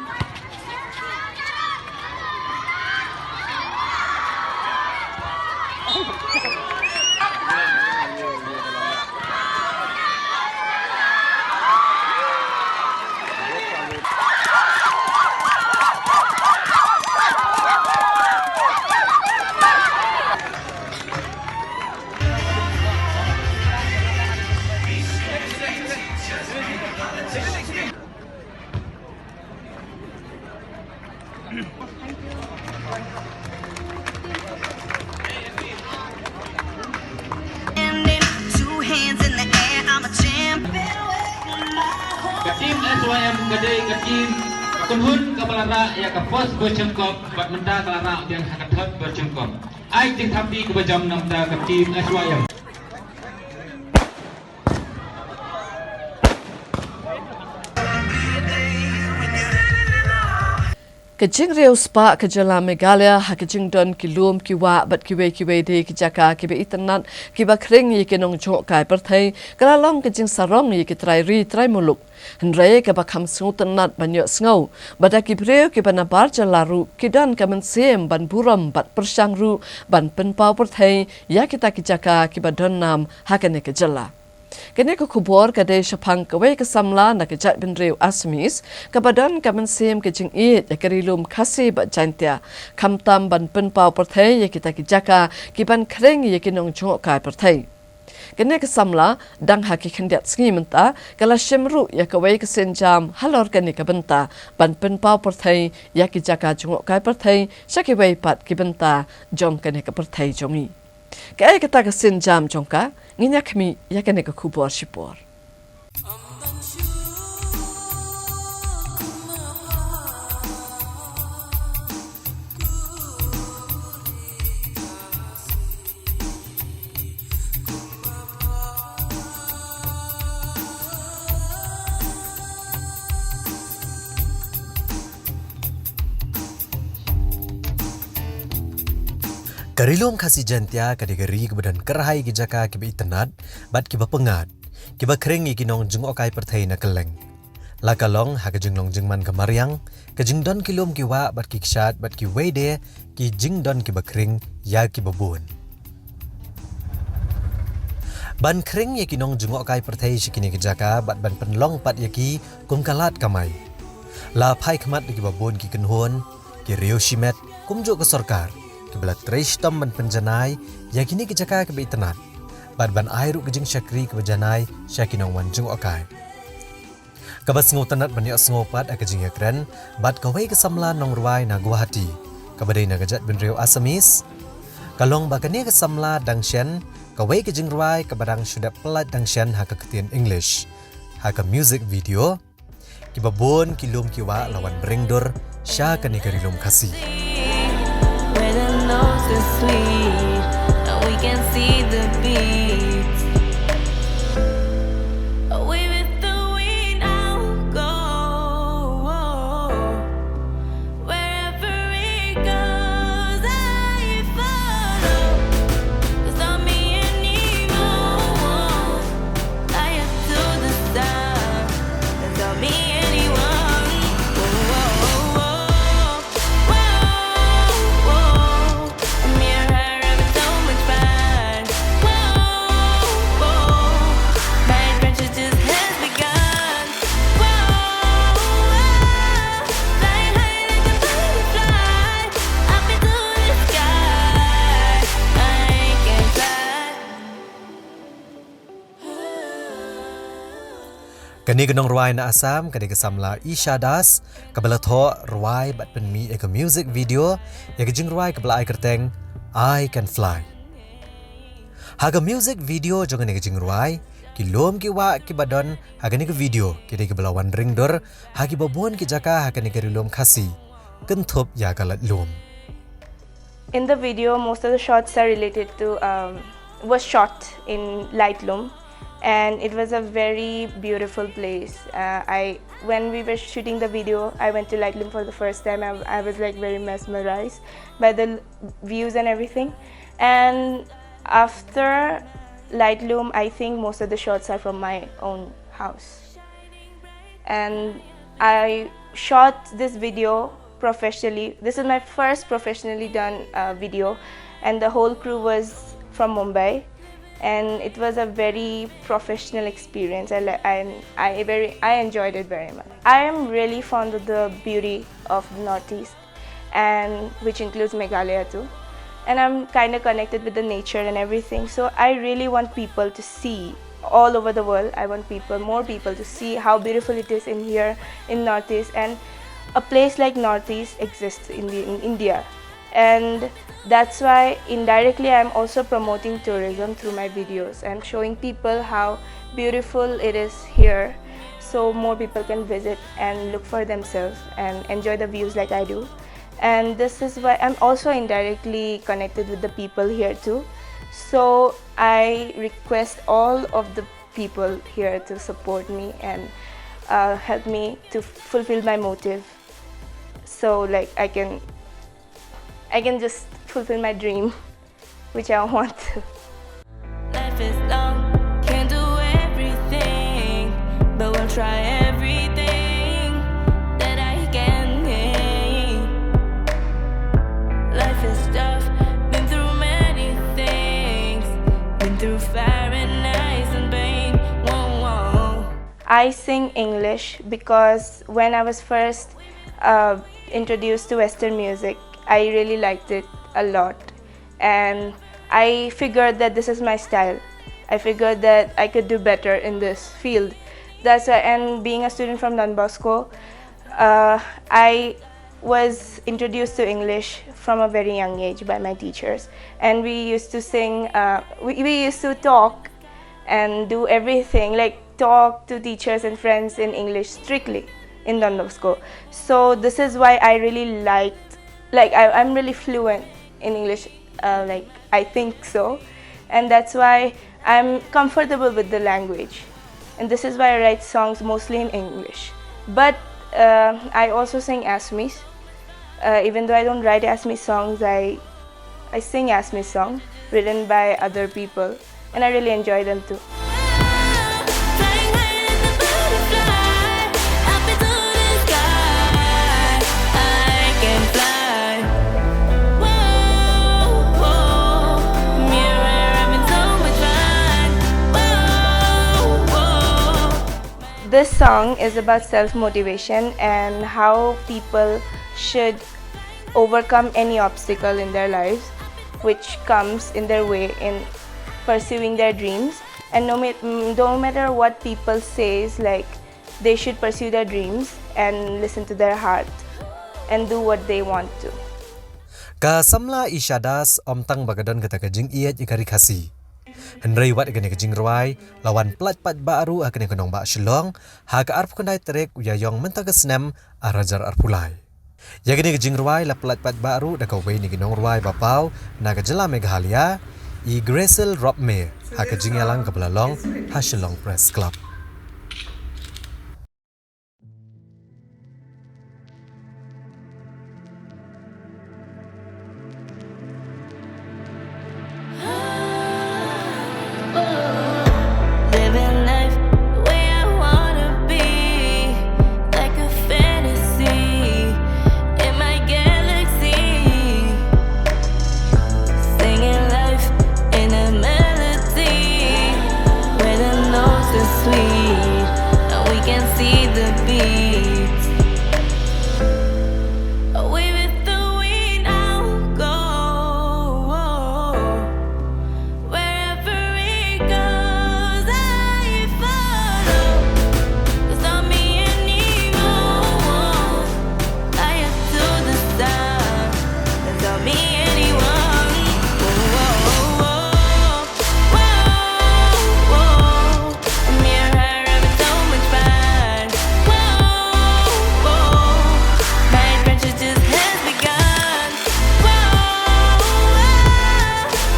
Ka team S Y M ka dei ka team ka kynhun kaba la rah ïa ka first Virgin Cup bad mynta ka la rah biang ha ka third Virgin Cup. Ai jingthap kti kaba jam na bynta ka team S Y M. Ka jingriewspah ka jylla Meghalaya ha ka jingdon ki lum ki wah bad kiwei kiwei de ki jaka kiba itynnad kiba khring ïa ki nongjngohkai pyrthei ka la long ka jingsarong ïa ki trai ri trai muluk. Hynrei kaba kham sngewtynnad ban ïohsngew ba da ki briew kiba nabar jylla ruh ki don ka mynsiem ban burom bad pyrshang ruh ban pynpaw pyrthei ïa kita ki jaka kiba don nam ha kane ka jylla. Kane ka khubor ka dei shaphang kawei ka samla na ka jaitbynriew Assamese kaba don ka mynsiem ka jingïeit ïa ka ri lum Khasi bad Jaintia, khamtam ban pynpaw pyrthei ïa kita ki jaka kiban khring ïa ki nongjngohkai pyrthei. Kane ka samla dang ha ki khyndiat sngi mynta ka la shim ruh ïa kawei ka sienjam halor kane ka bynta ban pynpaw pyrthei ïa ki jaka jngohkai pyrthei sha kiwei pat ki bynta jong kane ka pyrthei jong ngi. Kaei kata ka sienjam jong ka, ngin ïa khmih ïa kane ka khubor shipor. Ka Ri Lum Khasi Jaintia ka dei ka ri kaba don kyrhai ki jaka kiba itynnad bad kiba pyngngad, kiba khring ïa ki nongjngohkai pyrthei na kylleng. La ka long ha ka jinglong jingman ka mariang, ka jingdon ki lum ki wah bad ki kshaid bad kiwei de ki jingdon kiba khring ïa kiba bun. Ban khring ïa ki nongjngohkai pyrthei sha kine ki jaka bad ban pynlong pat ïa ki kum ka lad kamai. La phai khmat da kiba bun ki kynhun, ki riew shimet, kumjuh ka sorkar, kiba la trei shitom ban pynjanai ïa kine ki jaka kiba itynnad bad ban ai ruh ka jingshakri kaba janai sha ki nongwan jngohkai. Kaba sngewtynnad ban ïohsngew pat ha ka jingïakren bad kawei ka samla nongrwai na Guwahati, kaba dei na ka jaitbynriew Assamese, ka long ba kane ka samla dang shen kawei ka jingrwai kaba dang shu dep pyllait dang shen ha ka ktien English. Ha ka music video, kiba bun ki lum ki wah la wan bring dur sha kane ka ri lum Khasi. Where the notes are sweet and we can see the beats. Away with the wind, I'll go. Wherever it goes, I follow. There's not me anymore. Fly up to the stars. There's not me anyone. Whoa, whoa, whoa, whoa. Whoa, whoa. I'm here, I'm having so much fun. Whoa, whoa. My adventure just has begun. Whoa, whoa. Flying high like a butterfly. Up into the sky. I can fly. Kane ka nongrwai na Assam, kane ka samla Isha Das, kaba la thoh rwai bad pynmih ïa ka music video ïa ka jingrwai kaba la ai kyrteng I Can Fly. Ha ka music video jong kane ka jingrwai, ki lum ki wah kiba don ha kane ka video ki dei kiba la wan ring dur ha kiba bun ki jaka ha kane ka ri lum Khasi, kynthup ïa ka laitlum. In the video, most of the shots are related to um, was shot in Lightlum, and it was a very beautiful place. Uh, I when we were shooting the video, I went to Lightlum for the first time. I, I was like very mesmerized by the l- views and everything. And after Lightlum, I think most of the shots are from my own house. And I shot this video professionally. This is my first professionally done uh, video, and the whole crew was from Mumbai, and it was a very professional experience. I li- I I very I enjoyed it very much. I am really fond of the beauty of the Northeast, and which includes Meghalaya too. And I'm kind of connected with the nature and everything. So I really want people to see all over the world. I want people, more people, to see how beautiful it is in here in Northeast, and a place like Northeast exists in the in India. And that's why indirectly I'm also promoting tourism through my videos. I'm showing people how beautiful it is here, so more people can visit and look for themselves and enjoy the views like I do. And this is why I'm also indirectly connected with the people here too. So I request all of the people here to support me and uh, help me to fulfill my motive. So like I can I can just fulfill my dream, which I want to. Life is long, can't do everything, but we'll try everything that I can. Life is tough, been through many things, been through fire and ice and pain. Whoa, whoa. I sing English because when I was first uh, introduced to Western music, I really liked it a lot. And I figured that this is my style. I figured that I could do better in this field. That's why, and being a student from Don Bosco, uh, I was introduced to English from a very young age by my teachers. And we used to sing, uh, we, we used to talk and do everything, like talk to teachers and friends in English strictly in Don Bosco. So this is why I really liked, like I, I'm really fluent in English, uh, like I think so. And that's why I'm comfortable with the language. And this is why I write songs mostly in English. But uh, I also sing Assamese. Uh, even though I don't write Assamese songs, I, I sing Assamese songs written by other people, and I really enjoy them too. Flying high like a butterfly, up into the sky. I can fly. Whoa, whoa. Mirror, I'm in so much fun. Whoa, whoa. This song is about self motivation and how people should overcome any obstacle in their lives which comes in their way in pursuing their dreams. And no, ma- mm, no matter what people says, like, they should pursue their dreams and listen to their heart and do what they want to. Ka samla Isha Das ym tang ba ka don kata ka jingïeit ïa ka ri Khasi, hynrei wat ïa kane ka jingrwai la wan pynlait paidbah ruh ha kane ka nongbah Shillong ha ka arphew khyndai tarik u Ïaïong mynta ka snem ar hajar arphew lai. Ïa kane ka jingrwai la pyllait paidbah ruh da kawei na ki nongrwai ba paw na ka jylla Meghalaya, i Gracil Robmay, ha ka jingïalang kaba la long ha Shillong Press Club. Living life the way I wanna be, like a fantasy in my galaxy. Singing life in a melody where the notes are sweet and we can see the beats. Away with the wind, I'll go. Wherever it goes, I follow. There's not me anymore. I am to the sun. There's not me anyone. Whoa, whoa, whoa, whoa. I'm here, having so much fun. Whoa, whoa. My adventure just has begun. Whoa, whoa.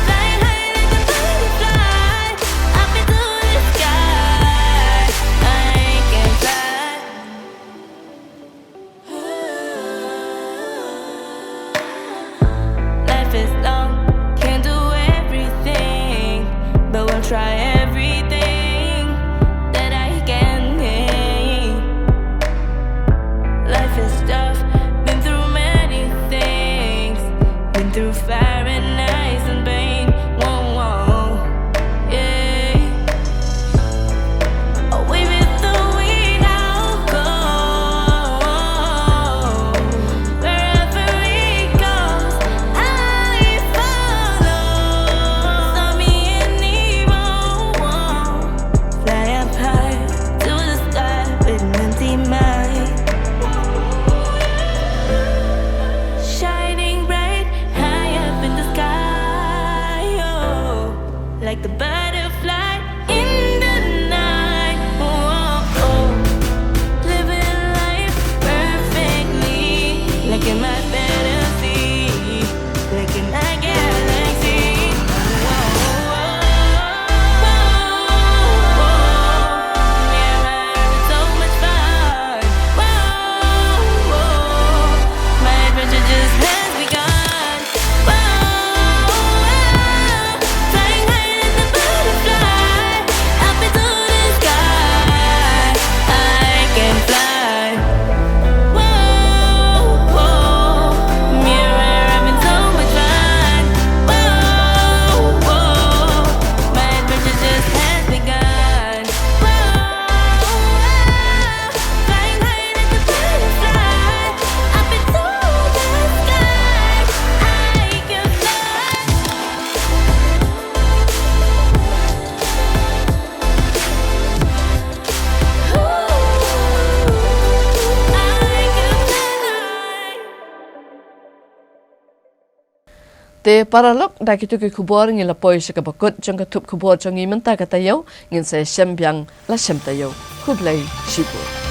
Flying high like a butterfly, up into the sky. I can fly. Life is long, can't do everything, but we'll try everything that I can. Life is tough, been through many things, been through fire and ice and pain. Whoa, whoa, yeah. Away with the wind, I'll go. Wherever it goes, I follow. Not me anymore. Fly up high to the sky with an empty mind. Shining bright high up in the sky, oh, like the butterfly in the night. Whoa, oh. Living life perfectly, like in my fantasy, like in my galaxy. Whoa, whoa, whoa, whoa. Yeah, I'm having so much fun. Whoa, whoa. My adventure just has begun. Whoa, whoa. Flying high like a butterfly, up into the sky. I can fly. Whoa, whoa. Mirror, having so much fun. Whoa, whoa. My adventure just has begun. Whoa, whoa. Flying high like a butterfly, up into the sky. I can fly. Te paralok, da kito ki khubor ngi la poi sha kaba kut jong ka thup khubor jong ngi mynta ka taïew, ngin sa shem biang la shem taïew. Khublei shibun.